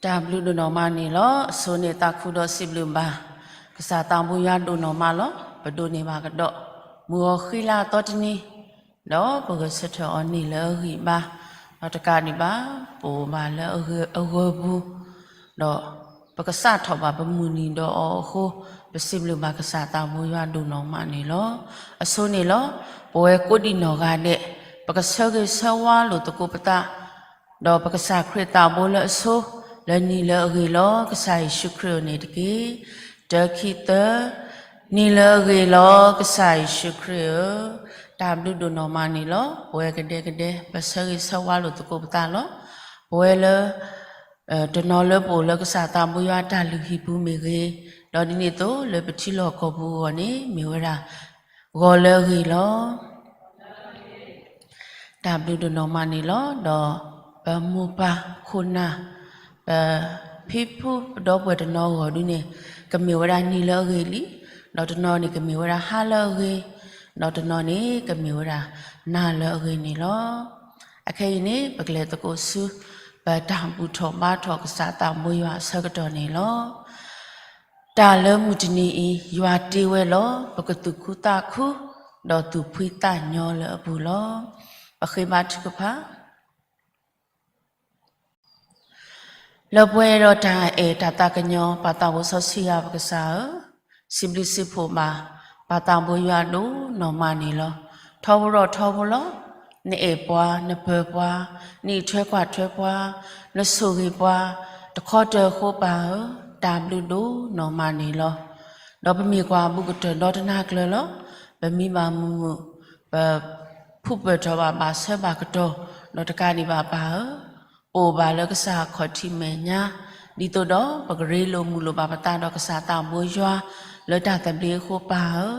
တၢ်ဘျုးဒိၣ်နီၢ်မးန့ၣ်လီၤ. အဆိန့ၣ်သးခုဒီးစံးဘျုးဘၣ် ကစၢ်သးဘိယွၤဒိၣ်နီၢ်မးလီၤ. ပဒိးန့ၢ်ဘၣ်ကဒီး မုၢ်ဂီၤဃံလၤအသီတနံၤ, ဒီးပဂဲၤဆၢထၢၣ်အီၤန့ၣ်လၢအဂံၢ်ဘါ, ဒီးတကးဒံးဘၣ် ပအိၣ်ဘၣ်လၢအဂၢၢ်ပူၤ, ဒီးပကစးထီၣ်ဘၣ်ပမုၢ်နံၤဒီးအီၤအဃိ, ပစံးဘျုးဘၣ်ကစၢ်သးဘိယွၤဒိၣ်နီၢ်မးန့ၣ်လီၤ. အဆိန့ၣ်လီၤ. ပဝဲကိးဒံးနီၢ်ဂၤဒဲး ပကဆၢဂ့ၤဆၢဝါလိာ်သကိးပသး ဒီးပကစၢ်ခရံာ်သးဘိလၢအဆိ, လၢနံၤလၢအဂ့ၤလီၤ ကစၢ်ယ့ၣ်ၡူးခရံာ်ဧၢန့ၣ်တက့ၢ်. တၢ ခံ သၢ, နံၤလၢအဂ့ၤလီၤ ကစၢ်ယ့ၣ်ၡူးခရံာ်ဧၢ, တၢ်ဘျုးဒိၣ်နီၢ်မးန့ၣ်လီၤ. ပဝဲကဒဲကဒဲ ပဆၢဂ့ၤဆၢဝါလိာ်သကိးပသးလီၤ. ပဝဲလၢ တနီၤလၢပအိၣ်လၢကစၢ်သးဘိယွၤအတၢ်လုၢ်ဟံၣ်ပူၤမ့ၢ်ဂ့ၤ, ဒီးဒ်န့ၣ်အသိးလၢပထံလီၢ်ကီၢ်ပူၤအဂီၢ်န့ၣ် မ့ၢ်ဝဲဒၣ် ဂီၤလၢအဂ့ၤလီၤ. တၢ်ဘျုးဒိၣ်နီၢ်မးန့ၣ်လီၤ. ဒီးပမိၢ်ပၢ်ခိၣ်နၢ်, ပဖံဖုပဒီပုၢ်ဝဲၢ်တနီၤအဂီၢ်ဒုန့ၣ် ကမ့ၢ်ဝဲဒၣ်နံၤလၢအဂ့ၤလံ, ဒီးတနီၤန့ၣ်ကမ့ၢ်ဝဲဒၣ်ဟါလၢအဂ့ၤ, ဒီးတနီၤန့ၣ်ကမ့ၢ်ဝဲဒၣ်နၤလၢအဂ့ၤန့ၣ်လီၤ. အခဲအံၤန့ၣ် ပကလဲၤသကိးဆူ ပတၢ်ဘူၣ်ထီၣ်ဘါထီၣ်ကစၢ်သးဘိယွၤအဆၢကတီၢ်န့ၣ်လီၤ. တၢ်လၢမုၢ်တနံၤအံၤ ယွၤတ့ဝဲလီၤ. ပကသူၣ်ခုသးခု ဒီးသူၣ်ဖှံသးညီလၢအပူၤလီၤ. ပဃ့ဘါထုကဖၣ် လၢပှဲၤဒီးတၢ်အဲၣ်တၢ်သးကညီၤ ပၢ်သးဘိစီဆှံယွၤပကစၢ်ဧၢ, စံးဘျုးစံးဖှိၣ်ဘၣ် ပၢ်သးဘိယွၤဒိၣ်နီၢ်မးန့ၣ်လီၤ. ထီဘိထီဘိလီၤ. နအဲၣ်ပှၤ, နပၢၤပှၤ, နအံးထွဲကွၢ်ထွဲပှၤ, နဆိၣ်ဂ့ၤပှၤ, တခီတၢၤအဃိပၢ်ဧၢ, တၢ်ဘျုးဒိၣ်နီၢ်မးန့ၣ်လီၤ. ဒီးပမ့ၢ်ကွၢ်ဘူးကတၢၢ်ဒီတနၤကျၢၤလီၤ. ပမံဘၣ်မုာ်မုာ်, ပ ဖုၣ်ပၢၢ်ထီၣ်ဘၣ်ဘၣ်ဆၢဘၣ်ကတီၢ်, ဒီးတကးဒံးဘၣ်ပၢ်ဧၢ, ပအိၣ်ဘၣ်လၢကစၢ်အခီၣ်ထံးမဲာ်ညါ, ဒ်သိးဒီးပကရ့လိာ်မုာ်လိာ်ဘၣ်ပသးဒီးကစၢ်သးဘိယွၤ လၢတၢ်သဘျ့အဃိပၢ်ဧၢ,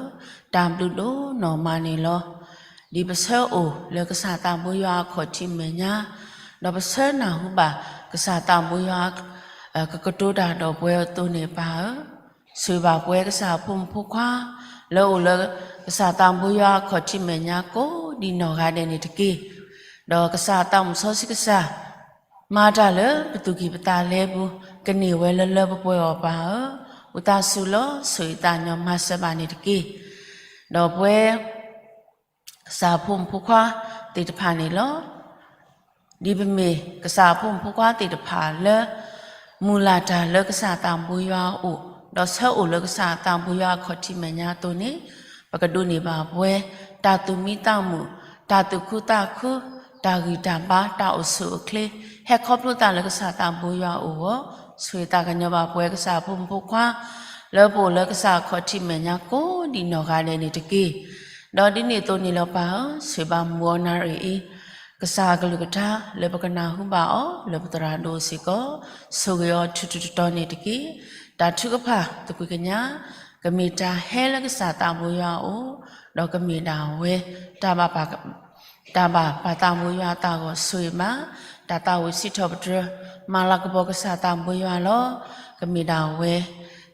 တၢ်ဘျုးဒိၣ်နီၢ်မးန့ၣ်လီၤ. ဒ်ပဆၢအိၣ်လၢကစၢ်သးဘိယွၤအခီၣ်ထံးမဲာ်ညါ, ဒီးပဆၢနၢ်ဟူဘၣ်ကစၢ်သးဘိယွၤ ကကတိၤတၢ်ဒီးပှၤအသိးန့ၣ်ပၢ်ဧၢ, ဆိၣ်ဂ့ၤဘၣ်ပှၤကစၢ်အဖိမုၣ်ဖိခွါ လၢအအိၣ်လၢကစၢ်သးဘိယွၤအခီၣ်ထံးမဲာ်ညါကိးဒံးနီၢ်ဂၤဒဲးန့ၣ်တက့ၢ်. ဒီးကစၢ်သးမုၣ်စီဆှံကစၢ် မၤတၢ်လၢပသူၣ်ကံၢ်ပသးလဲပူၤ ကန့ၢ်ဝဲလၢလၢပှဲၤပှဲၤအီၤပၢ်ဧၢ, ဝံသးစူၤလီၤ ဆိၣ်ဂ့ၤသးညီမၤစၢၤဘၣ်န့ၣ်တက့ၢ်. ဒီးပှၤ ကစၢ်ဖိမုၣ်ဖိခွါသ့ၣ်တဖၣ်န့ၣ်လီၤ. ဒ်ပမ့ၢ်ကစၢ်ဖိမုၣ်ဖိခွါသ့ၣ်တဖၣ်လၢ မုၢ်လၢ်တၢ်လၢကစၢ်သးဘိယွၤအအိၣ်, ဒီးဆၢအိၣ်လၢကစၢ်သးဘိယွၤအခီၣ်ထံးမဲာ်ညါအသိးန့ၣ်, ပကဒိးန့ၢ်ဘၣ်ပှၤ တၢ်သူၣ်မံသးမုာ်, တၢ်သူၣ်ခုသးခု, တၢ်ဂံၢ်တၢ်ဘါ, တၢ်အိၣ်ဆူၣ်အိၣ်ချ့, ဟဲခီဖျိသးလၢကစၢ်သးဘိယွၤအအိၣ်အဂီၢ်, ဆိၣ်ဂ့ၤသးကညီၤဘၣ်ပှၤကစၢ်ဖိမုၣ်ဖိခွါ လၢပအိၣ်လၢကစၢ်အခီၣ်ထံးမဲာ်ညါကိးဒံးနီၢ်ဂၤဒဲးန့ၣ်တက့ၢ်. ဒီးဒ်န့ၣ်အသိးန့ၣ်လီၤပၢ်ဧၢ, ဆိၣ်ဂ့ၤဘၣ်မုၢ်ဂီၤနၣ်ရံၣ်အံၤ ကစၢ်အကလုၢ်ကထါ လၢပကနၢ်ဟူဘၣ်အီၤ လၢပသရၣ်ဒိၣ်စ့ၢ်ကီး, ဆိၣ်ဂ့ၤအီၤထူထူတီတီန့ၣ်တက့ၢ်. တၢ်ထုကဖၣ်သကွံာ်ကညး, ကမ့ၢ်တၢ်ဟဲလၢကစၢ်သးဘိယွၤအအိၣ်, ဒီးကမ့ၢ်ဒၣ်ဝဲ တၢ်ဘၣ်ပာ် တၢ်ဘၣ်ပၢ်သးဘိယွၤအသးအဂီၢ်ဆိၣ်ဂ့ၤမး, တၢ်သးဝံၣ်စံးထီၣ်ပတြၢၤ မၤလၤကပီၤကစၢ်သးဘိယွၤလီၤ. ကမ့ၢ်ဒၣ်ဝဲ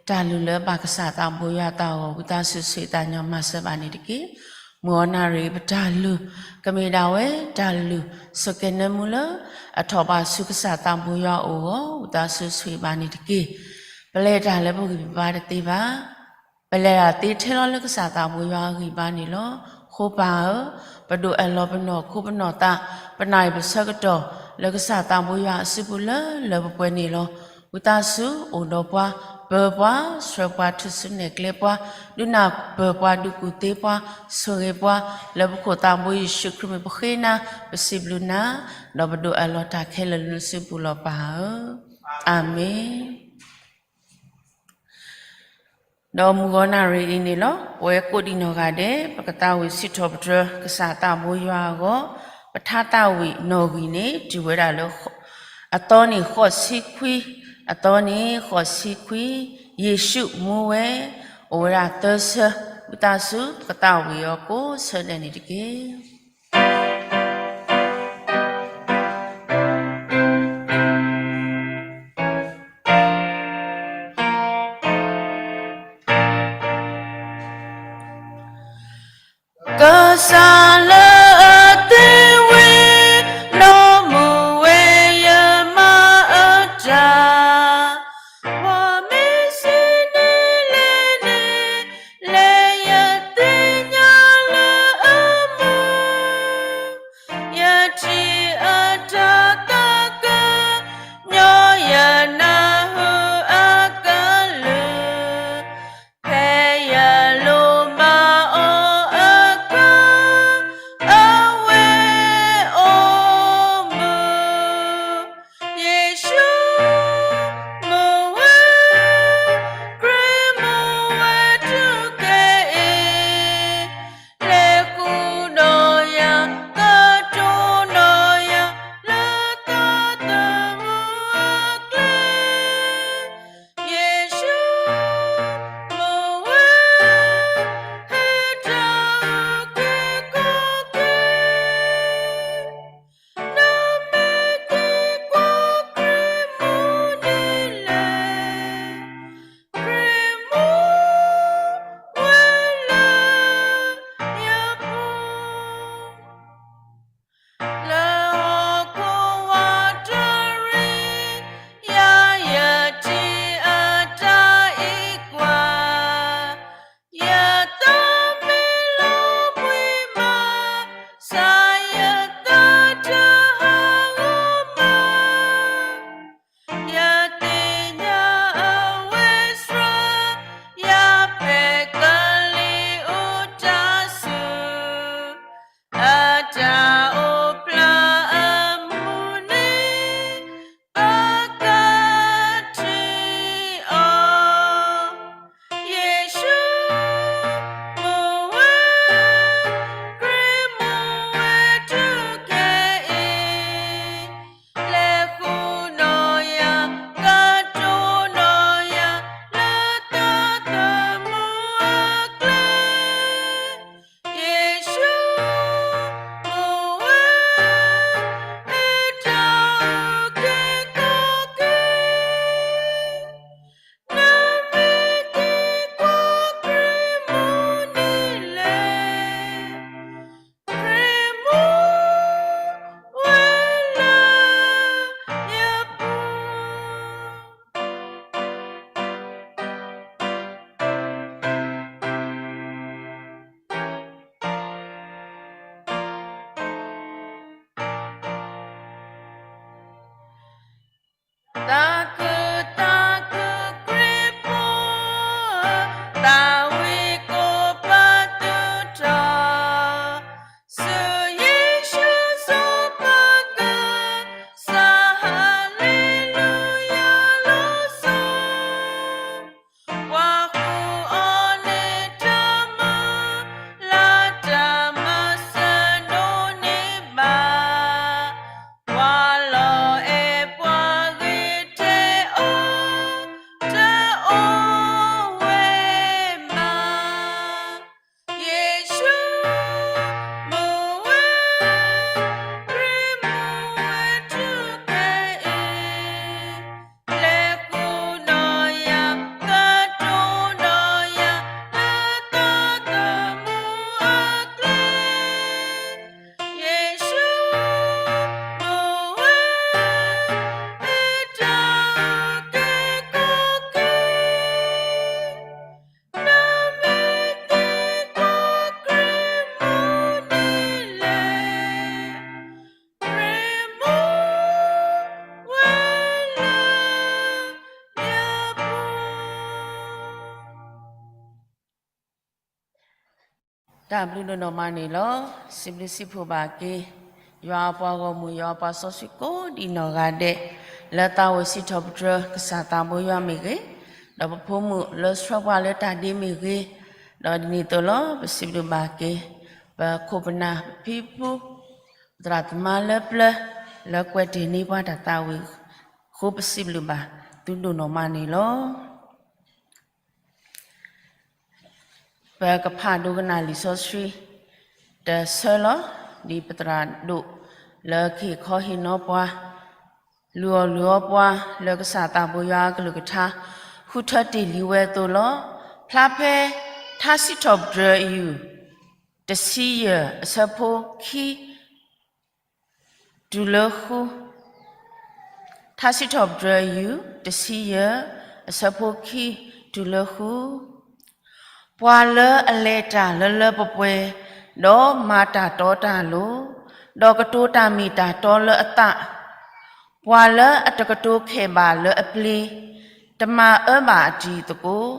တၢ်လုၢ်လၢဘၣ်ကစၢ်သးဘိယွၤအသးအဂီၢ် ဝံသးစူၤဆိၣ်ဂ့ၤသးညီမၤစၢၤဘၣ်န့ၣ်တက့ၢ်. မုၢ်ဂီၤနၣ်ရံၣ်ပတၢ်လုၢ် ကမ့ၢ်ဒၣ်ဝဲ တၢ်လုၢ်ဆိၣ်ကဲၤနၢမူလၢ အထီၣ်ဘၣ်ဆူကစၢ်သးဘိယွၤအအိၣ်အဂီၢ် ဝံသးစူၤဆိၣ်ဂ့ၤဘၣ်န့ၣ်တက့ၢ်. ပလဲၤတၢ်လၢပဂံၢ်ပဘါတသ့ဘၣ် ပလဲၤတၢ်သ့ထဲလီၤလၢကစၢ်သးဘိယွၤအဂံၢ်ဘါန့ၣ်လီၤ. ဃိပၢ်ဧၢ, ပဒိၣ်အၢၣ်လီၤပနီၢ်ခိပနီၢ်သး, ပနၢ်အံၤပဆၢကတီၢ် လၢကစၢ်သးဘိယွၤအစုပူၤလၢလၢပှဲၤပှဲၤန့ၣ်လီၤ. ဝံသးစူၤအိၣ်ဒီးပှၤ, ပၢၤပှၤ, ဆှၢပှၤ, ထုးစုနဲၣ်ကျဲပှၤ, ဒုးနၢ်ပၢၢ်ပှၤ, ဒုးကူၣ်သ့ပှၤ, ဆိၣ်ဂ့ၤပှၤ, လၢပခိၣ်သးဘိယ့ၣ်ၡူးခရံာ်မံၤပဃ့နၤ, ပစံးဘျုးနၤ, ဒီးပဒိၣ်အၢၣ်လီၤတၢ်ခဲလၢာ်လၢနစုပူၤလီၤပၢ်ဧၢ. အၤမ့ၣ်. ဒီးမုၢ်ဂီၤနၣ်ရံၣ်အံၤန့ၣ်လီၤ. ပဝဲကိးဒံးနီၢ်ဂၤဒဲး ပကသးဝံၣ်စံးထီၣ်ပတြၢၤကစၢ်သးဘိယွၤအဂီၢ်, ပထါသးဝံၣ်နီၣ်ဂံၢ်န့ၣ် တုၤဝဲဒၣ်လၢ အသီန့ၣ် ဃိးဆံခွံ, အသီန့ၣ် ဃိးဆံခွံ, ယ့ၣ်ၡူးမူဝဲ, အိၣ်ဝဲဒၣ်သၢဆၢ, ဝံသးစူၤ ပကသးဝံၣ်အီၤကိးဆၢဒဲးန့ၣ်တက့ၢ်. ကစၢ်လၢအသ့ဝံၤ, နီၢ်မူဝဲယမၤအတၢ် တၢ်ဘျုးဒိၣ်နီၢ်မးန့ၣ်လီၤ. စံးဘျုးစံးဖှိၣ်ဘၣ်က့ၤ ယွၤအပှၤဂီၢ်မုၢ် ယွၤအပှၤစီဆှံကိးဒံးနီၢ်ဂၤဒဲး လၢသးအိၣ်စံးထီၣ်ပတြၢၤကစၢ်သးဘိယွၤမ့ၢ်ဂ့ၤ, ဒီးပဖိမုၣ်လၢဆှၢပှၤလၢတၢ်ဒ့မ့ၢ်ဂ့ၤ, ဒီးဒ်န့ၣ်အသိးလီၤ ပစံးဘျုးဘၣ်က့ၤ ပခိၣ်ပနၢ်ပဖံပဖု ပသရၣ်သမါလၢပျၢၤ လၢကွဲးတ့ၢ်န့ၢ်ပှၤတၢ်သးဝံၣ်အဃိ ပစံးဘျုးဘၣ်သုဒိၣ်နီၢ်မးန့ၣ်လီၤ. ပကဖးဒိကနၣ်လံာ်စီဆှံတဆၢလီၤ. ဒ်ပသရၣ်ဒိၣ်လၢကဟ့ၣ်ခီဟ့ၣ်နီၤပှၤ လုၢ်အီၣ်လုၢ်အီပှၤလၢကစၢ်သးဘိယွၤအကလုၢ်ကထါ ဃုထၢတ့ၢ်လံဝဲအသိးလီၤ. ဖျါဖဲထါစံးထီၣ်ပတြၢၤ ယူၢ် တဆံယဲၢ် အဆၢဖိခံ တုၤလၢဃု, ထါစံးထီၣ်ပတြၢၤ ယူၢ် တဆံယဲၢ် အဆၢဖိခံ တုၤလၢဃု. ပှၤလၢအလဲၤတၢ်လၢလၢပှဲၤပှဲၤ, ဒီးမၤတၢ်တီတၢ်လိၤ, ဒီးကတိၤတၢ်မ့ၢ်တၢ်တီလၢအသး, ပှၤလၢအတကတိၤခဲးဘၣ်လၢအပျ့ၤ, တမၤအၢဘၣ်အတံၤသကိး,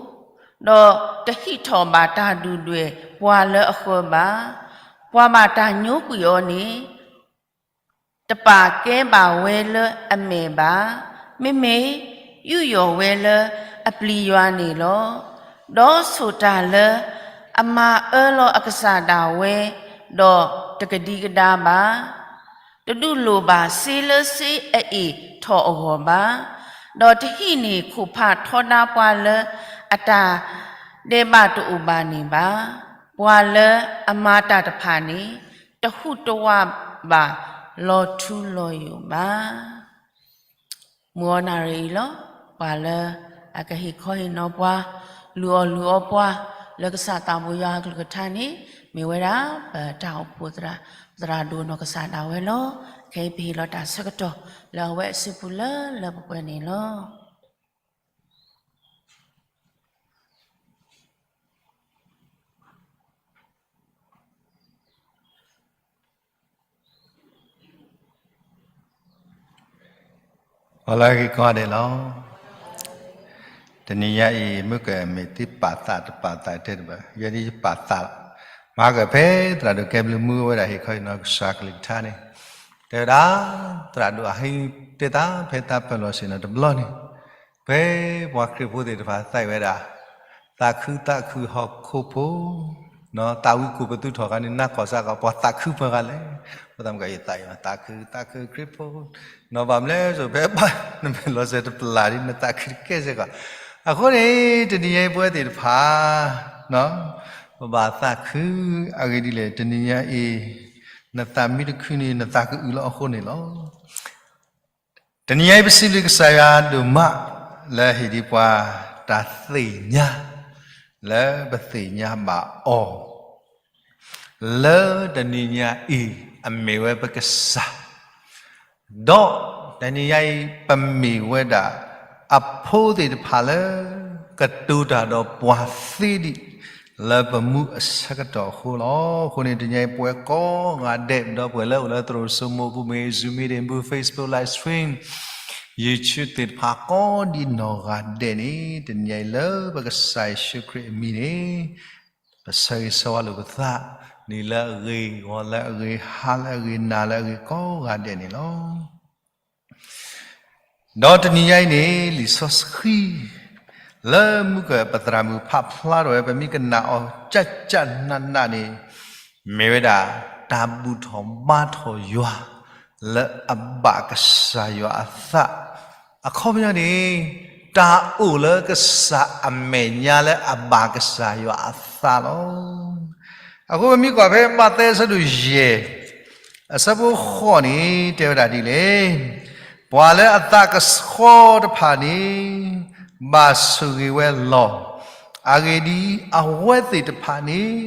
ဒီးတဟံးထီၣ်ဘၣ်တၢ်ဒုၣ်ဒွဲၣ်ပှၤလၢအဃၢၤဘၣ်. ပှၤဘၣ်တၢ်ညိကွံာ်အီၤန့ၣ် တပာ်ကဲဘၣ်ဝဲလၢအမဲာ်ဘၣ်, မ့မ့ၢ်ယူးယီၣ်ဝဲလၢအပျံၤယွၤန့ၣ်လီၤ. ဒီးဆိၣ်တၢ်လၢအမၤအၢလီၤအကစၢ်ဒၣ်ဝဲ, ဒီးတကဒံကဒါဘၣ်. တဒုးလိၣ်ဘၣ်စ့လၢစ့အအ့ၣ်ထီၣ်အဂီၢ်ဘၣ်, ဒီးတဟံးန့ၢ်ခိၣ်ဖးထီဒါပှၤလၢအတၢ်ဒဲးဘးတအိၣ်ဘၣ်န့ၣ်ဘၣ်. ပှၤလၢအမၤတၢ်တဖၣ်န့ၣ် တဟူးတဝးဘၣ်လီၤထူလီၤယိာ်ဘၣ်. မုၢ်အီနၣ်ရံၣ်အံၤလီၤ. ပှၤလၢအကဟ့ၣ်ခီဟ့ၣ်နီၤပှၤ, လုၢ်အီၣ်လုၢ်အီပှၤ လၢကစၢ်သးဘိယွၤအကလုၢ်ကထါန့ၣ် မ့ၢ်ဝဲဒၣ်ပတၢ်အိၣ်ဖှိၣ်သရၣ်, ပသရၣ်ဒိၣ်နီၢ်ကစၢ်ဒၣ်ဝဲလီၤ. ခဲအံၤပဟ့ၣ်လီၤတၢ်ဆၢကတီၢ်လၢအဝဲအစုပူၤလၢလၢပှဲၤပှဲၤန့ၣ်လီၤ. အီလၢဂ့ၤကီဒဲးလီၤ. တနံၤညါအံၤ မုၢ်ကမ့ၢ်သ့ပာ်သးတပာ်သးတဲတဘၣ်, ယဲဒ်ယပာ်သးလီၤ. မၤကဖဲသရၣ်ဒိၣ်ကဲဘျုးမူဝဲဒၣ်ဟ့ၣ်ခီဟ့ၣ်နီၤကစၢ်ကလုၢ်ကထါန့ၣ်, တဲဝဲဒၣ် သရၣ်ဒိၣ်အဟံးတဲသးဖဲသးပၢၢ်လီၤဆ့ၣ်နီၤတဘျီန့ၣ်, ဖဲပှၤခရံာ်ဖိသ့ၣ်တဖၣ်သးဝဲဒၣ် သးခုသးခုဟီၣ်ခိၣ်ဖိ သးဝံၣ်ကိၣ်ပသူထီၣ်ခါန့ၣ် နၢ်ကီၢ်စၢ်ကီး ပှၤသးခုပှၤဂၤလဲၣ်. ပသးမုၢ်ကယသးအံၤ သးခုသးခုခရံာ်ဖိ, နီၢ်ဘၣ်မလဲၣ်စိၤ ဖဲဘၣ်နမဲာ်လီၤစဲၤတပျၢ်ဒ် နသးခုတကဲစ့ၢ်ကီး. အဃိန့ၣ် တနံၤညါအံၤပဝဲသ့ၣ်တဖၣ် ပဘၣ်သးခုအဂ့ၢ်ဒ်လဲၣ်, တနံၤညါအံၤ နသးမ့ၢ်တခုန့ၣ် နသးကအုးလီၤအဃိန့ၣ်လီၤ. တနံၤညါအံၤ ပစံးဘျုးကစၢ်ယွၤဒိၣ်မး လၢဟ့ၣ်ဒံးပှၤတၢ်သ့ၣ်ညါ လၢပသ့ၣ်ညါဘၣ်အီၤ လၢတနံၤညါအံၤ အမ့ၢ်ဝဲပကစၢ်, ဒီးတနံၤညါအံၤ ပမ့ၢ်ဝဲဒၣ် အဖိသ့ၣ်တဖၣ်လၢ ကတိၤတၢ်ဒီးပှၤသ့ဒံး လၢပမူအဆၢကတီၢ်အဃိလီၤ. အဃိန့ၣ် တနံၤညါအံၤ ပဝဲကိးဂၤဒဲး ဒီးပှၤလၢအိၣ်လၢသရိာ်စိမိၢ်ပူၤမ့ၢ် Zoom meeting မ့ၢ် Facebook live stream, YouTube သ့ၣ်တဖၣ်ကိးဒံးနီၢ်ဂၤဒဲးန့ၣ် တနံၤညါအံၤလၢပကစၢ်ယ့ၣ်ၡူးခရံာ်အမံၤန့ၣ် ပဆၢဂ့ၤဆၢဝါလိာ်ပသး, နံၤလၢအဂ့ၤ, ဂီၤလၢအဂ့ၤ, ဟါလၢအဂ့ၤ, နၤလၢအဂ့ၤကိးဂၤဒဲးန့ၣ်လီၤ. ဒီးတနံၤညါအံၤန့ၣ် လံာ်စီဆှံ လၢမုၢ်ကပသရၣ်မုၣ်ဖးဖျါထီၣ်ဝဲ ပမ့ၢ်ကနၣ်အီၤကၠၢ်ကၠၢ်နးနးန့ၣ် မ့ၢ်ဝဲဒၣ် တၢ်ဘူၣ်ထီၣ်ဘါထီၣ်ယွၤ လၢအဘၣ်ကစၢ်ယွၤအသး, အခီပညီန့ၣ် တၢ်အိၣ်လၢကစၢ်အမဲာ်ညါလၢအဘၣ်ကစၢ်ယွၤအသးလီၤ. အဃိပမ့ၢ်ကွၢ်ဖဲမးသဲအဆၢဒိၣ်ယဲၢ် အဆၢဖိဃိးန့ၣ် တဲဝဲဒၣ်ဒ်လဲၣ်, ပှၤလၢအသးကဆှီတဖၣ်န့ၣ် ဘၣ်ဆိၣ်ဂ့ၤဝဲလီၤ. အဂ့ၢ်ဒ်အံၤ, အဝဲသ့ၣ်တဖၣ်န့ၣ်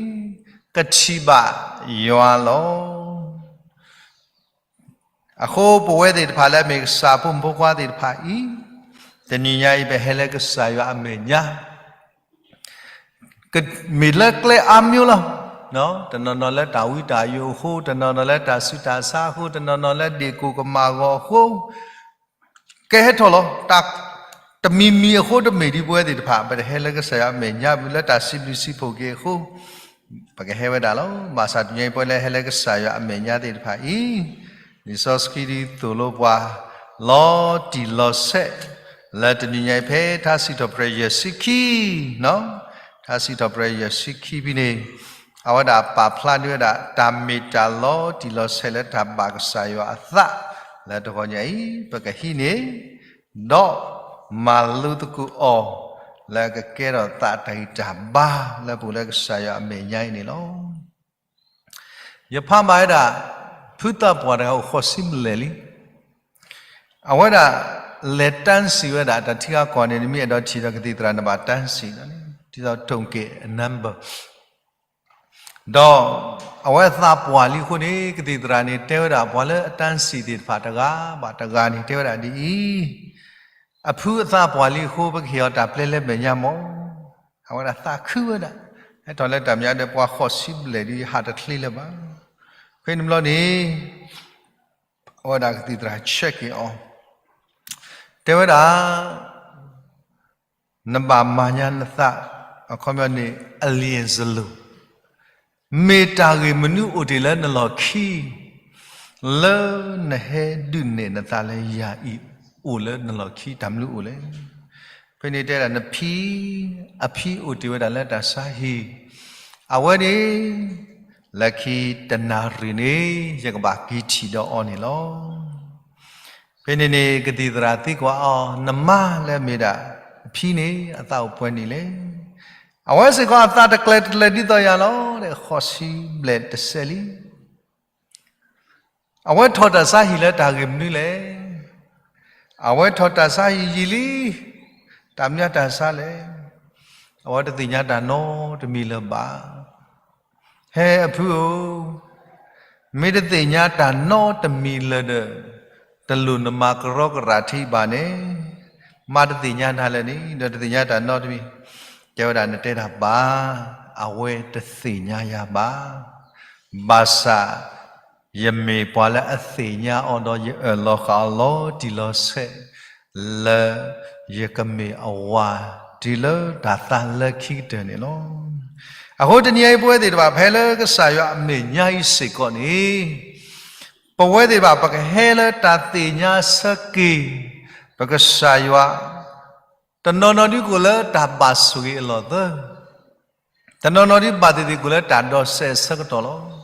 ကထံၣ်ဘၣ်ယွၤလီၤ. အဃိပဝဲသ့ၣ်တဖၣ်လၢအမ့ၢ်ကစၢ်ဖိမုၣ်ဖိခွါသ့ၣ်တဖၣ်အံၤ, တနံၤညါအံၤ ပဟဲလၢကစၢ်ယွၤအမဲာ်ညါ မ့ၢ်လၢကျဲအါမျိုးလီၤ. တနီၤနီၤလၢတၢ်ဝံတၢ်ယိာ်အဃိ, တနီၤနီၤလၢတၢ်ဆူးတၢ်ဆါအဃိ, တနီၤနီၤလၢဒ့ၣ်ကိၢ်ကမၣ်ဂီၤအဃိ, ကဲဟဲထီၣ်လီၤ. တမံၤမံၤအဃိတမ့ၢ်ဒ်ပဝဲသ့ၣ်တဖၣ် ပတဟဲလၢကစၢ်ယွၤအမဲာ်ညါ ပလၢတၢ်စံးဘျုးစံးဖှိၣ်က့ၤအဃိ, ပကဟဲဝဲဒၣ်လီၤ. ဘၣ်ဆၣ်တနံၤအံၤ ပဝဲလၢဟဲလၢကစၢ်ယွၤအမဲာ်ညါသ့ၣ်တဖၣ်အံၤ, လံာ်စီဆှံဒ်သိးလိပှၤ လီၤတံၢ်လီၤဆဲး လၢတနံၤညါအံၤ ဖဲထါစံးထီၣ်ပတြၢၤယဲၢ်ဆံခံ, ထါစံးထီၣ်ပတြၢၤယဲၢ်ဆံခံဖဲန့ၣ်, အဝဲဒၣ်ပာ်ဖျါန့ၢ်ဝဲဒၣ် တၢ်မ့ၢ်တၢ်လီၤတံၢ်လီၤဆဲးလၢတၢ်ဘၣ်ကစၢ်ယွၤအသး လၢတဂီၤညါအံၤ ပကဟံးန့ၢ် ဒီးမၤလိသကိးအီၤ လၢအကကဲထီၣ်သးတၢ်ဂံၢ်တၢ်ဘါ လၢပအိၣ်လၢကစၢ်ယွၤအမဲာ်ညါအံၤန့ၣ်လီၤ. ယဖးဘၣ်ဝဲဒၣ် ဖုသးပှၢ်တဂၤအိၣ်ဃိးဆံဘျဲၣ်လံ. အဝဲဒၣ် လဲၤတၢ်စံးဝဲဒၣ် တၢ်ထံဂၤကီၢ်န့ၣ် နမ့ၢ်အဲၣ်ဒိးထံၣ်ဒီးကသံၣ်သရၣ် နဘၣ်တၢ်စံးလီၤန့ၣ် ဒ်သိးထိၣ်က့ၤ number ဒီးအဝဲသးပှၢ်လံအဃိန့ၣ် ကသံၣ်သရၣ်န့ၣ် တဲဝဲဒၣ် ပှၤလၢအတၢ်စံးသ့ၣ်တဖၣ်တဂၤဘၣ်တဂၤန့ၣ် တဲဝဲဒၣ်ဒ်အံၤ, အဖုအသးပှၢ်လံအဃိ ပကဟ့ၣ်အီၤတၢ်ပျဲလၢမဲာ်ညါမး. အဝဲဒၣ်သးခုဝဲဒၣ်, ဟဲထီၣ်လၢတၢ်မဲာ်ညါဒီး ပှၤဃိးဆံဘျဲၣ်ဒ်ဟးတချ့လၢၤဘၣ်. ဖဲန့ၣ်တဘျီန့ၣ် အဝဲဒၣ်ကသံၣ်သရၣ် check က့ၤအီၤ, တဲဝဲဒၣ် နဘၣ်မၤညါနသး အခီပညီန့ၣ် အလံၤအစလိၤ, မ့ၢ်တၢ်ဂ့ၢ်မနုၤအိၣ်တ့ၢ်လၢနလီၢ်ခံ လၢနဟဲဒုးနဲၣ်နသးလၢယၤအံၤ အိၣ်လၢနလီၢ်ခံ တၢ်မနုၤအိၣ်လဲၣ်. ဖဲန့ၣ်တဲဒၣ်နဖံ, အဖံအိၣ်တ့ၢ်ဝဲဒၣ်လၢတၢ်ဆါဟံၣ်, အဝဲန့ၣ် လၢခံတနၣ်ရံၣ်န့ၣ် ယကဘၣ်က့ၤထံၣ်ဒီးအီၤန့ၣ်လီၤ. ဖဲန့ၣ်န့ၣ် ကသံၣ်သရၣ်သံကွၢ်အီၤ နမါလၢအမ့ၢ်ဒၣ်အဖံန့ၣ် အသးအိၣ်ပှဲၤနံၣ်လဲၣ်. အဝဲစ့ၢ်ကီးအသးတကျဲၤတကျဲၤဒ်သိးယၤလီၤ, ဃိးဆံဘျဲၣ်တစဲးလံ. အဝဲထီၣ်တၢ်ဆါဟံၣ်လၢတၢ်ဂ့ၢ်မနုၤလဲၣ်. အဝဲထီၣ်တၢ်ဆါဟံၣ်ယံာ်လံ, တၢ်မနုၤတၢ်ဆါလဲၣ်. အဝဲတသ့ၣ်ညါတၢ်နီတမံၤလၢၤဘၣ်. ဟဲအဖုဧၢ, မ့ၢ်တသ့ၣ်ညါတၢ်နီတမံၤလၢၤဒီး တလိၣ်နမၤကရီကရၢထံဘၣ်န့ၣ်, မ့ၢ်တသ့ၣ်ညါနၤလဲၣ်န့ၣ် ဒီးတသ့ၣ်ညါတၢ်နီတမံၤ, တဲဝဲဒၣ်နတဲတၢ်ဘၣ်, အဝဲတသ့ၣ်ညါယၤဘၣ်. ဘၣ်ဆၣ် ယမ့ၢ်ပှၤလၢအသ့ၣ်ညါအီၤဒီး ယအၢၣ်လီၤဃာ်အီၤလီၤတံၢ်လီၤဆဲး လၢယကမ့ၢ်အဝၤတုၤလၢတၢ်သးလၢခံကတၢၢ်န့ၣ်လီၤ. အဃိတနံၤအံၤ ပဝဲသ့ၣ်တဖၣ်ဖဲလၢကစၢ်ယွၤအမဲာ်ညါအံၤစ့ၢ်ကီးန့ၣ်, ပဝဲသ့ၣ်တဖၣ်ပကဟဲလၢတၢ်သ့ၣ်ညါဆၢက့ၤ ပကစၢ်ယွၤ, တနီၤနီၤဒုးကိၣ်လၢတၢ်ဘၣ်ဆိၣ်ဂ့ၤအလီၢ်သၢ တနီၤနီၤဒုးဘၣ်သ့ၣ်သ့ၣ်ကိၣ်လၢတၢ်ဒိးစဲးအဆၢကတီၢ်လီၤ.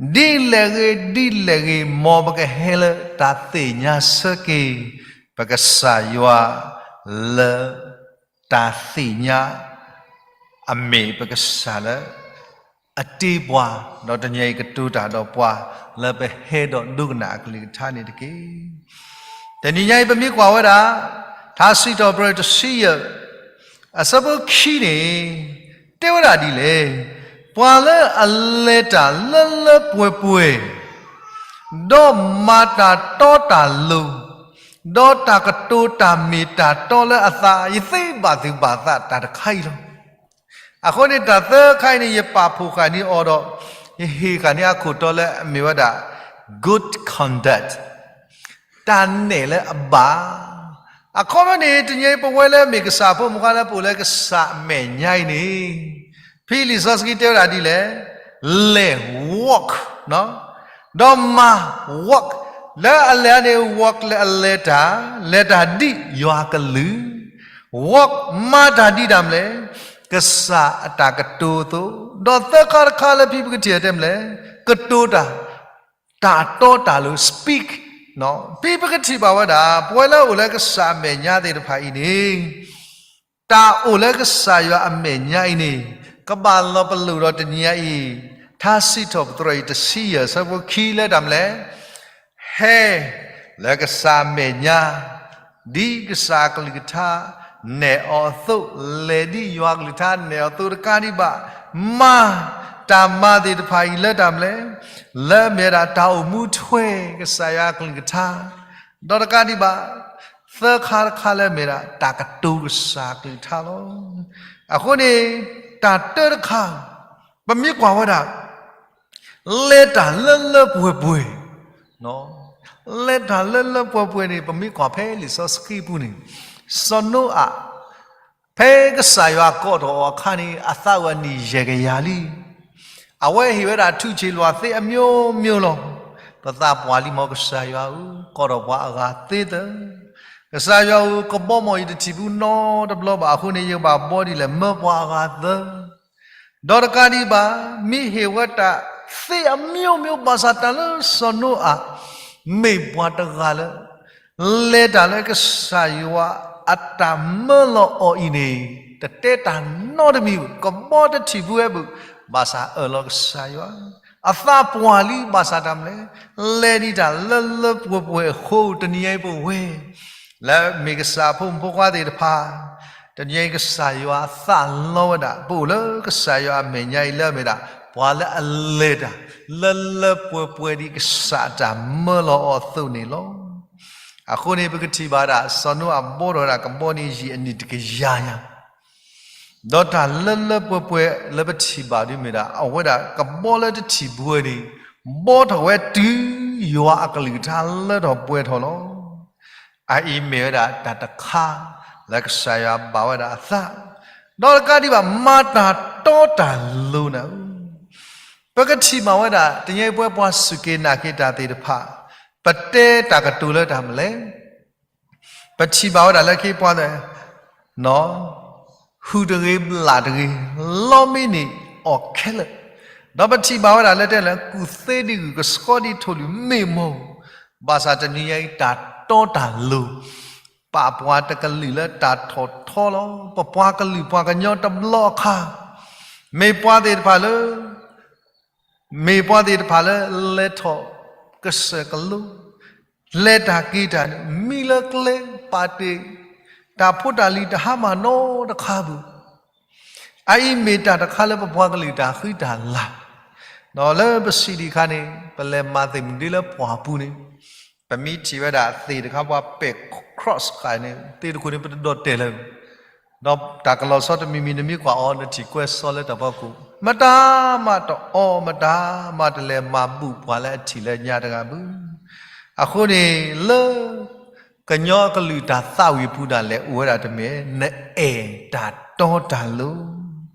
ဒ်လဲၣ်ဂ့ၤ ဒ်လဲၣ်ဂ့ၤ မ်ပကဟဲလၢတၢ်သ့ၣ်ညါဆၢက့ၤ ပကစၢ်ယွၤလၢ တၢ်သ့ၣ်ညါ အမ့ၢ်ပကစၢ်လၢ အတ့ပှၤ, ဒီးတနံၤအံၤကတိၤတၢ်ဒီးပှၤ လၢပဟဲဒီးဒိကနၣ်အကလုၢ်ကထါန့ၣ်တက့ၢ်. တနံၤညါအံၤပမ့ၢ်ကွၢ်ဝဲဒၣ် ထါစံးထီၣ်ပတြၢၤတဆံယဲၢ် အဆၢဖိခံန့ၣ် တဲဝဲဒၣ်ဒ်လဲၣ်, ပှၤလၢအလဲၤတၢ်လၢလၢပှဲၤပှဲၤ ဒီးမၤတၢ်တီတၢ်လိၤ, ဒီးတၢ်ကတိၤတၢ်မ့ၢ်တၢ်တီလၢအသး ယသ့ဘၣ်သူၣ်ဘၣ်သးတၢ်တခါအံၤလီၤ. အဃိန့ၣ် တၢ်သၢခါအံၤန့ၣ် ယပာ်ဖှိၣ်ဃာ်န့ၢ်အီၤဒီး ယဟ့ၣ်ဃာ်န့ၢ်အခိၣ်တီလၢအမ့ၢ်ဝဲဒၣ် good conduct တၢ်နဲၣ်လၢအဘၣ်. အခီပညီန့ၣ် တနံၤအံၤပဝဲလၢမ့ၢ်ကစၢ်ဖိမုၣ်ဖိခွါလၢပအိၣ်လၢကစၢ်အမဲာ်ညါအံၤန့ၣ် ဖဲလံာ်စီဆှံတဲဝဲဒၣ်ဒ်လဲၣ်, လဲၤ walk ဒီးမၤ walk လၢအလဲၤန့ၣ် walk လၢအလဲၤတၢ်, လဲၤတၢ်ဒ်ယွၤကလုၢ်, walk မၤတၢ်ဒ်တၢ်မနုၤလဲၣ်, ကစၢ်အတၢ်ကတိၤအသိး, ဒီးသၢခါတခါလၢဖံပကထံၣ်တဲမနုၤလဲၣ်, ကတိၤတၢ် တၢ်တီတၢ်လိၤ speak ဖံပကထံၣ်ဘၣ်ဝဲဒၣ် ပဝဲလၢအိၣ်လၢကစၢ်အမဲာ်ညါသ့ၣ်တဖၣ်အံၤန့ၣ် တၢ်အိၣ်လၢကစၢ်ယွၤအမဲာ်ညါအံၤန့ၣ် ကဘၣ်လီၤပလိာ်ဒီးတနံၤညါအံၤ ထါစံးထီၣ်ပတြၢၤအံၤတဆံယဲၢ် အဆၢဖိခံလၢတၢ်မနုၤလဲၣ်, ဟဲလၢကစၢ်အမဲာ်ညါ ဒ်ကစၢ်အကလုၢ်ကထါနဲၣ်အီၤအသိး, လဲၤဒ်ယွၤအကလုၢ်ကထါနဲၣ်အီၤအသိးတကးဒံးဘၣ်, မၤတၢ်မၤသ့ၣ်တဖၣ်အံၤလၢတၢ်မနုၤလဲၣ်, လၢအမ့ၢ်ဝဲဒၣ်တၢ်အိၣ်မူထွဲကစၢ်ယွၤအကလုၢ်ကထါ, ဒီးတကးဒံးဘၣ် သၢခါတခါလၢအမ့ၢ်ဝဲဒၣ် တၢ်ကတိၤကစၢ်အကလုၢ်ကထါလီၤ. အဃိန့ၣ် တၢ်တၢတခါ ပမ့ၢ်ကွၢ်ဝဲဒၣ် လဲၤတၢ်လၢလၢပှဲၤပှဲၤ, လဲၤတၢ်လၢလၢပှဲၤပှဲၤန့ၣ် ပမ့ၢ်ကွၢ်ဖဲလံာ်စီဆှံပူၤန့ၣ်, စီၤနိအၤ ဖဲကစၢ်ယွၤကိးထီၣ်အီၤအခါန့ၣ် အသးဝဲနံၣ်ယဲၢ်ကယၤလံ. အဝဲဟ့ၣ်ဝဲဒၣ်ထူၣ်ဆ့ၣ်လွးသ့အမျိုးမျိုးလီၤ. ပသးပှၢ်လံမ့ၢ်ကစၢ်ယွၤဧၢ, ကိးထီၣ်ပှၤအဂၤသ့သၢ. ကစၢ်ယွၤဧၢ, ကဘီမီၢ်ယတထံၣ်ဘူးနီတဘျီဘၣ်အဃိန့ၣ် ယကဘၣ်ဘီဒ်လဲၣ်, မၢပှၤအဂၤသၢ. ဒီးတကးဒံးဘၣ်, မ့ၢ်ဟ့ၣ်ဝဲတၢ်သ့အမျိုးမျိုး ဘၣ်ဆၣ်တၢ်လၢစီၤနိအၤ မ့ၢ်ပှၤတဂၤလၢ လဲၤတၢ်လၢကစၢ်ယွၤအတၢ်မၢလီၤအီၤအံၤန့ၣ် တတဲတၢ်နီတမံၤဘၣ်, ကဘီတထံၣ်ဘူးဝဲဘၣ်, ဘၣ်ဆၣ်အၢၣ်လီၤကစၢ်ယွၤ, အသးပှၢ်လံ ဘၣ်ဆၣ်တၢ်မနုၤလဲၣ်, လဲၤဒံးတၢ်လၢလၢပှဲၤပှဲၤအဃိ တနံၤအံၤပဝဲ လၢမ့ၢ်ကစၢ်အဖိမုၣ်ဖိခွါသ့ၣ်တဖၣ်, တနံၤအံၤကစၢ်ယွၤအသးလီဝဲဒၣ် ပအိၣ်လၢကစၢ်ယွၤအမဲာ်ညါအံၤလၢအမ့ၢ်ဒၣ် ပှၤလၢအလဲၤတၢ် လၢလၢပှဲၤပှဲၤဒ်ကစၢ်အတၢ်မၢလီၤအီၤအသိးန့ၣ်လီၤ. အဃိန့ၣ် ပကထံၣ်ဘၣ်ဒၣ် စီၤနိအၤဘီထီၣ်ဝဲဒၣ်ကဘီန့ၣ် ယံာ်အနံၣ်တကယၤညါ ဒီးတၢ်လၢလၢပှဲၤပှဲၤလၢပထံၣ်ဘၣ်ဒ်မ့ၢ်ဒၣ် အဝဲဒၣ်ကဘီလၢတထံၣ်ဘၣ်န့ၣ် ဘီထီၣ်ဝဲတုၤယွၤအကလုၢ်ကထါလၢထီၣ်ပှဲၤထီၣ်လီၤ. အအံၤမ့ၢ်ဝဲဒၣ်တၢ်တခါ လၢကစၢ်ယွၤဘၣ်ဝဲဒၣ်အသး, ဒီးတကးဒံးဘၣ် မၤတၢ်တီတၢ်လိၤနၤဧၢ. ပကထံၣ်ဘၣ်ဝဲဒၣ် တနံၤအံၤပဝဲပှၤစူၢ်က့ၤနာ်က့ၤတၢ်သ့ၣ်တဖၣ် ပတဲတၢ်ကတိၤလၢတၢ်မနုၤလဲၣ်. ပထံၣ်ဘၣ်ဝဲဒၣ်လၢခံပှၤ ဟူးတဂ့ၤ ဘျၣ်တဂ့ၤ လီမ့ၢ်န့ၢ်အီၤခဲလၢာ်, ဒီးပထံၣ်ဘၣ်ဝဲဒၣ်လၢတဲလၢ ကူၣ်သ့ဒ်ဂုၢ် ကဆှီဒ်ထိၣ်လွံၢ်မ့ၢ်မီၢ်, ဘၣ်ဆၣ်တနံၤအံၤတၢ်တီတၢ်လိၤ ပာ်ပှၤတကလုာ်လၢတၢ်ထီၣ်ထီလီၤ. ပပှၤကလုာ်ပှၤကညီတဘျီအခါ မ့ၢ်ပှၤသ့ၣ်တဖၣ်လၢ မ့ၢ်ပှၤသ့ၣ်တဖၣ်လၢလဲၤထီၣ်ကစၢၢ်ကလိ, လဲၤတၢ်က့ၤတၢ်န့ၣ် မံလၢကျဲပာ်တ့ၢ် တၢ်ဖိတၢ်လံၤတဟါမၢ်နီတခါဘၣ်. အအံၤမ့ၢ်တၢ်တခါလၢပပှၤကလုာ်တၢ်ဃံတၢ်လၤ, ဒီးလၢပစံးဒံးအခါန့ၣ် ပလဲၤမၤသ့ၣ်မုၢ်ဒ့လၢပှၢ်ပူၤန့ၣ် ပမ့ၢ်ထံၣ်ဝဲဒၣ်သ့ၣ်တခါပှၤပဲာ် cross ဃာ်န့ၣ် သ့ၣ်တခိၣ်န့ၣ် ပတဒိးတဲာ်လၢၤ ဒီးတၢ်ကလီၤဆီတမံၤမံၤ နမ့ၢ်ကွၢ်အီၤ နထံၣ်ကွဲးစီလၢတၢ်ဖီခိၣ် မတၤမးတအီ မတၤမးတလဲၤမၤဘူၣ်ပှၤလၢအထံၣ်လၢညါတဂၤဘၣ်. အဃိန့ၣ်လၢ ကညီကလုာ်တၢ်သးဝံၣ်ပူၤဒၣ်လဲာ်အိၣ်ဝဲဒၣ်တမံၤ နအဲၣ်တၢ်တီတၢ်လိၤ,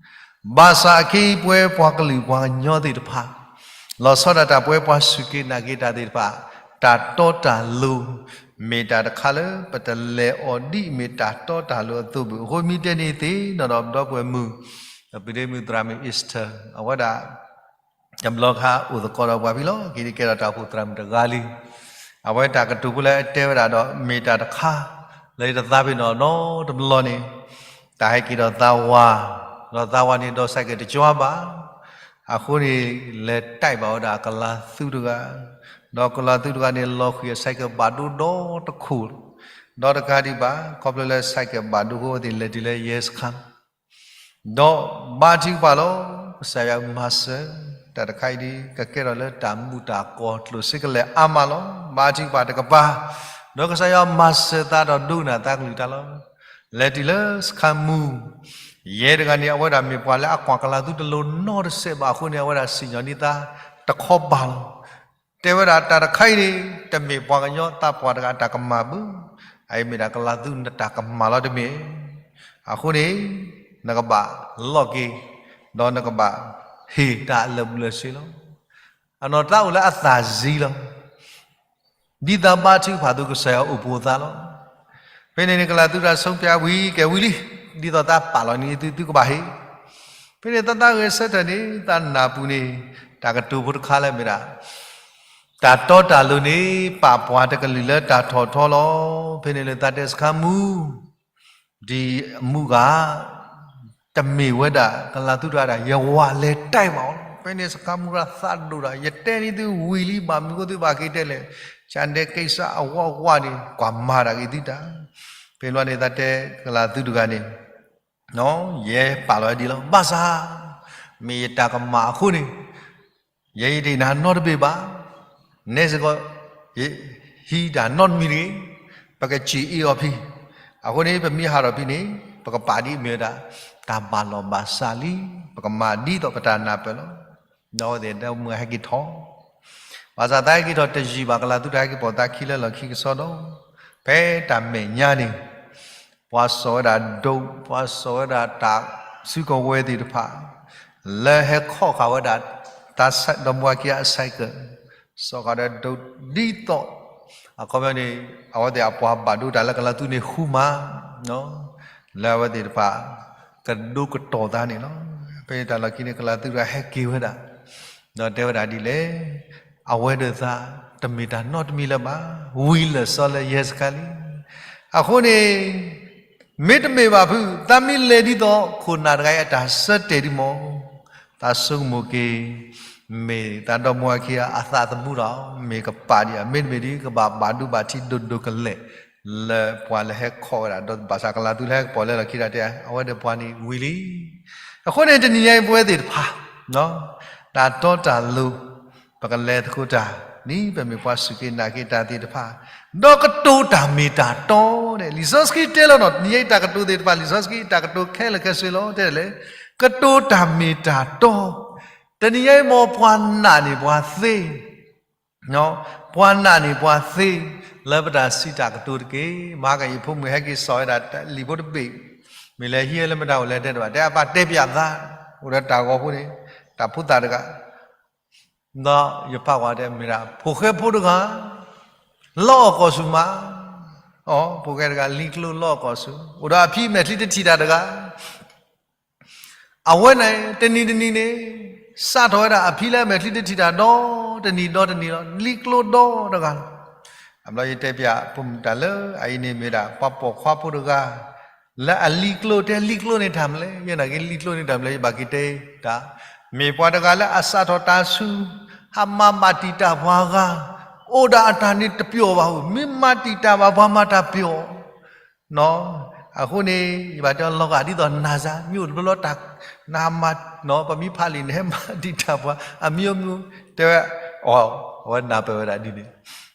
ဘၣ်ဆၣ်အခဲအံၤပဝဲပှၤကလုာ်ပှၤကညီသ့ၣ်တဖၣ် လီၤဆီဒၣ်တၢ်ပဝဲပှၤစူၢ်က့ၤနာ်က့ၤတၢ်သ့ၣ်တဖၣ် တၢ်တီတၢ်လိၤ မ့ၢ်တၢ်တခါလၢပတလဲၤအီၤဒ်မ့ၢ်တၢ်တီတၢ်လိၤအသိးဘၣ်. အဃိမ့ၢ်တဲန့ၣ်သ့ၣ်နီၣ်ဒီးပဒီပုၢ်ဝဲၢ်မုၣ် ပဒ့မုၣ်သရၣ်မုၣ် Esther အဝဲဒၣ် တဘျီခါအိၣ်သကိးဒီးပှၤဖဲလီၢ်ခံ ကဲထီၣ်တၢ်အိၣ်ဖှိၣ်သရၣ်မုၣ်တဂၤလံ. အဝဲတၢ်ကတိၤဖိလၢအတဲဝဲဒၣ်ဒီး မ့ၢ်တၢ်တခါ လၢယတသးပ့ၤနီၣ်နီတဘျီန့ၣ် တၢ်ဟဲက့ၤဒီးသးဝး, ဒီးသးဝးန့ၣ် ဒီးစဲးကဲးတကၠီဘၣ်. အဃိန့ၣ် လဲၤတဲဘၣ်ဝဲဒၣ်ကလၤသူတဂၤ, ဒီးကလၤသူတဂၤန့ၣ် လီၤဃံၤအစဲးကဲးဘၣ်ဒိဒီတခိၣ်, ဒီးတကးဒံးဘၣ် ခီဖျိလၢစဲးကဲးဘၣ်ဒိအဃိ အဝဲသ့ၣ်လဲၤတုၤလၢရဲစခန်း ဒီးဘါထုကဖၣ်လီၤ. ကစၢ်ယွၤမၤစၢၤ, တၢ်တခါအံၤဒ် ကကဲထီၣ်လၢတၢ်မုာ်တၢ်ကီၤကျိၣ်စ့ကလဲာ်အါမးလီၤ. ဘါထုကဖၣ်တကပၤ, ဒီးကစၢ်ယွၤမၤစၢၤသးဒီးဒိကနၣ်သးကလုၢ်တၢ်လီၤ. လဲၤတုၤလၢစခန်းမှူး, ရဲတဂၤန့ၣ် အဝဲဒၣ်မ့ၢ်ပှၤလၢအကွၢ်ကလၤသူတလိၤနီတစဲးဘၣ်အဃိန့ၣ် အဝဲဒၣ်စံၣ်ညီၣ်န့ၢ်သးတခီပၤလီၤ. တဲဝဲဒၣ်တၢ်တခါအံၤန့ၣ် တမ့ၢ်ပှၤကညီသးပှၢ်တဂၤအတၢ်ကမၣ်ဘၣ်. အအံၤမ့ၢ်ဒၣ်ကလၤသူနတၢ်ကမၣ်လီၤတမ့ၢ်. အဃိန့ၣ် နကဘၣ်လီၢ်က့ၤ, ဒီးနကဘၣ်ဟ့ၣ်တၢ်လၢာ်ဘူၣ်လၢာ်စ့လီၤ. အနီၢ်သးအိၣ်လၢအသၣ်စံလီၤ. ဒ်သးဘါထုကဖၣ်အသိး ကစၢ်ယွၤအိၣ်ဖှိၣ်သးလီၤ. ဖဲန့ၣ်န့ၣ် ကလၤသူတၢ် ဆုံးဖြတ် ဝံၤကဲဝံၤလံ, ဒ်သိးသးပာ်လီၤန့ၢ်သု သုကဘၣ်ဟ့ၣ်. ဖဲန့ၣ်သးသးဂဲၤဆၢထၢၣ်န့ၣ် သးနၢ်ပူၤန့ၣ် တၢ်ကတိၤဖိတခါလၢမ့ၢ်ဒၣ် တၢ်တီတၢ်လိၤန့ၣ် ပာ်ပှၤတကလုာ်လၢတၢ်ထီၣ်ထီလီၤ. ဖဲန့ၣ်လၢသးတဲစခန်းမှူး ဒ်အမူဂၤ တမ့ၢ်ဝဲဒၣ်ကလၤသူတဂၤဒၣ် ယဝၤလဲၤတဲဘၣ်အီၤလီၤ. ဖဲန့ၣ်စခန်းမှူးတဂၤသးဒိၣ်ဒၣ် ယတဲန့ၢ်သုဝံၤလံ ဘၣ်မနုၤဃိသုဘၣ်က့ၤတဲလဲၣ်, ဆၣ်ဒဲးကဲစၢ်အဝီဝါန့ၣ် ကွၢ်မၤတၢ်ဂ့ၤသုတၢ်. ဖဲန့ၣ်န့ၣ်သးတဲကလၤသူတဂၤန့ၣ် ယဲပာ်လီၤဝဲဒ်လီၤ. ဘၣ်ဆၣ် မ့ၢ်ယတၢ်ကမၣ်အဃိန့ၣ် ယဲယတဟ့ၣ်နၤနီတဘ့ၣ်ဘၣ်. နဲစ့ၢ်ကီး ယဟံးတၢ်နီတမံၤတဂ့ၤ. ပကစံၣ်အ့ၣ်အီၤဖဲ, အဃိန့ၣ် ပမ့ၢ်ဟးထီၣ်ဖဲန့ၣ် ပကပာ်ဒ်အမ့ၢ်ဝဲဒၣ် တၢ်ဘၣ်လီၢ်ဘၣ်စးလံ, ပကမၤဒ်သိးပတၢ်နၢ်ပၢၢ်လီၤ. ဒီးအဝဲသ့ၣ်ဒီးမုၢ်ဟဲက့ၤထီၣ် ဘၣ်ဆၣ်သးဟဲက့ၤထီၣ်တယံာ်ဘၣ် ကလၤသူတဂၤဟဲက့ၤပိာ်သးခံလၢလီၢ်ခံကစီဒီး ဖဲတၢ်မဲာ်ညါန့ၣ် ပှၤစိာ်ဝဲဒၣ်ဒိး, ပှၤစိာ်ဝဲဒၣ်တၢ်စုကဝဲၤသ့ၣ်တဖၣ် လၢဟဲခီၣ်ဃာ်ဝဲဒၣ် ဒီမါဝၤခံဂၤအ cycle စီၤဃးဒီးဒိးဒ်သိး အခီပညီန့ၣ် အဝဲသ့ၣ်အပှၤဘၣ်ဒိတၢ်လၢကလၤသူန့ၣ်ဃူမး လၢအဝဲသ့ၣ်တဖၣ် ကဒိကတီၤသးန့ၣ်လီၤ. ဖဲန့ၣ်တၢ်လီၢ်ခံန့ၣ် ကလၤသူတဂၤဟဲက့ၤဝဲဒၣ် ဒီးတဲဝဲဒၣ်ဒ်လဲၣ်, အဝဲဒၣ်သးတမ့ၢ်တၢ်နီတမံၤလၢၤဘၣ်, ဝံၤလၢာ်စီလၢယဲၢ်စခါလံ. အဃိန့ၣ် မ့တမ့ၢ်ဘၣ်ဖုး သးမ့ၢ်လဲၤဒ်သိး ခိၣ်နၢ်တဂၤအံၤအတၢ်ဆၢတဲာ်ဒံးမး, သးဆိကမိၣ်က့ၤ မ့ၢ်သးဒီမါဝၤခံဂၤအသးသမူဒီး မ့ၢ်ကပာ်ဒံးဧါ, မ့တမ့ၢ်ဒ် ကဘၣ်ဘၣ်ဒိဘၣ်ထံးဒိၣ်ဒိၣ်ကလဲာ် လၢပှၤလၢဟဲခီၣ်ဝဲဒၣ် ဒီးဘၣ်ဆၣ်ကလၤသူလၢဟဲကပီၤလဲလီၢ်ခံတၢ်တဲ အဝဲဒီးပှၤန့ၣ်ဝံၤလံ. အဃိန့ၣ် တနံၤညါအံၤပဝဲသ့ၣ်တဖၣ် တၢ်တီတၢ်လိၤ ပကလဲၤသကိးတၢ် ဒ်ပမ့ၢ်ပှၤစူၢ်က့ၤနာ်က့ၤတၢ်သ့ၣ်တဖၣ် ဒီးကတိၤတၢ်မ့ၢ်တၢ်တီန့ၣ် လံာ်စီဆှံတဲလီၤနီၤ, တနံၤညါအံၤတၢ်ကတိၤသ့ၣ်တဖၣ် လံာ်စီဆှံတၢ်ကတိၤခဲလၢာ်ခဲဆ့လီၤ တဲလဲၣ်, ကတိၤတၢ်မ့ၢ်တၢ်တီ, တနံၤညါအံၤမ်ပှၤနာ်န့ၢ်ပှၤသ့ ပှၤနာ်န့ၢ်ပှၤသ့ လၢပတၢ်စံးတၢ်ကတိၤတက့ၢ်. မဟါကယံာ်ဖိမုၣ်ဟဲက့ၤစိာ်ဝဲဒၣ်လံာ်ဖိတဘ့ၣ်, မ့ၢ်လဲၤဟံးလၢမတၤအိၣ်လဲၤတဲတဘၣ်, တဲအပၢ်တဲပၠးသး, အိၣ်ဒီးတၢ်ဂီၤဖိန့ၣ် တၢ်ဖိသၣ်တဂၤ, ဒီးယဖးကွၢ်တဲမ့ၢ်ဒၣ် ဖိၣ်ဃဲဖိတဂၤ လီအီၣ်ကီၢ်ဆူၣ်မး, အီ ဖိၣ်ဃဲတဂၤ လံကျိလီအီၣ်ကီၢ်ဆူၣ်, အိၣ်ဒီးအဖံမဲာ်ချံတထံၣ်တၢ်တဂၤ အဝဲန့ၣ် တနံၤတနံၤန့ၣ် စးထီၣ်ဝဲဒၣ်အဖံလၢအမဲာ်ချံတထံၣ်တၢ်ဒီတနံၤဒီတနံၤလီၤ, လံကျိဒီတဂၤလီၤ. အဘျီယတဲပၠးဖိမုၣ်တၢ်လၢအအံၤန့ၣ်မ့ၢ်ဒၣ် ပှၤပိာ်ခွါဖိတဂၤ လၢအလံကျိ တဲလံကျိန့ၣ်တၢ်မနုၤလဲၣ်, ယဲနာ်က့လံကျိန့ၣ်တၢ်မနုၤလဲၣ် ယဘၣ်က့ၤတဲတၢ်, မ့ၢ်ပှၤတဂၤလၢအစးထီၣ်တၢ်ဆူၣ်, ဟးမၤဘၣ်တံာ်တာ်ပှၤဂၤ, အိၣ်ဒၣ်အတၢ်န့ၣ်တပျီၢ်ဘၣ်ဧိၤ, မ့ၢ်မၤတံာ်တာ်ဘၣ်ပှၤမၤတၢ်ပျီၢ် အဃိန့ၣ် ယဘၣ်တဲလီၤဂာ်ဒ်သိးနၤစါ မ့ၢ်အိၣ်တဘျီလီၤတၢ် နမၤ ပမ့ၢ်ဖးလံာ်န့ၣ် ဟဲမၤတံာ်တာ်ပှၤ အမံၤမံၤ တဲဝဲ အီ အဝဲနၢ်ပၢၢ်ဝဲဒၣ်ဒ်န့ၣ်,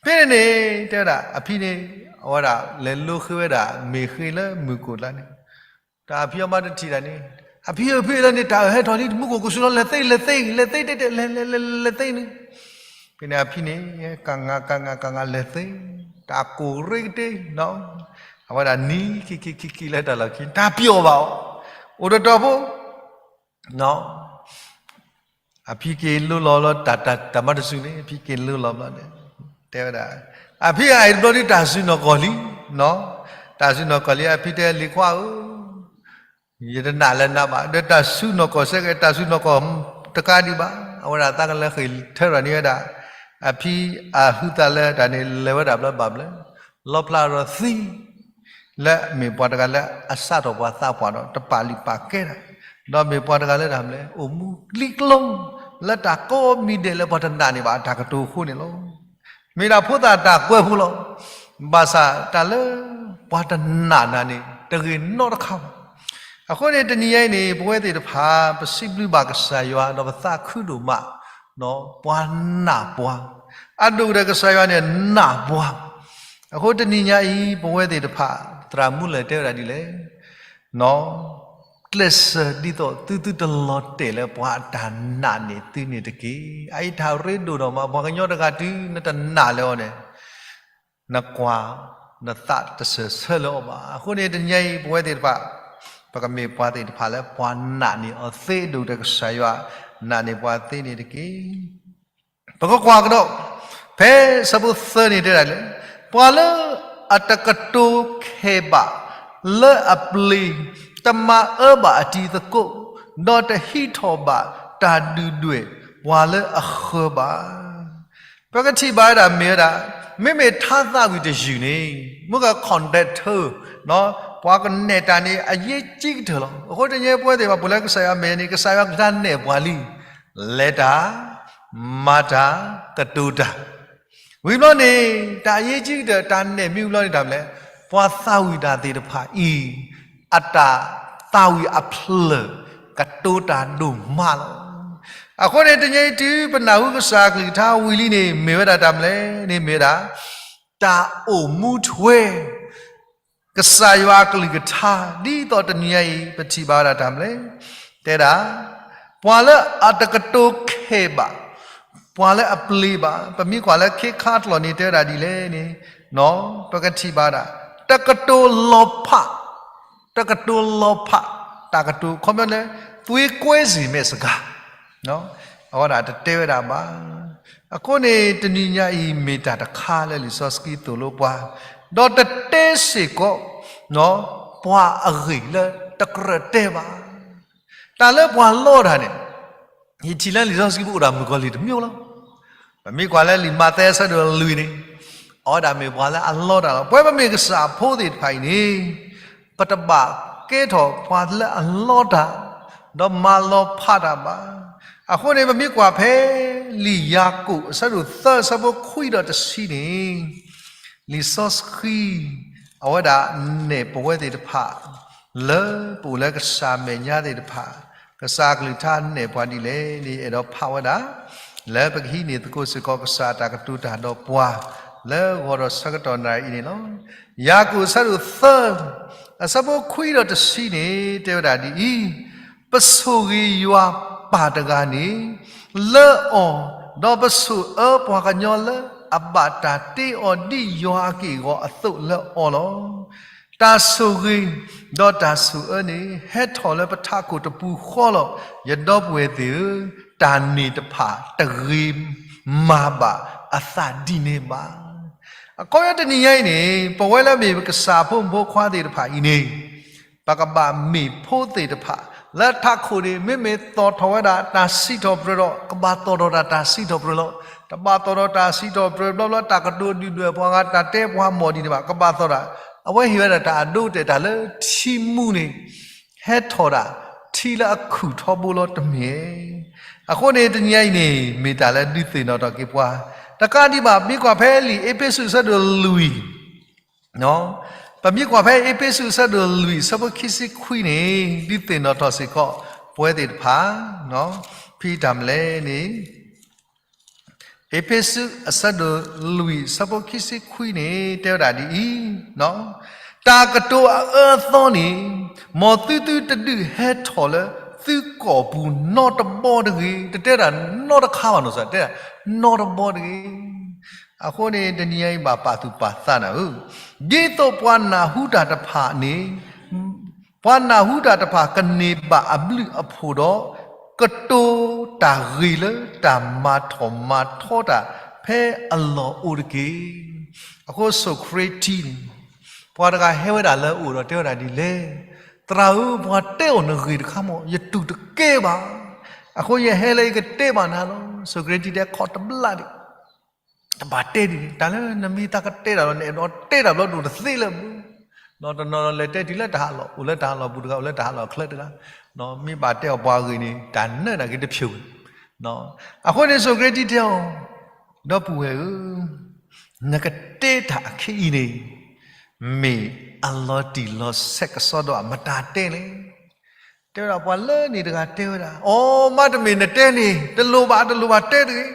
ဖဲန့ၣ်န့ၣ် တဲဝဲဒၣ် အဖံန့ၣ် အဝဲဒၣ်လဲၤလိဃ့ဝဲဒၣ် မ့ၢ်ဃ့လၢမုၢ်ကိၣ်ကျါန့ၣ်, တၢ်အဖံအမါတထံၣ်တၢ်န့ၣ်, အဖံဧၢ ဖံလၢန့ၣ် တၢ်အၢၣ်ဟဲထီၣ်လံ တမူခိၣ်ကစူၤလီၤ လဲၤသ့ လဲၤသ့ လဲၤသ့ တဲတဲ လဲၤ လဲၤ လဲၤ လဲၤသ့န့ၣ်, ဖဲန့ၣ်အဖံန့ၣ် ကငါ ကငါ ကငါ လဲၤသ့, တၢ်ကိၢ်ရ့ကတ့ၢ် အဝဲဒၣ်နံၤခံခံခံခံလၢတၢ်လီၢ်ခံ တၢ်ပျီၢ်ဘၣ်အီၤ, အိၣ်တတီၤဖိ အဖံက့ၤလိလီၤလၢတၢ် တၢ် တၢ်မၤတစူၤန့ၣ် အဖံက့ၤလိလီၤဘျီန့ၣ် တဲဝဲဒၣ်, အဖံအံၤတဘျီဒ်တၢ်စူၤနီၢ်ကီၢ်လံ, တၢ်စူၤနီၢ်ကီၢ်လံ အဖံတဲလံၤခွါဧၢ, ယတနာ်လၢနၤဘၣ်, ဒီးတၢ်စူၤနီၢ်ကီၢ်စဲကဲ တၢ်စူၤနီၢ်ကီၢ်တကးဒံးဘၣ်, အဝဲဒၣ်သးကလဲၤဃ့ၢ်ထၢထီၣ်န့ၢ်ဝဲဒၣ်, အဖံအဟုသးလၢတၢ်န့ၣ် လဲၤဝဲဒၣ်ဘျီဘၣ်ဘျီ, လီဖျါဒီးသံ လၢမ့ၢ်ပှၤတဂၤလၢအစးထီၣ်ပှၤသးပှၢ်ဒီး တပာ်လုၢ်ပာ်ကဲတၢ်, ဒီးမ့ၢ်ပှၤတဂၤလၢတၢ်မနုၤလဲၣ် အိၣ်မူလံကျိ လၢတၢ်ကိးမံၤဒဲးလၢပှၤတနာ်န့ၢ်ဘၣ်အတၢ်ကတိၤအဃိန့ၣ်လီၤ. မ့ၢ်ဒၣ်ဖိသၣ်တၢ်ကွဲးဖိလီၤ. ဘၣ်ဆၣ်တၢ်လၢပှၤတနာ်နၤန့ၣ် တဂ့ၤနီတခါဘၣ်. အဃိန့ၣ် တနံၤညါအံၤန့ၣ် ပဝဲသ့ၣ်တဖၣ် ပစံးဘျုးဘၣ်ကစၢ်ယွၤ ဒီးပသးခုဒိၣ်မး ပှၤနာ်ပှၤ, အဒိၣ်ကတၢၢ်ကစၢ်ယွၤန့ၣ်နာ်ပှၤ. အဃိတနံၤညါအံၤ ပဝဲသ့ၣ်တဖၣ် သရၣ်မူလၢၢ်တဲဝဲဒၣ်ဒ်လဲၣ်, ကျဲးစၢးဒ်သိးသုသုတလီၤတဲာ်လၢပှၤအတၢ်နာ်န့ၢ်သုန့ၣ်တက့ၢ်. အအံၤတၢ်ရ့ဒိၣ်ဒီးမး ပှၤကညီတဂၤတုၤနတနာ်လၢအီၤန့ၣ် နကွၢ် နသးတစၢၢ်ဆၢလၢအီၤဘၣ်. အဃိန့ၣ် တနံၤညါအံၤ ပဝဲသ့ၣ်တဖၣ် ပကမ့ၢ်ပှၤသ့ၣ်တဖၣ်လၢပှၤနာ်န့ၢ်အီၤသ့ အဒိၣ်ကတၢၢ်ကစၢ်ယွၤနာ်န့ၢ်ပှၤသ့န့ၣ်တက့ၢ်. ပကကွၢ်ကဒီး ဖဲဆၢဖိသၢန့ၣ်တဲဒၣ်လဲၣ်, ပှၤလၢအတကတိၤခဲးဘၣ်လၢအပျ့ၤ, တမၤအၢဘၣ်အတံၤသကိး, ဒီးတဟံးထီၣ်ဘၣ်တၢ်ဒုၣ်ဒွဲၣ်ပှၤလၢအဃၢၤဘၣ်. ပကထံၣ်ဘၣ်ဝဲဒၣ်မ့ၢ်ဝဲဒၣ် မ့မ့ၢ်ထါသးဝံၣ်တယုၢ်န့ၣ် မ့ၢ်က conductor ပှၤကနဲၣ်တၢ်န့ၣ် အရေးကြီးကတၢၢ်လီၤ. အဃိတနံၤညါပဝဲသ့ၣ်တဖၣ် ပှၤလၢကစၢ်ယွၤမဲာ်န့ၣ် ကစၢ်ယွၤကထါနဲၣ်ပှၤလံ လဲၤတၢ်, မၤတၢ်, ကတိၤတၢ်. ဝံၤဘျီန့ၣ် တၢ်အရေးကြီးကတၢၢ် တၢ်နဲၣ်မ့ၢ်ဝံၤဘျီန့ၣ် တၢ်မနုၤလဲၣ်, ပှၤသးဝံၣ်တၢ်သ့ၣ်တဖၣ်အံၤ အတၢ်သးဝံၣ်အဖျၢၣ် ကတိၤတၢ်ဒိၣ်မးလီၤ. အဃိန့ၣ် တနံၤအံၤတုၤပနၢ်ဟူကစၢ်အကလုၢ်ကထါဝံၤလံန့ၣ် မ့ၢ်ဝဲဒၣ်တၢ်မနုၤလဲၣ်န့ၣ် မ့ၢ်ဝဲဒၣ် တၢ်အိၣ်မူထွဲ ကစၢ်ယွၤအကလုၢ်ကထါ ဒ်သိးတနံၤညါအံၤ ပထံၣ်ဘၣ်ဝဲဒၣ်တၢ်မနုၤလဲၣ်, တဲဒၣ် ပှၤလၢအတကတိၤခဲးဘၣ်, ပှၤလၢအပျ့ၤဘၣ်, ပမ့ၢ်ကွၢ်လၢခ့ခါတလီၢ်န့ၣ် တဲဝဲဒၣ်ဒ်လဲၣ်န့ၣ်, ပကထံၣ်ဘၣ်ဒၣ် တကတိၤလီၤဖး, တကတိၤလီၤဖး, တၢ်ကတိၤခီပညီလၢ သွေးကွဲစေမယ့်စကား အဝဲဒၣ်တတဲဝဲဒၣ်ဘၣ်. အဃိန့ၣ် တနံၤညါအံၤမ့ၢ်တၢ်တခါလၢလံာ်စီဆှံသိၣ်လိပှၤ, ဒီးတတဲစ့ၢ်ကီး ပှၤအဂ့ၢ်လၢတကြၢးတဲဘၣ်. တၢ်လၢပှၤလီတၢ်န့ၣ် ယထံၣ်လၢလံာ်စီဆှံပူၤအိၣ်ဒၣ်မုၣ်ကီၤလံၢ်တမံၤလီၤ. ပမ့ၢ်ကွၢ်လၢလံာ်မးသဲအဆၢဒိၣ်လွံၢ်န့ၣ်, အဝဲဒၣ်မ့ၢ်ပှၤလၢအလီတၢ်လီၤ. ပဝဲပမ့ၢ်ကစၢ်ဖိသ့ၣ်တဖၣ်အံၤန့ၣ် ပတဘၣ်ကဲထီၣ်ပှၤလၢအလီတၢ် ဒီးမၤလီၤဖးတၢ်ဘၣ်. အဃိန့ၣ် ပမ့ၢ်ကွၢ်ဖဲလံာ်ယၤကိာ်အဆၢဒိၣ်သၢအဆၢဖိခွံဒီးတဆံန့ၣ် လံာ်စီဆှံ အဝဲဒၣ်နဲၣ်ပဝဲသ့ၣ်တဖၣ် လၢပအိၣ်လၢကစၢ်မဲာ်ညါသ့ၣ်တဖၣ် ကစၢ်အကလုၢ်ကထါနဲၣ်ပှၤဒ်လဲၣ်န့ၣ် ယအဲၣ်ဒိးဖးဝဲဒၣ် လၢပကဟံးန့ၢ်သကိးစ့ၢ်ကီးကစၢ်အတၢ်ကတိၤတၢ်ဒီးပှၤ လၢဂီၤဒီးဆၢကတီၢ်နၣ်ရံၣ်အံၤန့ၣ်လီၤ. ယၤကိာ်အဆၢဒိၣ်သၢ အဆၢဖိခွံဒီးတဆံန့ၣ် တဲဝဲဒၣ်ဒ်အံၤ, ပဆိၣ်ဂ့ၤယွၤပၢ်တဂၤန့ၣ် လၢအီၤ, ဒီးပဆိၣ်အၢပှၤကညီလၢအဘၣ်တၢ်တ့အီၤဒ်ယွၤအက့ၢ်အဂီၤအသိးလၢအီၤလီၤ. တၢ်ဆိၣ်ဂ့ၤ ဒီးတၢ်ဆိၣ်အၢန့ၣ် ဟဲထီၣ်လၢပထးခိၣ်တပူၤဃီလီၤ. ယဒီပုၢ်ဝဲၢ်သ့ၣ်ဧၢ, တၢ်န့ၣ်တဖၣ်တဂ့ၤမၤဘၣ်အသးဒ်န့ၣ်ဘၣ်. အခီပညီတနံၤညါအံၤန့ၣ် ပဝဲလၢမ့ၢ်ပကစၢ်ဖိမုၣ်ဖိခွါသ့ၣ်တဖၣ်အံၤန့ၣ် ပကဘၣ်မ့ၢ်ဖိသ့ၣ်တဖၣ် လၢထးခိၣ်န့ၣ် မ့မ့ၢ်သီၣ်ထီၣ်ဝဲဒၣ်တၢ်စံးထီၣ်ပတြၢၤဒီး ကဘၣ်သီၣ်ထီၣ်တၢ်တၢ်စံးထီၣ်ပတြၢၤလီၤ. တဘၣ်သီၣ်ထီၣ်တၢ်စံးထီၣ်ပတြၢၤဘျီဘျီ တၢ်ကတိၤဒုၣ်ဒွဲၣ်ပှၤဂၤ တၢ်တဲပှၤမီၢ်ဒ်န့ၣ်ဘၣ်. ကဘၣ်သီၣ်တၢ် အဝဲဟ့ၣ်ဝဲဒၣ်တၢ်အဒိအတဲာ်တၢ်လၢထံမူန့ၣ် ဟဲထီၣ်ဒၣ်ထံလၢအခုၣ်ထီဘိလီၤတမ့ၢ်. အဃိန့ၣ် တနံၤညါအံၤန့ၣ် မ့ၢ်တၢ်လၢဒုးသ့ၣ်နီၣ်ထီၣ်က့ၤပှၤ တကးဒံးဘၣ် မ့ၢ်ကွၢ်ဖဲလံာ်အ့းဖ့းစူးအဆၢဒိၣ်လွံၢ် ပမ့ၢ်ကွၢ်ဖဲအ့းဖ့းစူးအဆၢဒိၣ်လွံၢ် အဆၢဖိခံဆံခွံန့ၣ် ဒုးသ့ၣ်နီၣ်ထီၣ်စ့ၢ်ကီး ပဝဲသ့ၣ်တဖၣ် ဖဲတၢ်မနုၤလဲၣ်န့ၣ် အ့းဖ့းစူးအဆၢဒိၣ်လွံၢ် အဆၢဖိခံဆံခွံန့ၣ် တဲဝဲဒၣ်ဒ်အံၤ, တၢ်ကတိၤအအၢအသီန့ၣ် မ်သုသုတဒုးဟဲထီၣ်လၢသုကိာ်ပူၤနီတဘီတဂ့ၤ. တတဲဒၣ်နီတခါဘၣ်နီၤ, တဲဒၣ်နီတဘီတဂ့ၤ. အဃိန့ၣ် တနံၤအံၤဘၣ်ပာ်သူၣ်ပာ်သးနၤဧၢ, ဒ်သိးပှၤနၢ်ဟူတၢ်တဖၣ်န့ၣ် ပှၤနၢ်ဟူတၢ်တဖၣ်ကန့ၢ်ဘၣ်အဘျုးအဖှိၣ်ဒီး ကတိၤတၢ်ဂ့ၤလၢတၢ်မၤထီၣ်မၤထီတၢ်ဖဲအလီၢ်အိၣ်တက့ၢ်. အဃိစီၤကရ့တံန့ၣ် ပှၤတဂၤဟဲဝဲဒၣ်လၢအအိၣ်ဒီးတဲဝဲဒၣ်ဒ်လဲၣ်, သရၣ်ဧၢ, ပှၤတဲအီၤနဂ့ၢ်တခါမး ယတူၢ်တကဲဘၣ်. အဃိယဟဲလၢယကတဲဘၣ်နၤလီၤ. စီၤကရ့တံတဲခီတဘျီဒံး တဘၣ်တဲဒ်န့ၣ်, တၢ်လၢနမ့ၢ်သးကတဲတၢ်လီၤ နအဲၣ်ဒိးတဲတၢ်ဘျီဒိၣ်တသ့လၢၤဘၣ်. တနီၤလဲၤတဲတုၤလၢတၢ်ဟးလီၢ်, အိၣ်လၢတၢ်ဟးလီၢ်ပူၤတဂၤ, အိၣ်လၢတၢ်ဟးလီၢ်ချၢတဂၤ, မ့ၢ်ဘၣ်တဲအီၤပှၤဂ့ၢ်န့ၣ် တၢ်နၢတၢ်က့ၤတဖျိး. အဃိန့ၣ်စီၤကရ့တံတဲအီၤ, ဒီပုၢ်ဝဲၢ်ဧၢ, နကတဲတၢ်အခဲအံၤန့ၣ် မ့ၢ်အလီၤတံၢ်လီၤဆဲးကစီဒီးအမတၤတဲလဲၣ်. တဲဝဲဒၣ်ပှၤလၢန့ၣ်တဂၤတဲဝဲဒၣ်, အိ မ့တမ့ၢ်နတဲန့ၣ် တလိၣ်ဘၣ်တလိၣ်ဘၣ်တဲတဂ့ၤ.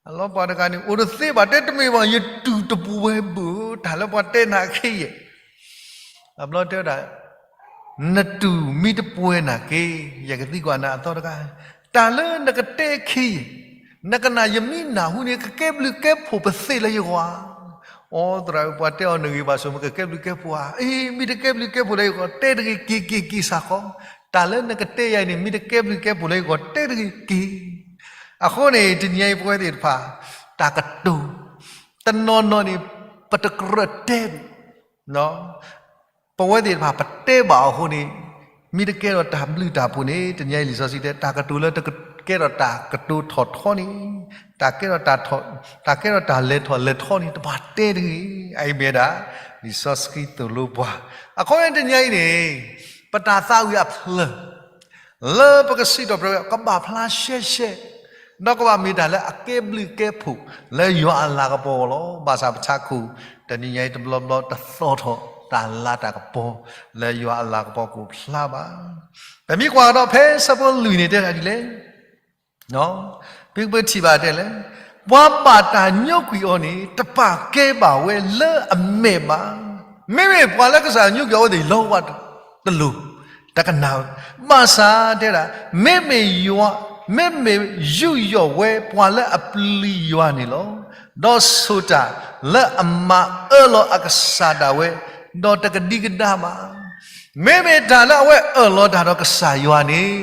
အလီၤပှၤတဂၤန့ၣ် အိၣ်တသ့ဘၣ်တဲတမ့ၢ်ဘၣ် ယတူၢ်တပှဲၤဘၣ် တၢ်လၢပှၤတဲနၤခဲအံၤ. အဘျီတဲဝဲဒၣ်, နတူၢ်မ့ၢ်တပှဲၤနၤက့ၤ, ယကသံကွၢ်နၤအသီတခါ, တၢ်လၢနကတဲခဲအံၤ, နကနၣ်ယမ့ၢ်နၢ်ဟူန့ၣ် ကကဲဘျုးကဲဖှိၣ်ပသ့ၣ်လၢယဂီၢ်ဧါ. အိ သရၣ်ဧၢ, ပှၤတဲအီၤနဂ့ၢ်ဘၣ်ဆိမိၣ် ကကဲဘျုးကဲဖှိၣ်ဧါ. အ့ မ့ၢ်တကဲဘျုးကဲဖှိၣ်လၢယဂီၢ် တဲတဂ့ၤက့ၤက့ၤက့ၤစ့ၢ်ကီး. တၢ်လၢနကတဲယၤအံၤန့ၣ် မ့ၢ်တကဲဘျုးကဲဖှိၣ်လၢယဂီၢ် တဲတဂ့ၤက့ၤ. အဃိန့ၣ် တနံၤအံၤပဝဲသ့ၣ်တဖၣ် တၢ်ကတိၤ တနီၤနီၤန့ၣ် ပတကြၢးတဲဘၣ်. ပဝဲသ့ၣ်တဖၣ်ပတဲဘၣ်အဃိန့ၣ် မ့ၢ်တကဲထီၣ်တၢ်ဘျုးတၢ်ဖှိၣ်န့ၣ် တနံၤအံၤလံာ်စီဆှံတဲ တၢ်ကတိၤလၢတကဲထီၣ်တၢ်ကတိၤထီၣ်ထီန့ၣ်, တၢ်ကဲထီၣ်တၢ်လဲၤထီၣ်လဲၤထီန့ၣ် တဘၣ်တဲတဂ့ၤ. အအံၤမ့ၢ်ဝဲဒၣ် လံာ်စီဆှံသိၣ်လိပှၤ. အခီပညီတနံၤအံၤန့ၣ် ပတၢ်သးဝံၣ်အဖျၢၣ် လၢပကစံးထီၣ်ပတြၢၤ ကဘၣ်ဖျါရှဲရှဲ, ဒီးကဘၣ်မ့ၢ်တၢ်လၢအကဲဘျုးကဲဖှိၣ်လၢယွၤအလၤကပီၤလီၤ. ဘၣ်ဆၣ်ပထးခိၣ် တနံၤညါအံၤတဘျီဘျီတသီၣ်ထီၣ်တၢ်လၤတၢ်ကပီၤ လၢယွၤအလၤကပီၤကအိၣ်ဖျါဘၣ်. ပမ့ၢ်ကွၢ်ကဒီးဖဲဆၢဖိလွံၢ်န့ၣ်တဲဒၣ်ဒ်လဲၣ်. ပကပထံၣ်ဘၣ်တဲလဲၣ်, ပှၤဘၣ်တၢ်ညိကွံာ်အီၤန့ၣ် တပာ်ကဲဘၣ်ဝဲလၢအမဲာ်ဘၣ်. မ့မ့ၢ်ပှၤလၢကစၢ်ညိကွံာ်အီၤဝဲသ့ၣ် လီၤဝဲတလိၤ တကနၣ်ဝဲ. ဘၣ်ဆၣ်တဲဒၣ် မ့မ့ၢ်ယွၤ, မ့မ့ၢ်ယူးယီၣ်ဝဲပှၤလၢအပျံၤယွၤန့ၣ်လီၤ. ဒီးဆိၣ်တၢ်လၢအမၤအၢလီၤအကစၢ်ဒၣ်ဝဲ, ဒီးတကဒံကဒါဘၣ်. မ့မ့ၢ်တၢ်လၢအဝဲအၢၣ်လီၤတၢ်ဒီးကစၢ်ယွၤန့ၣ်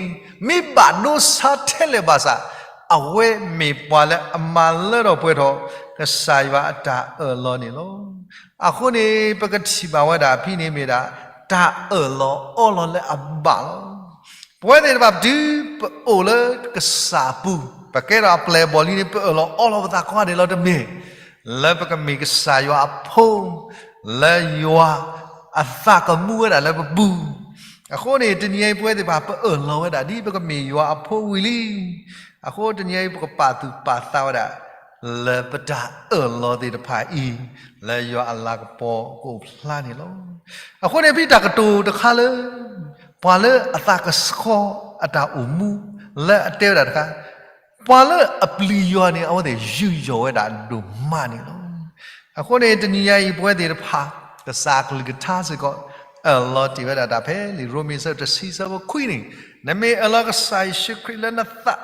မ့ၢ်ဘၣ်ဒိဆါထဲလဲၣ်ဘၣ်ဆၣ် အဝဲမ့ၢ်ပှၤလၢအမၤလၢထီၣ်ပှဲၤထီၣ် ကစၢ်ယွၤအတၢ်အၢၣ်လီၤန့ၣ်လီၤ. အဃိန့ၣ် ပကထံၣ်ဘၣ်ဝဲဒၣ်ဖဲန့ၣ်မ့ၢ်ဒၣ် တၢ်အၢၣ်လီၤအီလီၤလၢအဘၣ်လီၤ. ပဝဲသ့ၣ်တဖၣ်တုၤပအိၣ်လၢကစၢ်အပူၤ, ပကဲထီၣ်အပျဲၢ်အဘီၣ်လံန့ၣ် ပအၢၣ်လီၤအီလီၤပသးကိးဂၤဒဲးလီၤတမ့ၢ်, လၢပကမ့ၢ်ကစၢ်ယွၤအဖိ, လၢယွၤအသးကမူဝဲဒၣ်လၢပပူၤ. အဃိန့ၣ် တနံၤအံၤပဝဲသ့ၣ်တဖၣ် ပအၢၣ်လီၤဝဲဒၣ်ဒ်ပကမ့ၢ်ယွၤအဖိဝံၤလံ. အဃိတနံၤအံၤ ပကပာ်သူၣ်ပာ်သးဝဲဒၣ် လၢပတၢ်အၢၣ်လီၤသ့ၣ်တဖၣ်အံၤ လၢယွၤအလၤကပီၤကအိၣ်ဖျါန့ၣ်လီၤ. အဃိန့ၣ် ဖဲတၢ်ကတိၤတခါလၢ ပှၤလၢအသးကဆှီအတၢ်အိၣ်မူ လၢအတဲဝဲဒၣ်တခါ, ပှၤလၢအပျံၤယွၤန့ၣ် အဝဲသ့ၣ်ယူးယီၣ်ဝဲဒၣ်ဒိၣ်မးန့ၣ်လီၤ. အဃိန့ၣ် တနံၤညါအံၤ ပဝဲသ့ၣ်တဖၣ် ကစၢ်အကလုၢ်ကထါစ့ၢ်ကီး အၢၣ်လီၤတ့ၢ်ဝဲဒၣ်တၢ်ဖဲလံာ်ရိမ့ၤအဆၢတဆံအဆၢဖိခွံန့ၣ်, နမ့ၢ်အၢၣ်လီၤကစၢ်ယ့ၣ်ၡူးခရံာ်လၢနသး,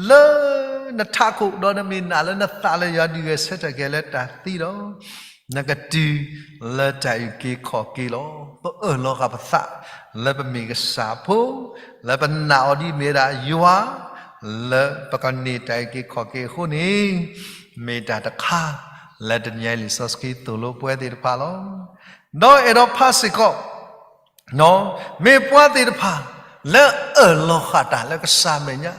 လၢနထးခိၣ် ဒီးနမ့ၢ်နာ်လၢနသးလၢယွၤဒုးဂဲၤဆၢထၢၣ်က့ၤလၢတၢ်သံဒီး နကတုၤလၢတၢ်အုၣ်က့ၤခီၣ်က့ၤလီၤ. ပအၢၣ်လီၤဃာ်ပသး လၢပမ့ၢ်ကစၢ်ဖိ, လၢပနာ်အီၤဒ်မ့ၢ်ဝဲဒၣ်ယွၤ, လၢပကန့ၢ်တၢ်အုၣ်က့ၤခီၣ်က့ၤအဃိန့ၣ်, မ့ၢ်တၢ်တခါ လၢတနံၤညါအံၤလံာ်စီဆှံသိၣ်လိပဝဲသ့ၣ်တဖၣ်လီၤ. ဒီးအဲၣ်ဒိးဖးစ့ၢ်ကီး မ့ၢ်ပှၤသ့ၣ်တဖၣ် လၢအအၢၣ်လီၤဃာ်တၢ်လၢကစၢ်အမဲာ်ညါ,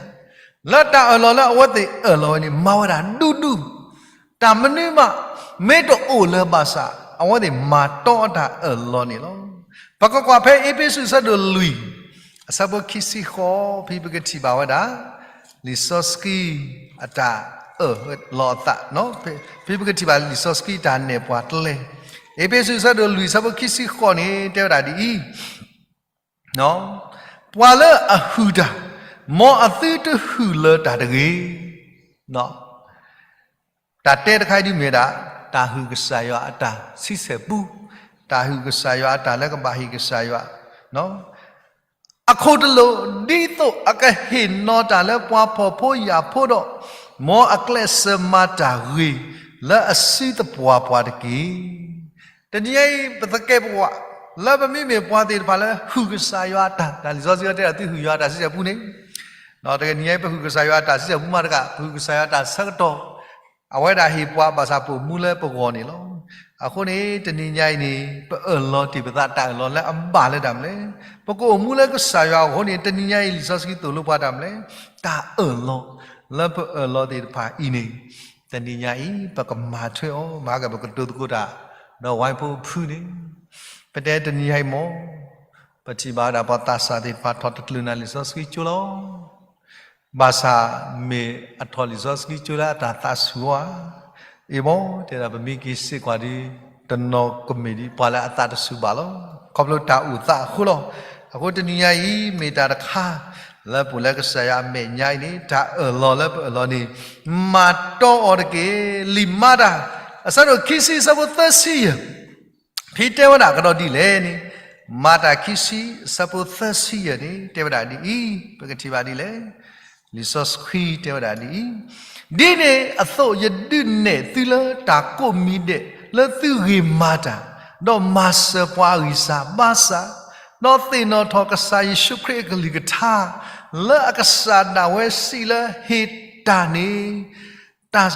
လၢတၢ်အၢၣ်လီၤလၢအဝဲသ့ၣ်အၢၣ်လီၤဝဲန့ၣ် မၤဝဲဒၣ်ဒူဒူ, တၢ်မနုၤမး မ့ၢ်တအိၣ်လၢၤဘၣ်ဆၣ် အဝဲသ့ၣ်မၤတီအတၢ်အၢၣ်လီၤန့ၣ်လီၤ. ပကကွၢ်ဖဲအ့းဖ့းစူးအဆၢဒိၣ်လွံၢ် အဆၢဖိခံဆံဃိး ဖဲပကထံၣ်ဘၣ်ဝဲဒၣ် လံာ်စီဆှံအတၢ်အၢၣ်လီၤအသး, ဖဲပကထံၣ်ဘၣ်လံာ်စီဆှံတၢ်နဲၣ်ပှၤကျဲ, အ့းဖ့းစူးအဆၢဒိၣ်လွံၢ် အဆၢဖိခံဆံဃိးန့ၣ် တဲဝဲဒၣ်ဒ်အံၤ, ပှၤလၢအဟုၣ်တၢ်, မ်အသုတဟုၣ်လၢၤတၢ်တဂ့ၤ. တၢ်တဲတခါအံၤဒ်မ့ၢ်ဝဲဒၣ် တၢ်ဟုၣ်ကစၢ်ယွၤအတၢ်ဆံဆဲၣ်ပူ, တၢ်ဟုၣ်ကစၢ်ယွၤအတၢ်လၢကဘၣ်ဟ့ၣ်ကစၢ်ယွၤ, အခိၣ်တလိာ် ဒ်သိးအကဟ့ၣ်နီၤတၢ်လၢပှၤဖှီၣ်ဖိယာ်ဖိဒီး, မ်အကျဲးစၢးမၤတၢ်ဂ့ၤလၢအစုသပှၢ်ပှၢ်တက့ၢ်. တနံၤအံၤ ပသကဲးပဝး လၢပမ့မ့ၢ်ပှၤသ့ၣ်တဖၣ်လၢဟုၣ်ကစၢ်ယွၤအတၢ်, တၢ်လံာ်စီဆှံတဲဒၣ်သုဟုၣ်ယွၤအတၢ်ဆံဆဲၣ်ပူန့ၣ်, တနံၤအံၤ ပဟုၣ်ကစၢ်ယွၤအတၢ်ဆံဆဲၣ်ပူမးတကး, ပဟုၣ်ကစၢ်ယွၤအတၢ်ဆၢကတီၢ် အဝဲဒၣ်ဟ့ၣ်ပှၤဘၣ်ဆၣ်ပအိၣ်မူလၢပဂီၢ်န့ၣ်လီၤ. အဃိန့ၣ် တနံၤညါအံၤန့ၣ် ပအၢၣ်လီၤတ့ၢ်ပသးတၢ်အၢၣ်လီၤလၢအဘၣ်လၢတၢ်မနုၤလဲၣ်. ပကအိၣ်မူလၢကစၢ်ယွၤအဂီၢ်န့ၣ် တနံၤညါအံၤ လံာ်စီဆှံသိၣ်လိပှၤတၢ်မနုၤလဲၣ်. တၢ်အၢၣ်လီၤလၢပအၢၣ်လီၤသ့ၣ်တဖၣ်အံၤန့ၣ် တနံၤညါအံၤ ပကမၤထွဲအီၤ, မၤကပကတိၤသကိးတၢ် ဒီးဝဲဖိဖုန့ၣ်, ပတဲတနံၤညါအံၤမ့ၢ် ပထံၣ်ဘၣ်ဝဲဒၣ်ပှၤသးစၢ်သ့ၣ်တဖၣ်ထီၣ်တချုးနၤလံာ်စီဆှံကၠိလီၤ. ဘၣ်ဆၣ်မ့ၢ်အထီၣ်လံာ်စီဆှံကၠိလၢအတၢ်သးဆူၣ်ဧါ, အ့ၣ်မ့ၢ် တဲဒၣ်ပမ့ၢ်က့ၤစ့ၢ်ကီးဒီး တနီၤကမ့ၢ်ဒ်ပှၤလၢအသးတဆူၣ်ဘၣ်လီၤ. ခီဖျိတၢ်အိၣ်သးအဃိလီၤ. အဃိတနံၤညါအံၤ မ့ၢ်တၢ်တခါ လၢပအိၣ်လၢကစၢ်ယွၤအမဲာ်ညါအံၤန့ၣ် တၢ်အၢၣ်လီၤလၢပအၢၣ်လီၤန့ၣ် မၤတီအီၤတက့ၢ်. လံာ်မၤတၢ် အဆၢဒိၣ်ခံဆံ အဆၢဖိသၢဆံယဲၢ် ဖဲတဲဝဲဒၣ်ကဒီးဒ်လဲၣ်န့ၣ်, မၤတၢ်ခံဆံ အဆၢဖိသၢဆံယဲၢ်န့ၣ် တဲဝဲဒၣ်ဒ်အံၤ, ပကထံၣ်ဘၣ်ဒ်လဲၣ်. လံာ်စီဆှံတဲဝဲဒၣ်ဒ်အံၤ, ဒ်န့ၣ်အသိးယဒုးနဲၣ်သုလၢတၢ်ကိးမံၤဒဲး လၢသုဂ့ၤမၤတၢ်, ဒီးမၤစၢၤပှၤအဂံၢ်စၢ်ဘါစၢ်, ဒီးသ့ၣ်နီၣ်ထီၣ်ကစၢ်ယ့ၣ်ၡူးခရံာ်အကလုၢ်ကထါ, လၢအကစၢ်ဒၣ်ဝဲစံးလၢဟ့ၣ်တၢ်န့ၣ် တၢ်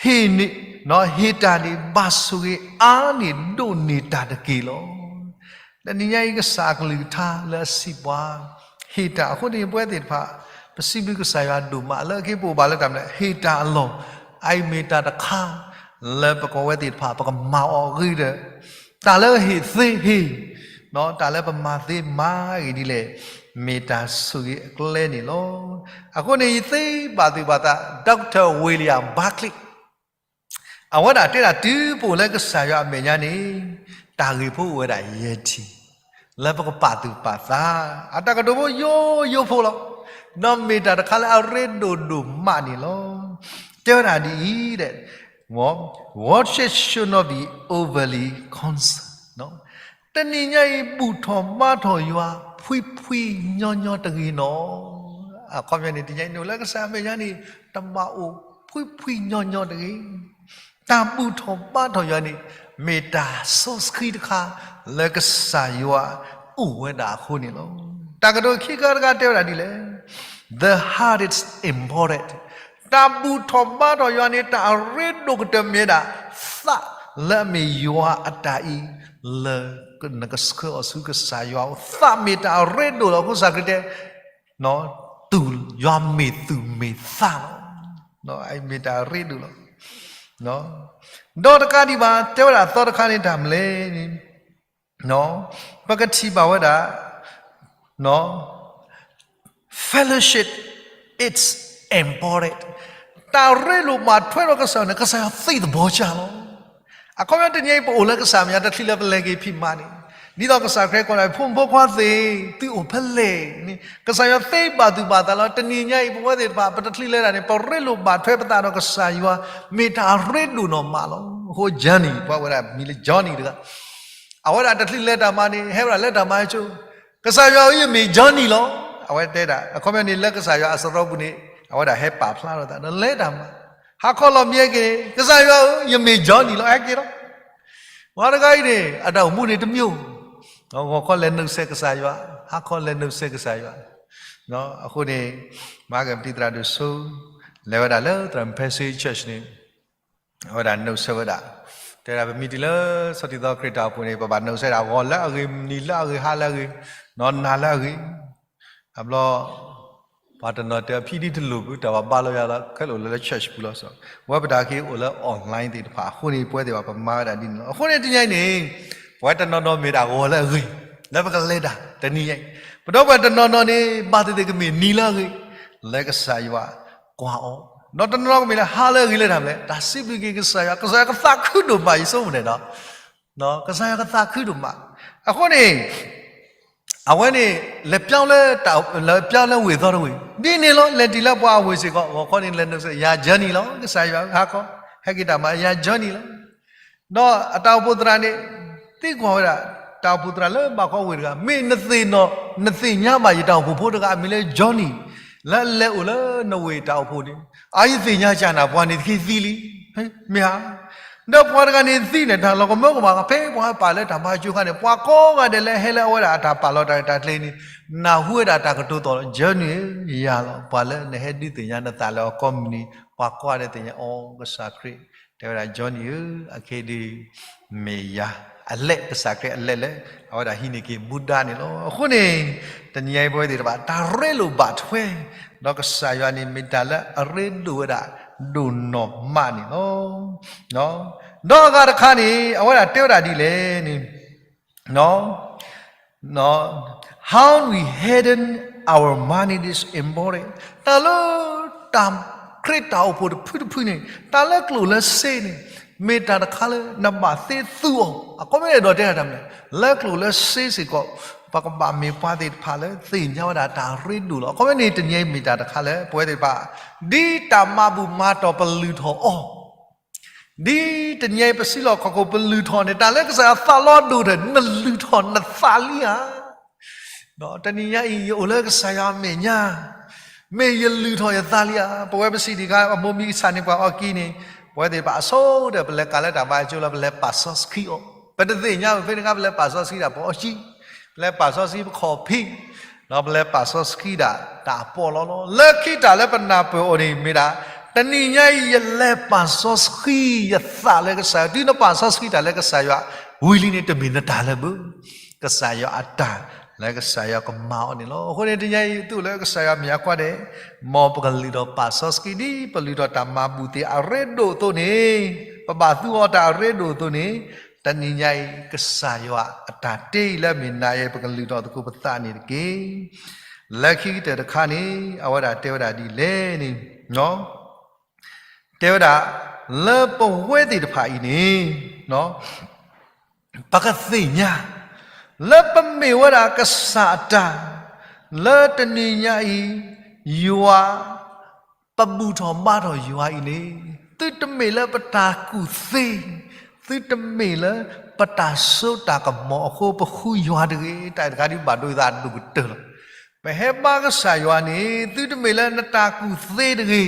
ဟ့ၣ်န့ၣ်, ဟ့ၣ်တၢ်န့ၣ် ဘၣ်ဆိၣ်ဂ့ၤအါန့ၢ်ဒိၣ်န့ၢ်တၢ်တက့ၢ်လီၤ. တနံၤညါအံၤ ကစၢ်အကလုၢ်ကထါလၢအစံးပှၤ ဟ့ၣ်တၢ်အဃိန့ၣ် ပဝဲသ့ၣ်တဖၣ် ပစံးဘျုးကစၢ်ယွၤဒိၣ်မး လၢအက့ၤပအိၣ်ဘၣ်လၢတၢ်မနုၤလဲၣ် ဟ့ၣ်တၢ်အလီၢ်, အအံၤမ့ၢ်တၢ်တခါ လၢပကဝဲသ့ၣ်တဖၣ် ပကမၤအီၤအဂ့ၤဒီး တၢ်လၢဟ့ၣ်သ့ဟ့ၣ် တၢ်လၢပမၤသ့မၤဂ့ၤဒ်လဲၣ်, မ့ၢ်တၢ်ဆိၣ်ဂ့ၤအကျဲန့ၣ်လီၤ. အဃိန့ၣ် ယသ့ဘၣ်သုဘၣ်သး Doctor William Barclay အဝဲဒၣ်တဲဒၣ်တုၤပအိၣ်လၢကစၢ်ယွၤအမဲာ်ညါန့ၣ် တၢ်ဂ့ၢ်ဖိအိၣ်ဝဲဒၣ်ယဲၢ်ထံၣ် လၢပကပာ်သူၣ်ပာ်သး, အတၢ်ကတိၤဖိယိယိဖိလီၤ. ဒီးမ့ၢ်တၢ်တခါလၢအရ့ဒိၣ်ဒိၣ်မးန့ၣ်လီၤ. တဲဝဲဒၣ်ဒ်အံၤ, Worship should not be overly concerned. တနံၤညါအံၤ ဘူၣ်ထီၣ်ဘါထီၣ်ယွၤ ဖှံဖှံညီညီတဂ့ၤနီၤ. အခီပညီန့ၣ် တနံၤညါအံၤ နအိၣ်လၢကစၢ်အမဲာ်ညါန့ၣ် တဘၣ်အိၣ်ဖှံဖှံညီညီတဂ့ၤ. တၢ်ဘူၣ်ထီၣ်ဘါထီၣ်ယွၤန့ၣ် မ့ၢ်တၢ်စီဆှံတခါ လၢကစၢ်ယွၤအိၣ်ဝဲဒၣ်အဃိန့ၣ်လီၤ. တၢ်ကတိၤခံခါတခါတဲဝဲဒၣ်ဒ်လဲၣ်. the hardest important. တၢ်ဘူၣ်ထီၣ်ဘါထီၣ်ယွၤန့ၣ် တၢ်အရ့ဒိၣ်ကတၢၢ်မ့ၢ်ဝဲဒၣ် သးလၢအမ့ၢ်ယွၤအတၢ်အံၤ လၢနကဆှၢအီၤဆူကစၢ်ယွၤအအိၣ် သးမ့ၢ်တၢ်အရ့ဒိၣ်လီၤ. အဃိစၢ်ခရံာ်တဲ ယွၤမ့ၢ်သူၣ်မ့ၢ်သးလီၤ. မ့ၢ်တၢ်အရ့ဒိၣ်လီၤ. ဒီးတကးဒံးဘၣ် တဲဝဲဒၣ်အသီတခါန့ၣ် တၢ်မနုၤလဲၣ်န့ၣ် ပကထံၣ်ဘၣ်ဝဲဒၣ် fellowship is important. တၢ်ရ့လိာ်ဘၣ်ထွဲဒီးကစၢ်ယွၤန့ၣ် ကစၢ်ယွၤသ့ၣ်သဘီၣ်စၢ်လီၤ. အခီပညီတနံၤအံၤ ပအိၣ်လၢကစၢ်မဲာ်ညါ တချုးလၢပလဲၤက့ၤဖံးမၤန့ၣ် ဒ်သိးကစၢ်ခရံာ်ကိးန့ၣ် ဖိမုၣ်ဖိခွါသ့ၣ် သုအိၣ်ဖဲလဲၣ်န့ၣ် ကစၢ်ယွၤသ့ဘၣ်သုဘၣ်သးလီၤ. တနံၤညါအံၤ ပဝဲသ့ၣ်တဖၣ် ပတချုးလဲၤတၢ်န့ၣ် ပရ့လိာ်ဘၣ်ထွဲပသးဒီးကစၢ်ယွၤ မ့ၢ်တၢ်ရ့ဒိၣ်နီၢ်မးလီၤ. အဃိ Johnny ပှၤဝဲဒၣ်မံၤလၢ Johnny တဂၤ အဝဲဒၣ်တချုးလဲၤတၢ်မၤန့ၣ် ဟဲဝဲဒၣ်လၢတၢ်မၤဆိ ကစၢ်ယွၤဧၢ ယမ့ၢ် Johnny လီၤ. အဝဲတဲဒၣ် အခီပညီန့ၣ် လၢကစၢ်ယွၤအစရီပူၤန့ၣ် အဝဲဒၣ်ဟဲပာ်ဖျါထီၣ်သးဒီးလဲၤတၢ်မၤ ဟါခီလီၤမံၤဟဲက့ၤန့ၣ် ကစၢ်ယွၤဧၢ ယမ့ၢ် Johnny လီၤ ဟဲက့ၤလီၤ. ပှၤတဂၤအံၤန့ၣ် အတၢ်အိၣ်မူန့ၣ်တမံၤ ဂီၤခီလဲၤနုာ်ဆဲးကစၢ်ယွၤ ဟါခီလဲၤနုာ်ဆဲးကစၢ်ယွၤ အဃိန့ၣ် မၤကပတံၤသရၣ်ဒိၣ်စိ လဲၤဝဲဒၣ်လၢသရၣ်မုၣ်ဖဲဆ့ church န့ၣ် အဝဲဒၣ်နုာ်ဆဲးဝဲဒၣ် တဲဒၣ်ပမ့ၢ်တုၤလၢဆီၣ်တံၢ်သီခရံာ်တၢ်အိၣ်ဖှိၣ်န့ၣ် ပဘၣ်နုာ်ဆဲးဒၣ်ဂီၤလၢအဂ့ၤ နံၤလၢအဂ့ၤ ဟါလၢအဂ့ၤ နၤလၢအဂ့ၤ အဘျီ ပှၤတနီၤတဲအဖံဒံတလိၣ်ဘၣ် တၢ်ဘၣ်ဘါလီၤယၤလီၤ ခဲလၢာ်အိၣ်လၢလၢ church ပူၤလီၤ. ပဝဲပတၢ်က့ၤအိၣ်လၢ online သ့ၣ်တဖၣ်အဃိန့ၣ် ပဝဲသ့ၣ်တဖၣ်ပမၤဝဲဒၣ်ဒ်န့ၣ်လီၤ. အဃိန့ၣ်တနံၤအံၤန့ၣ် ပဝဲတနီၤနီၤမ့ၢ်ဒၣ်ဂီၤလၢအဂ့ၤ လၢပကလဲၤတၢ်တနံၤအံၤ ပဒီပုၢ်ဝဲၢ်တနီၤနီၤန့ၣ် ဘၣ်သ့ၣ်သ့ၣ်ကမ့ၢ်နံၤလၢအဂ့ၤ လၢကစၢ်ယွၤကွၢ်အီၤ ဒီးတနီၤနီၤကမ့ၢ်လၢဟါလၢအဂ့ၤလၢတၢ်မနုၤလဲၣ် တၢ်စံးဘျုးက့ၤကစၢ်ယွၤ ကစၢ်ယွၤကသးခုဒိၣ်မး ယဆိကမိၣ်န့ၣ်ဒီး ကစၢ်ယွၤကသးခုဒိၣ်မး အဃိန့ၣ် အဝဲန့ၣ် လဲၤပျီလၢ လဲၤပျီလၢဝ့ၢ်သီတဝ့ၢ် ဒ်န့ၣ်လီၤ လဲၤတုၤလၢပှၤအဝ့ၢ်စ့ၢ်ကီး ဂီၤခီန့ၣ်လဲၤနုာ်ဆဲး ယၤ Johnny လီၤ ကစၢ်ယွၤဟါခီ ဟဲက့ၤတၢ်မၤ ယၤ Johnny လီၤ. ဒီးအတၢ်အိၣ်ဖှိၣ်သရၣ်န့ၣ် သံကွၢ်ဝဲဒၣ် တၢ်အိၣ်ဖှိၣ်သရၣ်လၢဘၣ်ဃီဝ့ၢ်တဂၤ မ့ၢ်နသ့ၣ်နီၣ် နသ့ၣ်ညါဘၣ်ယတၢ်အိၣ်ဖှိၣ်ဖိတဂၤ အမံၤလၢ Johnny လၢအလဲၤအိၣ်လၢနဝ့ၢ်တၢ်အိၣ်ဖှိၣ်န့ၣ် အယသ့ၣ်ညါကၢ်နၤ ပှၤန့ၣ်တက့ၢ်သံလံ မ့ၢ်ဧါ ဒီးပှၤတဂၤန့ၣ်သံန့ၣ် တၢ်လီၤကမၢကမၣ် ဖဲပှၤပာ်လၢတၢ်မၤစၢၤအခါန့ၣ် ပှၤကိးဂၤဒဲးလၢဟဲလၢအဝဲဒၣ်အတၢ်ပာ်လီၤတၢ်ရဲၣ်တၢ်ကျဲၤန့ၣ် နၢ်ဟူဝဲဒၣ်တၢ်ကတိၤသီၣ် Johnny ဧၢ ယၤလီၤ ပှၤလၢနဟဲဒုးသ့ၣ်ညါနသးလၢအကိးမုၢ်နံၤ ပှၤကိးဂၤဒဲးသ့ၣ်ညါအီၤ ကစၢ်ခရံာ် တဲဝဲဒၣ် Johnny ဧၢ အခဲအံၤဒုး မ့ၢ်ယၤ အလဲၤ ကစၢ်ခရံာ်အလဲၤလၢ အဝဲဒၣ်ဟံးန့ၢ်က့ၤမူဒါန့ၣ်လီၤ. အဃိန့ၣ် တနံၤအံၤပဝဲသ့ၣ်တဖၣ် တၢ်ရ့လိာ်ဘၣ်ထွဲ ဒီးကစၢ်ယွၤန့ၣ် မ့ၢ်တၢ်လၢအရ့ဒိၣ်ဝဲဒၣ် ဒိၣ်နီၢ်မးန့ၣ်လီၤ. ဒီးအဂၤတခါန့ၣ် အဝဲဒၣ်တဲဝဲဒၣ်ဒ်လဲၣ်န့ၣ် How we handle our money is important. တၢ်လၢ တၢ်ခရံာ်တၢ်အိၣ်ဖှိၣ်တဖုတဖုန့ၣ် တၢ်လၢကျိၣ်လၢစ့န့ၣ် မ့ၢ်တၢ်တခါလၢနဘၣ်သ့သူအီၤ အခီပညီအဲၣ်ဒိးတဲတၢ်မနုၤလဲၣ် လၢကျိၣ်လၢစ့စ့ၢ်ကီး ပကဘၣ်မ့ၢ်ပှၤသ့ၣ်တဖၣ်လၢသ့ၣ်ညါဝဲဒၣ်တၢ်ရ့ဒိၣ်လီၤ. အခီပညီန့ၣ် တနံၤအံၤမ့ၢ်တၢ်တခါလၢပဝဲသ့ၣ်တဖၣ် ဒ်တၢ်မၤဘူၣ်မၤတီၢ်ပလုၢ်ထီၣ်အီၤ ဒ်တနံၤအံၤပစံးလီၤခီၣ်ခိၣ်ပလုၢ်ထီၣ်န့ၣ် တၢ်လၢကစၢ်ယွၤသးလီၤဒိၣ်ထီၣ် နလုၢ်ထီၣ်နသးလံဧါ. တနံၤညါအံၤ ယအိၣ်လၢကစၢ်ယွၤအမဲာ်ညါ, မ့ၢ်ယလုၢ်ထီၣ်ယသးလံဧါ. ပဝဲပစံးတခါ အမိၢ်မံကဆၣ်န့ၣ် ပှၤအီၣ်ကံန့ၣ်, ပဝဲသ့ၣ်တဖၣ်အဆိကတၢၢ် ပလဲၤကၤလၢတၢ်ဘါယွၤကၠိလီၤ ပလဲၤပာ်စီဆှံအီၤ, ပတသ့ၣ်ညါဘၣ်ဖဲန့ၣ်အခါ ပလဲၤပာ်စီဆှံဒၣ်ပအီၣ်ကံ, ပလဲၤပာ်စီဆှံပခီၣ်ဖံး, ဒီးပလဲၤပာ်စီဆှံဒၣ်တၢ်အပီးလီလီၤ. လၢခံတၢ်လၢပနၢ်ပၢၢ်အီၤန့ၣ်မ့ၢ်ဒၣ်, တနံၤညါအံၤ ယလဲၤပာ်စီဆှံယသးလၢကစၢ်ယွၤ, တုၤနပာ်စီဆှံတၢ်လၢကစၢ်ယွၤဝံၤလံန့ၣ် တမ့ၢ်နတၢ်လၢၤဘၣ်, ကစၢ်ယွၤအတၢ်လၢကစၢ်ယွၤကမၤအီၤန့ၣ်လီၤ. အဃိန့ၣ် တနံၤညါအံၤ သုအိၣ်လၢကစၢ်ယွၤမဲာ်ညါကွၢ်ဒဲး, မ်ပကလုၢ်ထီၣ်ပာ်စီဆှံဒ်ပလုၢ်ထီၣ်တၢ်မၤဘူၣ်သ့ၣ်အရ့ဒိၣ်အသိးန့ၣ်, ပဘၣ်သူအီၤတၢ်အရ့ဒိၣ်အသိးန့ၣ်, တနံၤညါအံၤ ကစၢ်ယွၤအတၢ်တ့အံၤလၢအမ့ၢ်နၤယၤ ပကလုၢ်ထီၣ်သကိးပသးန့ၣ်တက့ၢ်. လၢခံကတၢၢ်တခါန့ၣ် အဝဲဒၣ်တဲဝဲဒၣ်ဒ်လဲၣ်န့ၣ် တဲဝဲဒၣ်, လၢပဝဲသ့ၣ်တဖၣ်အံၤန့ၣ်, ပကသ့ၣ်ညါ, လၢပမ့ၢ်ဝဲဒၣ်ကစၢ်အတၢ်, လၢတနံၤညါအံၤ, ယွၤ, ပဘူၣ်ထီၣ်ဘါထီၣ်ယွၤအံၤန့ၣ်, သုတမ့ၢ်လၢပတၢ်ကူၣ်သ့, သုတမ့ၢ်လၢပတၢ်စိတၢ်ကမီၤအဃိ ပဃုယွၤတဂ့ၤ. တၢ်အံၤတခါဒ်ဘၣ်ဒိသးဒိၣ်ကတၢၢ်လီၤ. ပဟဲဘါကစၢ်ယွၤန့ၣ် သုတမ့ၢ်လၢနတၢ်ကူၣ်သ့တဂ့ၤ,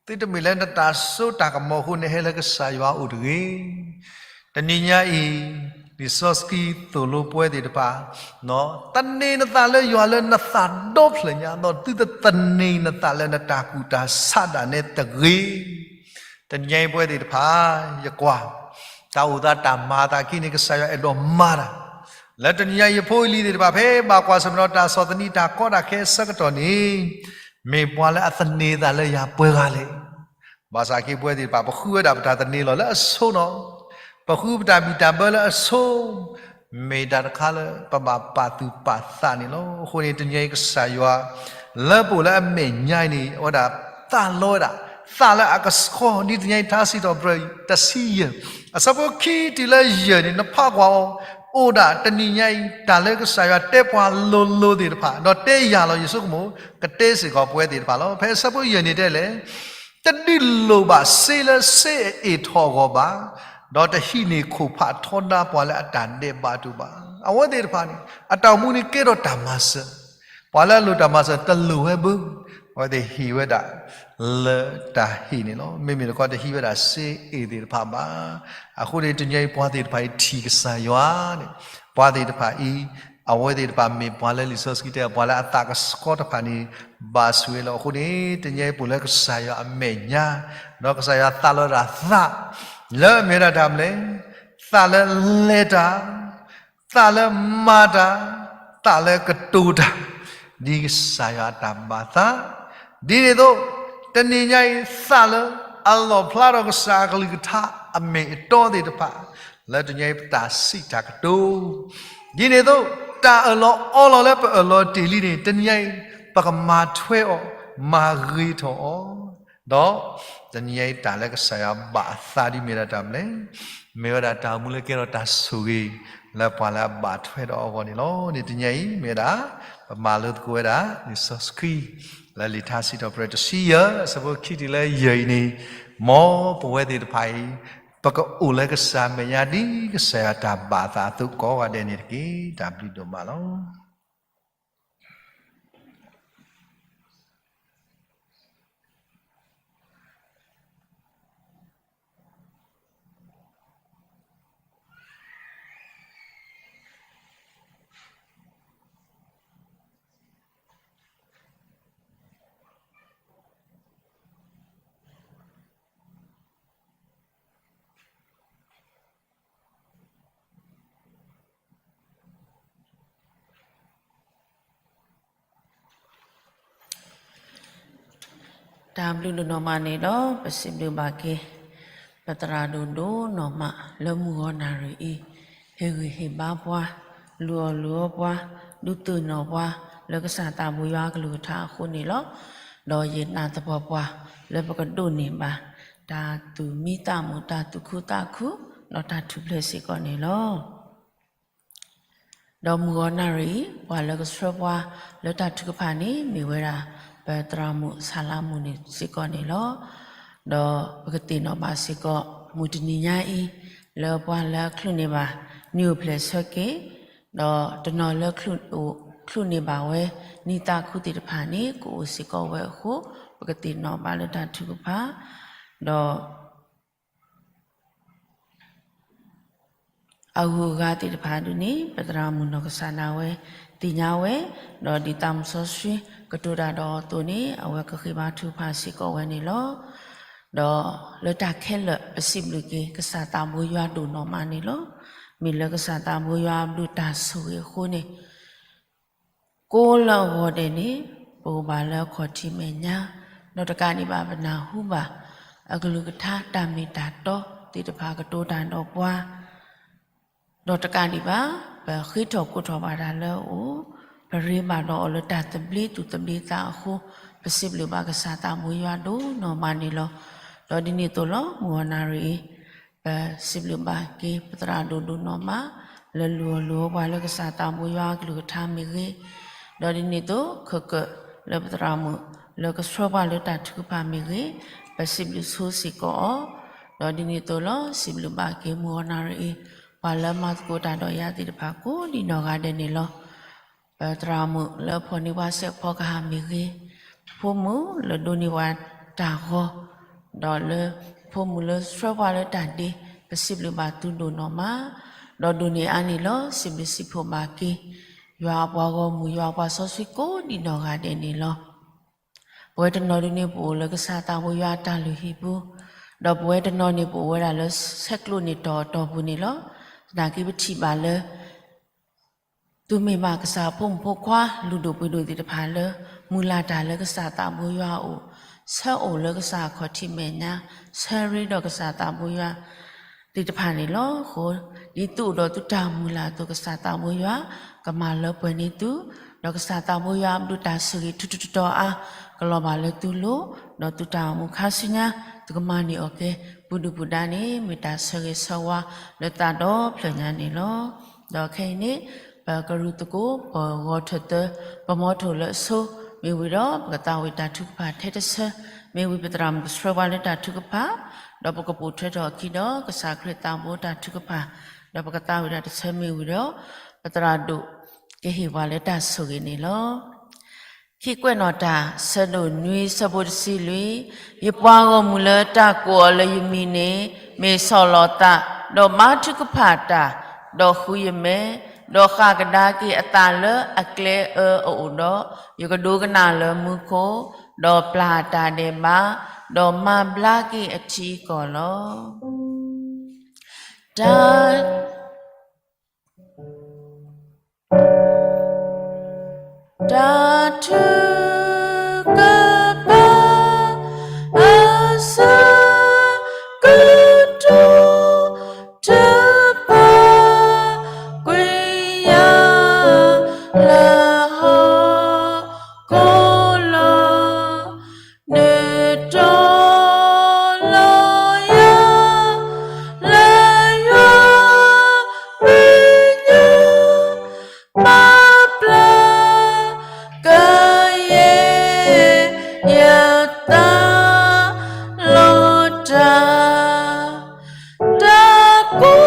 သုတမ့ၢ်လၢနတၢ်စိတၢ်ကမီၤအဃိ နဟဲလၢကစၢ်ယွၤအအိၣ်တဂ့ၤ. တနံၤညါအံၤ, လံာ်စီဆှံသိၣ်လိပဝဲသ့ၣ်တဖၣ်, သန့ၤနသးလၢယွၤလၢနသးဒီဖျၢၣ်ညါ, ဒီးသုတသန့ၤနသးလၢနတၢ်ကူၣ်တၢ်ဆးဒၣ်နဲတဂ့ၤ. တနံၤညါအံၤပဝဲသ့ၣ်တဖၣ် ယကွၢ် တၢ်အိၣ်သးတၢ်မၤအသးခံန့ၣ် ကစၢ်ယွၤအဲၣ်ဒိးမၤတၢ် လၢတနံၤညါအံၤ ယဖိယလံၤသ့ၣ်တဖၣ် ဖဲဘၣ်ကွၢ်ဆၢၣ်မဲာ်ဒီးတၢ်ဆီၣ်သနံး တၢ်ကီတၢ်ခဲအဆၢကတီၢ်န့ၣ် မ့ၢ်ပှၤလၢအသန့ၤသးလၢယၤပှဲၤဂၤလဲၣ်. ဘၣ်ဆၣ်က့ၤပဝဲသ့ၣ်တဖၣ် ပဃုဝဲဒၣ်ပတၢ်သန့ၤလီၤလၢအဆိနီၤ, ပဃုပတၢ်ဘံၣ်တၢ်ဘၢလၢအဆိ, မ့ၢ်တၢ်တခါလၢပဘၣ်ပာ်သူၣ်ပာ်သးန့ၣ်လီၤ. အဃိန့ၣ် တနံၤညါအံၤကစၢ်ယွၤ လၢပအိၣ်လၢအမဲာ်ညါအံၤန့ၣ် အဝဲဒၣ်သးလီဝဲဒၣ်, သးလၢအကဆှီ ဒ်တနံၤညါအံၤ ထါစံးထီၣ်ပတြၢၤတဆံယဲၢ် အဆၢဖိခံတုၤလၢယဲၢ်န့ၣ် နဖးကွၢ်အီၤ, အိၣ်ဒၣ်တနံၤညါအံၤ တၢ်လၢကစၢ်ယွၤတဲပှၤလိၤလိၤသ့ၣ်တဖၣ် ဒီးတဲယၤလီၤယဆိကမိၣ် ကတဲစ့ၢ်ကီးပဝဲသ့ၣ်တဖၣ်လီၤ. ဖဲအဆၢဖိယဲၢ်န့ၣ်တဲလဲၣ်, တဒုးလိၣ်ဘၣ်စ့လၢစ့အအ့ၣ်ထီၣ်အဂီၢ်ဘၣ်, ဒီးတဟံးန့ၢ်ခိၣ်ဖးထီဒါပှၤလၢအတၢ်ဒဲးဘးတအိၣ်ဘၣ်. အဝဲသ့ၣ်တဖၣ်န့ၣ် အတၢ်အိၣ်မူန့ၣ်ကဲထီၣ်တၢ်မၤစၢၤ, ပှၤလၢအလိၣ်တၢ်မၤစၢၤတလိၣ်ဝဲဘၣ်, အဝဲသ့ၣ်ဟံးဝဲဒၣ်လၢတၢ်ဟံးန့ၣ်လီၤ. မ့မ့ၢ်တခီတဟံးဝဲဒၣ်စ့အ့ၣ်သ့ၣ်တဖၣ်ဘၣ်. အဃိန့ၣ် တနံၤညါအံၤပှၤသ့ၣ်တဖၣ်အံၤထံၣ်ကစၢ်ယွၤန့ၣ်, ပှၤသ့ၣ်တဖၣ်အံၤ အဝဲသ့ၣ်တဖၣ်မ့ၢ်ပှၤလၢလံာ်စီဆှံတဲ ပှၤလၢအသးကဆှီတဖၣ်န့ၣ် ဘၣ်ဆိၣ်ဂ့ၤလီၤ. အဃိန့ၣ် တနံၤညါအံၤပအိၣ်လၢကစၢ်ယွၤအမဲာ်ညါ, ဒီးကစၢ်ယွၤသးလီၤဒၣ်သး လၢအမ့ၢ်ဝဲဒၣ်တၢ်မနုၤလဲၣ်, သးလၢလဲၤတၢ် သးလၢမၤတၢ်, သးလၢကတိၤတၢ်, ဒ်ကစၢ်ယွၤအတၢ်ဘၣ်သး, ဒ်န့ၣ်အသိး တနံၤညါအံၤ သးလၢအလီၣ်ဖျါထီၣ်ကစၢ်အကလုၢ်ကထါအမ့ၢ်အတီသ့ၣ်တဖၣ် လၢတနံၤညါအံၤပတၢ်စံးတၢ်ကတိၤ, ဒ်န့ၣ်အသိး တၢ်အၢၣ်လီၤအီလီၤလၢပအၢၣ်လီၤတ့ၢ်လံန့ၣ် တနံၤညါအံၤ ပကမၤထွဲအီၤ, မၤဂ့ၤထီၣ်အီၤ, ဒီးတနံၤညါအံၤတၢ်လၢကစၢ်ယွၤဘၣ်အသးဒ်မ့ၢ်ဒၣ်တၢ်မနုၤလဲၣ်, မ့ၢ်ဝဲဒၣ်တၢ်အိၣ်မူလၢကဲထီၣ်တၢ်ဆိၣ်ဂ့ၤ လၢပှၤလၢအဘၣ်ထွဲဒီးအဂီၢ်န့ၣ်လီၤ. န့ၣ်တနံၤညါအံၤမ့ၢ်ဝဲဒၣ် ပမၤလိသကိးဝဲဒၣ် လံာ်စီဆှံ လၢလံာ်ထါစံးထီၣ်ပတြၢၤတဆံယဲၢ် အဆၢဖိခံတုၤလၢယဲၢ်အံၤန့ၣ်, မ်ပဝဲသ့ၣ်တဖၣ်အံၤ ပကအိၣ်လၢကစၢ်အမဲာ်ညါဒ်ကစၢ်ယွၤတၢ်ဘၣ်အသးအသိးကိးဂၤဒဲးန့ၣ်တက့ၢ်. တၢ်ဘျုးဒိၣ်မးလီၤ. တၢ်ဘျုးဒိၣ်နီၢ်မးန့ၣ်ဒီး ပစံးဘျုးဘၣ်က့ၤ ပသရၣ်ဒိၣ်ဒိၣ်နီၢ်မး လၢမုၢ်ဂီၤနၣ်ရံၣ်အံၤ ဟ့ၣ်ဂံၢ်ဟ့ၣ်ဘါပှၤ, လုၢ်အီၣ်လုၢ်အီပှၤ, ဒုးသ့ၣ်နီၣ်ပှၤ လၢကစၢ်သးဘိယွၤအကလုၢ်ကထါအဃိန့ၣ်လီၤ. ဒီးယနာ်သပှၢ်ပှၢ် လၢပကဒိးန့ၢ်ဘၣ် တၢ်သူၣ်မံသးမုာ်, တၢ်သူၣ်ခုသးခု, ဒီးတၢ်ထူၣ်ဖျဲးစ့ၢ်ကီးန့ၣ်လီၤ. ဒီးမုၢ်ဂီၤနၣ်ရံၣ်အံၤ ပှၤလၢကဆှၢပှၤလၢတၢ်ထုကဖၣ်န့ၣ် မ့ၢ်ဝဲဒၣ် ပသရၣ်မုၣ်ဆၣ်လါမူန့ၣ်စ့ၢ်ကီးန့ၣ်လီၤ. ဒီးပကသ့ၣ်နီၣ်ဘၣ်စ့ၢ်ကီး မုၢ်တနံၤညါအံၤ လၢပှၤလၢအချုးန့ၢ်ဘၣ် နံၣ်အိၣ်ဖျဲၣ်ဆၢက့ၤ, ဒီးတနီၤလၢ ချုးန့ၢ်ဘၣ်ဝဲ နံၣ်သးခုသ့ၣ်တဖၣ်န့ၣ် ကအိၣ်စ့ၢ်ကီးဝဲအဃိ ပကသ့ၣ်နီၣ်ဘၣ်လၢတၢ်ထုကဖၣ်, ဒီး အဂုၤအဂၤသ့ၣ်တဖၣ်ဒုန့ၣ် ပသရၣ်မုၣ်နီၢ်ကစၢ်ဒၣ်ဝဲ သ့ၣ်ညါဝဲ, ဒီးဒ်သးမုၣ်စီဆှံကတိၤတၢ်ဒီးအသိးန့ၣ် အဝဲကဃ့ဘါထုကဖၣ်စ့ၢ်ကီးဝဲန့ၣ်လီၤ. ဒီးလၢတၢ်ခဲလၢာ် ပစံးဘျုးက့ၤ ကစၢ်သးဘိယွၤဒိၣ်နီၢ်မးန့ၣ်လီၤ. မ့ၢ်လၢကစၢ်သးဘိယွၤအဘျုးတၢ်ဆိၣ်ဂ့ၤအဃိန့ၣ် ကိးလၢအဂီၢ်ဒဲးန့ၣ် ပအိၣ်ဘၣ်လၢအခီၣ်ထံးမဲာ်ညါ, ဒီးတကးဒံးဘၣ်ပနၢ်ဟူဘၣ် အကလုၢ်ကထါတၢ်မ့ၢ်တၢ်တီသ့ၣ်တဖၣ်ကတိၤတၢ်ဒီးပှၤ, ဒီးတကးဒံးဘၣ် ပဃ့ထီၣ်ကိးထီၣ်ဘၣ်တၢ်လၢအအိၣ်, ပရ့ဘၣ်ဒီးအီၤလၢတၢ်သဘျ့သူၣ်သဘျ့သးအဃိ, ပစံးဘျုးဘၣ်ကစၢ်သးဘိယွၤဒိၣ်နီၢ်မးန့ၣ်လီၤ. ဒီးဒ်န့ၣ်အသိးလီၤ မုၢ်ဂီၤနၣ်ရံၣ်အံၤ ပစံးဘျုးဘၣ်က့ၤ ပသရၣ်ဒိၣ်ဒိၣ်နီၢ်မး လၢလုၢ်အီၣ်လုၢ်အီပှၤလၢကစၢ်သးဘိယွၤအကလုၢ်ကထါမ့ၢ်ဂ့ၤ, ဒီးဒ်န့ၣ်အသိး ခဲကၢၣ်လၢပသရၣ်မုၣ် လၢကဆှၢပှၤလၢတၢ်ထုကဖၣ်မ့ၢ်ဂ့ၤ, ပစံးဘျုးဆိစ့ၢ်ကီးအီၤ, ဒီးဒ်န့ၣ်အသိးလီၤ စံးဘျုးဘၣ်က့ၤ မုၢ်ဂီၤနၣ်ရံၣ်အံၤ ပှၤလၢမၤသကိးတၢ်ဒီးယၤသ့ၣ်တဖၣ်ကိးဒံးနီၢ်ဂၤဒဲးန့ၣ်လီၤ. ပသရၣ်မုၣ်လၢဖီၣ်န့ၢ်ပှၤစဲးဖီကဟၣ်မ့ၢ်ဂ့ၤ, ပဖိမုၣ်လၢဒိးန့ၢ်ပှၤတၢ်ဂီၤ, ဒီးလၢပဖိမုၣ်လၢဆှၢပှၤလၢတၢ်ဒ့, ပစံးဘျုးဘၣ်သုဒိၣ်နီၢ်မး, ဒီးဒိးန့ၢ်အါန့ၢ်လီၤ. စံးဘျုးစံးဖှိၣ်ဘၣ်က့ၤ ယွၤအပှၤဂီၢ်မုၢ် ယွၤအပှၤစီဆှံကိးဒံးနီၢ်ဂၤဒဲးန့ၣ်လီၤ. ပဝဲတနီၤဒုန့ၣ် ပအိၣ်လၢကစၢ်သးဘိယွၤအတၢ်လုၢ်ဟံၣ်ပူၤ, ဒီးပဝဲတနီၤန့ၣ် ပအိၣ်ဝဲဒၣ်လၢဆဲးကျိးန့ၢ်တီၤအတီၢ်ပူၤန့ၣ်လီၤ. သနာ်က့ပထံၣ်ဘၣ်လၢ သုမ့ၢ်ဘၣ်ကစၢ်အဖိမုၣ်ဖိခွါ လုၢ်ဒိၣ်ပှ့ၤဒိၣ်သ့ၣ်တဖၣ်လၢ မုၢ်လၢ်တၢ်လၢကစၢ်သးဘိယွၤအအိၣ်, ဆၢအိၣ်လၢကစၢ်အခီၣ်ထံးမဲာ်ညါ, ဆၢရ့ဒီးကစၢ်သးဘိယွၤသ့ၣ်တဖၣ်န့ၣ်လီၤ. အဃိ ဒ်သုအိၣ်ဒီးသုတၢ်မုၢ်လၢ်အသိး ကစၢ်သးဘိယွၤ ကမၤလၢပှဲၤန့ၢ်သု, ဒီးကစၢ်သးဘိယွၤအဘျုးတၢ်ဆိၣ်ဂ့ၤထူထူတီတီအါ ကလီၤဘၣ်လၢသုလိၤ, ဒီးသုတၢ်အိၣ်မူခါဆူညါ သုကမၤန့ၢ်အီၤကဲ ပူၤဒုၣ်ပူၤဒါန့ၣ် မ့ၢ်တၢ်ဆၢဂ့ၤဆၢဝါလၢသးဒီဖျၢၣ်ညါန့ၣ်လီၤ. ဒီးခဲအံၤန့ၣ် ပကရူၢ်သကိး ပဂီၤထၢၣ်သၢ ပမီထိၣ်လၢအဆိ မ့ၢ်ဝံၤဒီး ပကသးဝံၣ်တၢ်ထုကဖၣ်ထဲတဆၢ, မ့ၢ်ဝံၤပသရၣ်မုၣ်ကဆှၢပှၤလၢတၢ်ထုကဖၣ်, ဒီးပကပိာ်ထွဲထီၣ်အခံဒီး ကစၢ်ခရံာ်သးဘိတၢ်ထုကဖၣ်, ဒီးပကသးဝံၣ်တၢ်တဆၢမ့ၢ်ဝံၤဒီး ပသရၣ်ဒိၣ်ကဟ့ၣ်ပှၤလၢတၢ်ဆိၣ်ဂ့ၤန့ၣ်လီၤ. ခံကွဲးနီၣ်တၢ် ဆၢဒိၣ်နွံ ဆၢဖိတဆံလွံၢ်, ယပှၤဂီၢ်မုၢ်လၢတၢ်ကိးအီၤလၢယမံၤန့ၣ် မ့ၢ်ဆီၣ်လီၤသး, ဒီးဘါထုကဖၣ်တၢ်, ဒီးဃုယမဲာ်, ဒီးဃၣ်ကဒါက့ၤအသးလၢအကျဲအၢအအိၣ်ဒီး, ယကဒိကနၣ်လၢမူခိၣ်, ဒီးပျၢ်တၢ်ဒဲးဘး, ဒီးမၤဘျါက့ၤအထံအကီၢ်လီၤ. တၢ် တၢ်ထုကဖၣ် အဆၢကတီၢ် တပာ်ကွံာ်ယၤ လၢဟီၣ်ခိၣ်လီၤ. နုာ်တီၤလီၤယၤ လၢယွၤမဲာ်ညါ မၤပျၢ်ကယဲၢ်ယသး လီၤတၢ် တၢ်ကူၣ်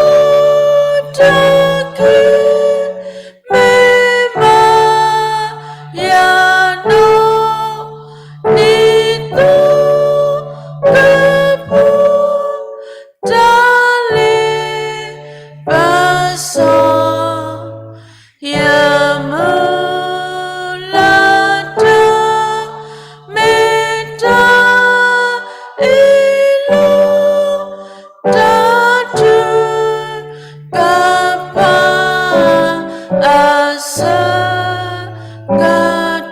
တၢ်က့ၤ မ့ၢ်မၤယၤနီၢ် ဒ်သိးကပူၤ တၢ်လ့ပစီ ယမုၢ်လၢ်တၢ် မ့ၢ်တၢ်အ့ၣ်လိာ် တၢ်ထုကဖၣ် အဆၢ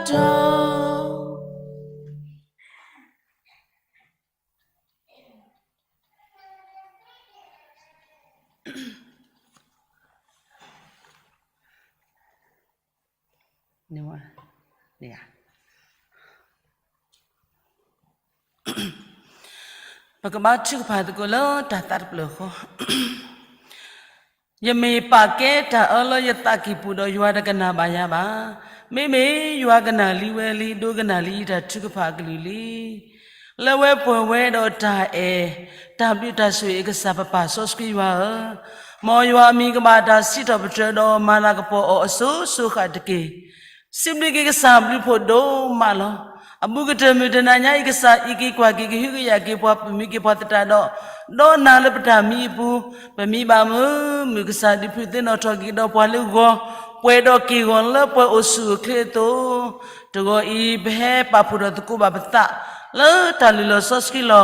ကတီၢ် ပကဘါထုကဖၣ်သကိးလၢတၢ်သးတဖျၢၣ်ဃီ. ယမ့ၢ်ပာ်ကဲတၢ်အၢလၢယသးကံၢ်ပူၤဒီး ယွၤတကနၣ်ဘၣ်ယၤဘၣ်. မ့မ့ၢ်ယွၤကနၣ်လံဝဲလံ ဒိကနၣ်လံယတၢ်ထုကဖၣ်အကလုၢ်လံ. လၢဝဲပှဲၤဝဲဒီးတၢ်အဲၣ် တၢ်ဘျုးတၢ်ဆိၣ်ဂ့ၤအကစၢ် ပပၢ်စီဆှံယွၤဧၢ, မ်ယွၤအမံၤကဘၣ်တၢ်စံးထီၣ်ပတြၢၤဒီး မၤလၤကပီၤအီၤအစိၤစိၤဃၣ်တက့ၢ်. စံးဘျုးက့ၤကစၢ်ဘျုးဖှိၣ်ဒိၣ်မးလီၤ. အဘူးကတၢၢ်မုၢ်တနၤညါအံၤ ကစၢ်အံးက့ၤကွၢ်က့ၤ ကဟုကယာ်က့ၤပှၤ ပာ်မံက့ၤပှၤသတးဒီး ဒီးနၤလၢပတၢ်မံအပူၤ ပမံဘၣ်မုာ်မုာ် ကစၢ်ဒုးဖုးသ့ၣ်နီၣ်ထီၣ်က့ၤကဒီးပှၤလၢဂီၤ ပှဲၤဒီးက့ၢ်ဂီၤလၢပှဲၤအိၣ်ဆူၣ်အိၣ်ချ့အသိး တဂီၤအံၤ ပဟဲပာ်ဖှိၣ်ဒီးသကိးဘၣ်ပသး လၢတၢ်လုၢ်လီၢ်စီဆှံလီၤ.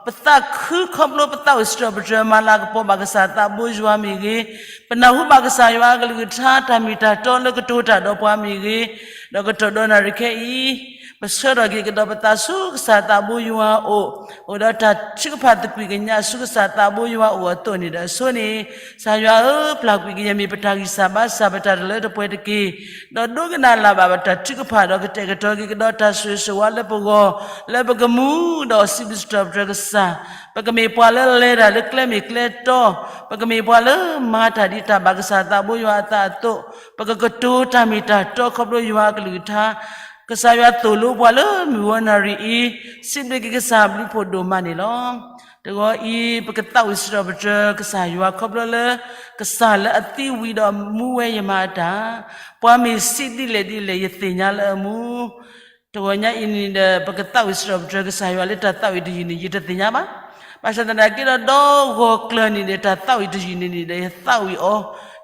ပသးခုခီဖျိပသးအိၣ်စံးထီၣ်ပတြၢၤ မၤလၤကပီၤဘၣ်ကစၢ်သးဘိယွၤမ့ၢ်ဂ့ၤ, ပနၢ်ဟူဘၣ်ကစၢ်ယွၤအကလုၢ်ကထါ တၢ်မ့ၢ်တၢ်တီလၢကတိၤတၢ်ဒီးပှၤမ့ၢ်ဂ့ၤ, ဒီးကတီၢ်ဒီးနၣ်ရံၣ်ခဲအံၤ ပဆှၢထီၣ်က့ၤကဒီးပသးဆူကစၢ်သးဘိယွၤအအိၣ်, အိၣ်ဒီးတၢ်ထုကဖၣ်သကွံာ်ကညးဆူကစၢ်သးဘိယွၤအအိၣ်အသိးန့ၣ်ဒီးအဆိန့ၣ်, ကစၢ်ယွၤဧၢ, ပျၢ်ကွံာ်က့ၤယမ့ၢ်ပတၢ်ဂံၢ်စၢ်ဘါစၢ် ပတၢ်တလၢတပှဲၤတက့ၢ်. ဒီးဒိကနၣ်လၢ်ဘၣ်ပတၢ်ထုကဖၣ် ဒီးကတဲာ်ကတီၤက့ၤကဒီးတၢ်ဆိၣ်ဂ့ၤဆိၣ်ဝါလၢပဂီၢ်, လၢပကမူဒီးစံးဘျုးစံးထီၣ်ပတြၢၤကစၢ်, ပကမ့ၢ်ပှၤလၢလဲၤတၢ်လၢကျဲမ့ၢ်ကျဲတီ, ပကမ့ၢ်ပှၤလၢမၤတၢ်ဒ်တၢ်ဘၣ်ကစၢ်သးဘိယွၤအသးအသိး, ပကကတိၤတၢ်မ့ၢ်တၢ်တီခီဖျိယွၤအကလုၢ်ကထါ, ကစၢ်ယွၤသိၣ်လိပှၤလၢမုၢ်ဝီနၣ်ရံၣ်အံၤ, စံးဘျုးက့ၤကစၢ်ဘျုးဖှိၣ်ဒိၣ်မးန့ၣ်လီၤ. တဂီၤအံၤ ပကသးဝံၣ်စံးထီၣ်ပတြၢၤကစၢ်ယွၤခီဖျိလၢ ကစၢ်လၢအသံဝံၤဒီးမူဝဲယမၤအတၢ်, ပှၤမ့ၢ်စံးဒ်လဲၣ်ဒ်လဲၣ် ယသ့ၣ်ညါလၢအမူ တဂီၤညါအံၤန့ၣ်ဒီး ပကသးဝံၣ်စံးထီၣ်ပတြၢၤကစၢ်ယွၤလၢတၢ်သးဝံၣ်တယုၢ်န့ၣ် ယတသ့ၣ်ညါဘၣ်. ဘၣ်ဆၣ်သနာ်က့ဒီး ဒီးဂီၤကျၢၤန့ၣ်ဒီး တၢ်သးဝံၣ်တယုၢ်န့ၣ်န့ၣ်ဒီး ယသးဝံၣ်အီၤ,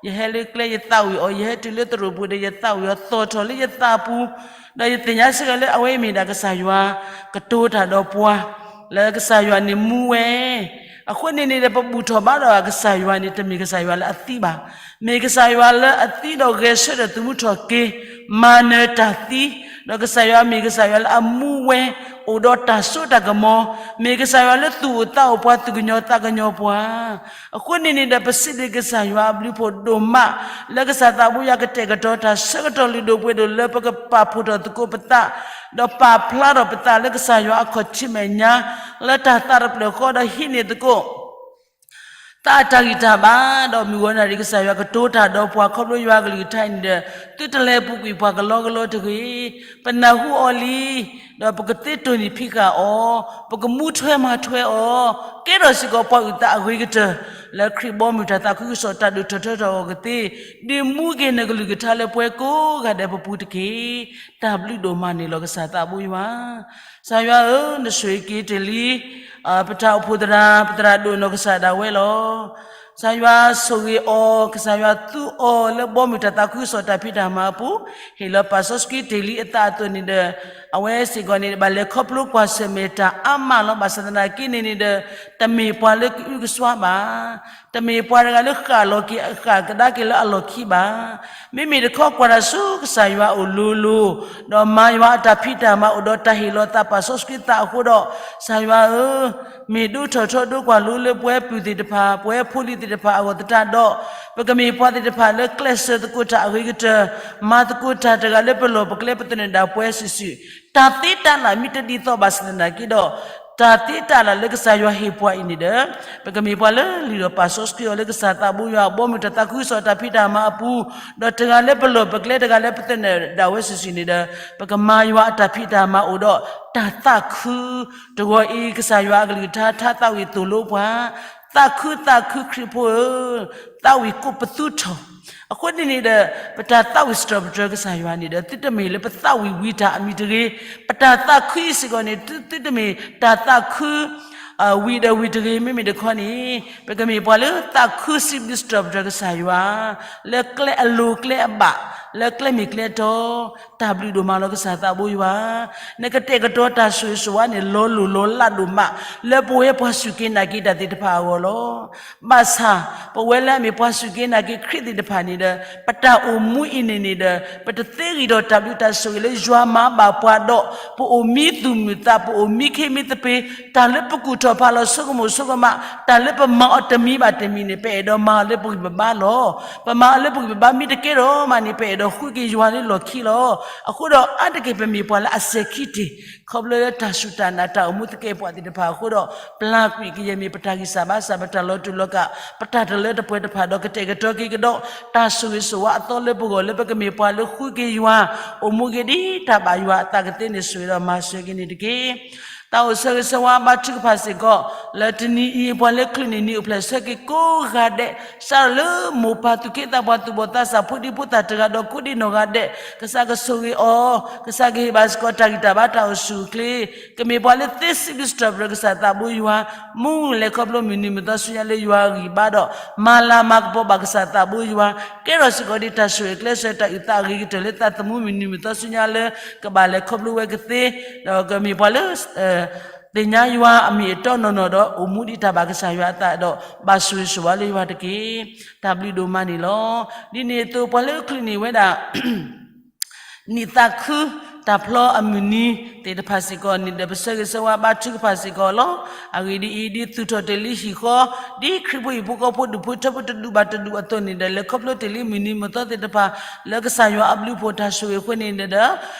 ယဟဲလၢကျဲယသးဝံၣ်အီၤ, ယဟဲတုၤလၢသရိာ်ပူၤဒီးယသးဝံၣ်အီၤ, သီၣ်ထီၣ်လၢယသးပူၤ, ဒီးယသ့ၣ်ညါစ့ၢ်ကီးလၢအဝဲအံၤမ့ၢ်ဒၣ်ကစၢ်ယွၤ ကတိၤတၢ်ဒီးပှၤ လၢကစၢ်ယွၤန့ၣ်မူဝဲ. အဃိန့ၣ်န့ၣ်ဒီး ပဘူၣ်ထီၣ်ဘါထီၣ်ကစၢ်ယွၤန့ၣ် တမ့ၢ်ကစၢ်ယွၤလၢအသံဘၣ်. မ့ၢ်ကစၢ်ယွၤလၢအသံဒီးဂဲၤဆၢထၢၣ်သမူထီၣ်က့ၤ မၤနၢၤတၢ်သံ, ဒီးကစၢ်ယွၤမ့ၢ်ကစၢ်ယွၤလၢအမူဝဲ အိၣ်ဒီးတၢ်စိတၢ်ကမီၤ, မ့ၢ်ကစၢ်ယွၤလၢသူၣ်အိၣ်သးအိၣ်ပှၤ သူၣ်ကညီၤသးကညီၤပှၤ. အဃိန့ၣ်န့ၣ်ဒီး ပစံးဘျုးကစၢ်ယွၤအဘျုးဖးဒိၣ်မး လၢကစၢ်သးဘိယွၤကတဲာ်ကတီၤတၢ်ဆၢကတီၢ်လုၢ်ဒိၣ်ပှ့ၤဒိၣ် လၢပကပာ်ဖှိၣ်ထီၣ်သကိးပသး, ဒီးပာ်ဖျါထီၣ်ပသးလၢကစၢ်ယွၤအခီၣ်ထံးမဲာ်ညါ လၢတၢ်သးတဖျၢၣ်ဃီဒီးဟံးန့ၢ်သကိး သးအတၢ်ဂံၢ်တၢ်ဘါ, ဒီးမုၢ်ဂီၤနၣ်ရံၣ်ကစၢ်ယွၤကတိၤတၢ်ဒီးပှၤခီဖျိယွၤအကလုၢ်ကထါအံၤန့ၣ်ဒီး သုတလဲၤပူၤကွံာ်ပှၤကလီကလီတဂ့ၤ. ပနၢ်ဟူအီၤလံ, ဒီးပကသ့တိၢ်နီၣ်ဖံးဃာ်အီၤ, ပကမူထွဲမၤထွဲအီၤ, ကဲထီၣ်စ့ၢ်ကီးပှၤအုၣ်သးအဂ့ၤကတၢၢ် လၢခရံာ်ဘီမုၢ်တၢ်သးခုကစီၣ်တၢ်ဒိၣ်ထီၣ်ထီထီၣ်အဂီၢ်ကသ့, ဒုးမူက့ၤနကလုၢ်ကထါလၢပှၤကိးဂၤဒဲးပပူၤတက့ၢ်. တၢ်ဘျုးဒိၣ်မးန့ၣ်လီၤ ကစၢ်သးဘိယွၤ ကစၢ်ယွၤဧၢ, နဆိၣ်ဂ့ၤက့ၤတ့ၢ်လံ ပတၢ်အိၣ်ဖှိၣ်သရၣ် ပသရၣ်ဒိၣ်နီၢ်ကစၢ်ဒၣ်ဝဲလီၤ. ကစၢ်ယွၤဆိၣ်ဂ့ၤအီၤ, ကစၢ်ယွၤသူအီၤလၢဘီမုၢ်တၢ်သးခုကစီၣ်တၢ်ဖံးတၢ်မၤအပူၤ, ဟ့ၣ်လီၤပာ်စီဆှံတ့ၢ်လံအသးအသိးန့ၣ်ဒီး, အဝဲစ့ၢ်ကီးန့ၣ် ဘၣ်လဲၤခီဖျိကွၢ်ဆၢၣ်မဲာ်တၢ်အါမးလီၤ. ဘၣ်ဆၣ်သနာ်က့န့ၣ်န့ၣ်ဒီး, တမ့ၢ်ပှၤလၢကအုကစွါဘၣ် တမ့ၢ်ပှၤတဂၤလၢဃၣ်လီၤက့ၤအဃၣ်ကဒါက့ၤလၢအလီၢ်ခံဘၣ်. မ့မ့ၢ်တခီကွၢ်တၢ်ဆူကစၢ်ယွၤအအိၣ်လိၤလိၤ, ဒီးမၤယွၤအတၢ်ဖံးတၢ်မၤအိၣ်ဒီးတၢ်ဟ့ၣ်လီၤသးပာ်စီဆှံသးအဃိဒီး, ကစၢ်ယွၤဧၢ, မ့ၢ်ဒိၣ်ထီၣ်ထီဒိၣ်ကွၢ်လိလၢပဝဲပုၢ်သ့ၣ်တဖၣ် ပဝဲဖိလံၤသ့ၣ်တဖၣ်အဂီၢ်သတးဒီး, ပကမ့ၢ်ပှၤသ့ၣ်တဖၣ်လၢကျဲးစၢးသကိးတၢ်အဂ့ၤကတၢၢ်, မၤသကိးတၢ်တဂၤလၢပလီၢ်ပကျဲပသနၢၣ်ဒၣ်ပှဲၤစုာ်စုာ်, တၢ်သ့တၢ်လၢ်မ့ၢ်တဒ်သိးဘၣ်ဆၣ်သနာ်က့ဒီး, တၢ်သ့တၢ်လၢ်လၢကစၢ်ယွၤဟ့ၣ်ပှၤအံၤန့ၣ်ဒီး, ပကမ့ၢ်ပှၤလၢလုၢ်ထီၣ်ပာ်စီဆှံအီၤလၢကစၢ်သးဘိယွၤအဘီမုၢ်တၢ်သးခုကစီၣ်တၢ်ဖံးတၢ်မၤအပူၤ, ဒီးတဂၤလၢပလီၢ်ပကျဲတဂၤလၢပသနၢၣ်ဒၣ်ဝဲစုာ်စုာ်န့ၣ်ဒီး, ပကမၤယွၤအတၢ်ဖံးတၢ်မၤအိၣ်ဒီးတၢ်သးခု, တဂီၤအံၤ ကစၢ်ယွၤအကလုၢ်ကထါထါသးဝံၣ်သိၣ်လိပှၤ, သးခုသးခုခရံာ်ဖိဧၢ, သးဝံၣ်ကိးပသူထီၣ် အဃိန့ၣ်န့ၣ်ဒီး, ပတၢ်သးဝံၣ်စတြီၤပတြၢၤကစၢ်ယွၤန့ၣ်ဒီး သုတမ့ၢ်လၢပသးဝံၣ်ဝံၤတၢ်အမံၤတဂ့ၤ, ပတၢ်သးခုအံၤစ့ၢ်ကီးန့ၣ် သုတမ့ၢ်တၢ်သးခု ဝံၤဒီးဝံၤတဂ့ၤ, မ့မ့ၢ်တခီန့ၣ်, ပကမ့ၢ်ပှၤလၢသးခုစံးဘျုးစတြီၤပတြၢၤကစၢ်ယွၤ, လၢကျဲအလိၤကျဲအဘၣ်, လၢကျဲမ့ၢ်ကျဲတီ, တၢ်ဘျုးဒိၣ်မးလီၤ ကစၢ်သးဘိယွၤ, နကတဲာ်ကတီၤတၢ်ဆိၣ်ဂ့ၤဆိၣ်ဝါန့ၣ် လီၤလိၢ်လီၤလးဒိၣ်မး, လၢပဝဲပှၤစူၢ်က့ၤနာ်က့ၤတၢ်သ့ၣ်တဖၣ်အဂီၢ်လီၤ. ဘၣ်ဆၣ်, ပဝဲလၢအမ့ၢ်ပှၤစူၢ်က့ၤနာ်က့ၤခရံာ်သ့ၣ်တဖၣ်န့ၣ်ဒီး, ပတၢ်အိၣ်မူအံၤန့ၣ်န့ၣ်ဒီး, ပတသ့ဂံၢ်ဒီးတၢ်ဘျုးတၢ်ဆိၣ်ဂ့ၤလၢယွၤမၤဘၣ်ပှၤဒီး, ပအိၣ်မံသူၣ်မုာ်သး, ပအိၣ်မံခ့မံသပ့ၤ, တၢ်လၢပကူၣ်ထီၣ်ဖးလီၤဆိကမိၣ်ဆိကမး, တၢ်လၢပမၤအီၤတမံၤဘၣ်တမံၤန့ၣ် ပအဲၣ်ဒိးမၤအီၤလၢပဂံၢ်ပဘါလီၤ. ပမၤအီၤလၢပဂံၢ်ပဘါမ့ၢ်တကဲထီၣ်မးန့ၣ် ပအဲၣ်ဒိးဃုက့ၤယွၤလၢလီၢ်ခံလီၤ. အဃိဒီးအါတက့ၢ် ပမ့ၢ်ပှၤလၢအစဲၤခံတ့ၢ် ခီဖျိလၢတၢ်စူၢ်တၢ်နာ်တၢ်အိၣ်မူသကဲးပဝးသ့ၣ်တဖၣ်အဃိဒီး, ပျၢ်ကွံာ်ကယဲၢ်မ့ၢ်ပတၢ်ဂံၢ်စၢ်ဘါစၢ် ပတၢ်လီၤတူာ်လီၤကာ် ပတၢ်တလၢတပှဲၤတဖၣ်ဒီး ကတဲာ်ကတီၤက့ၤကဒီး တၢ်ဆိၣ်ဂ့ၤဆိၣ်ဝါအသီလၢပဂီၢ် လၢပကမ့ၢ်ပှၤလၢဃုက့ၤယွၤ အိၣ်မူက့ၤဒ်တၢ်ဘၣ်ယွၤအသးကသ့န့ၣ် ဆိၣ်ဂ့ၤဒီးမၤစၢၤက့ၤန့ၣ်တက့ၢ်. တၢ်အိၣ်ဆၢဂ့ၤဆၢဝါဘါထုကဖၣ်စ့ၢ်ကီး လၢတနံၤအံၤ ပှၤလၢချုးန့ၢ်နံၤအိၣ်ဖျဲၣ်ဆၢက့ၤကိးဂၤဒဲး စးထီၣ်လၢမိၢ်ပၢ်သူၣ်က့သးပှၢ်သူၣ်ဘီၣ်သးစၢ် ဖိဒံဖိသၣ်တဂၤဒီးကိးဒံနီၢ်ဂၤဒဲး ကစၢ်ကဆိၣ်ဂ့ၤအီၤ, ကစၢ်ကဟ့ၣ်ဘၣ်စ့ၢ်ကီးတၢ်ဂံၢ်တၢ်ဘါတၢ်အိၣ်ဆူၣ်အိၣ်ချ့, ကမ့ၢ်ပှၤလၢသ့စံးဘျုးစတြီၤပတြၢၤကစၢ်သးဘိယွၤ, မူလဲၤခီဖျိမုၢ်နံၤမုၢ်သီဆူညါလၢယွၤအဂံၢ်ဘါဒီး မၤလၤမၤကပီၤဘၣ်ကစၢ်သးဘိယွၤ, ကဲထီၣ်စ့ၢ်ကီးဒ်တၢ်ဆိၣ်ဂ့ၤကျဲးစၢးတၢ်အုၣ်သးအဂ့ၤကတၢၢ်လၢသးသမူမုၢ်နံၤမုၢ်သီဆူညါလၢ ကဘၣ်လဲၤခီဖျိဝဲကသ့, ဒီးကမ့ၢ်ပှၤလၢ သ့ၣ်ညါယွၤအမံၤအတီနီၢ်နီၢ်ဒီး အိၣ်မူဒ်တၢ်ဘၣ်ကစၢ်ယွၤအသးဒီး ဘၣ်ဆိၣ်ဂ့ၤဆိၣ်ဝါလၢယွၤတက့ၢ်. တၢ်ဘျုးဒိၣ်မးန့ၣ်လီၤ. ဒ်န့ၣ်အသိး ပှၤလၢချုးန့ၢ်ဝဲဒၣ် နံၣ်သးခု တၢ်ဖျီအမုၢ်နံၤသ့ၣ်တဖၣ်စ့ၢ်ကီးန့ၣ်ဒီး ပဆၢဂ့ၤဆၢဝါဘါထုကဖၣ်စ့ၢ်ကီးလီၤ. အဂ့ၢ်ဒ်အံၤ, ဒ်သူၣ်ထီၣ်တ့ၢ်လံဟံၣ်ဃီ, ဒ်ခရံာ်ဖိဟံၣ်ဖိဃီဖိဒူၣ်ဖိထၢဖိတဒူၣ်ဘၣ်တဒူၣ်အသိးန့ၣ်ဒီး လဲၤခီဖျိတ့ၢ်လံမုၢ်နံၤမုၢ်သီသ့ၣ်တဖၣ် လၢကစၢ်ယွၤအဘျုးအဖှိၣ်တၢ်ဆိၣ်ဂ့ၤအဃိန့ၣ်ဒီး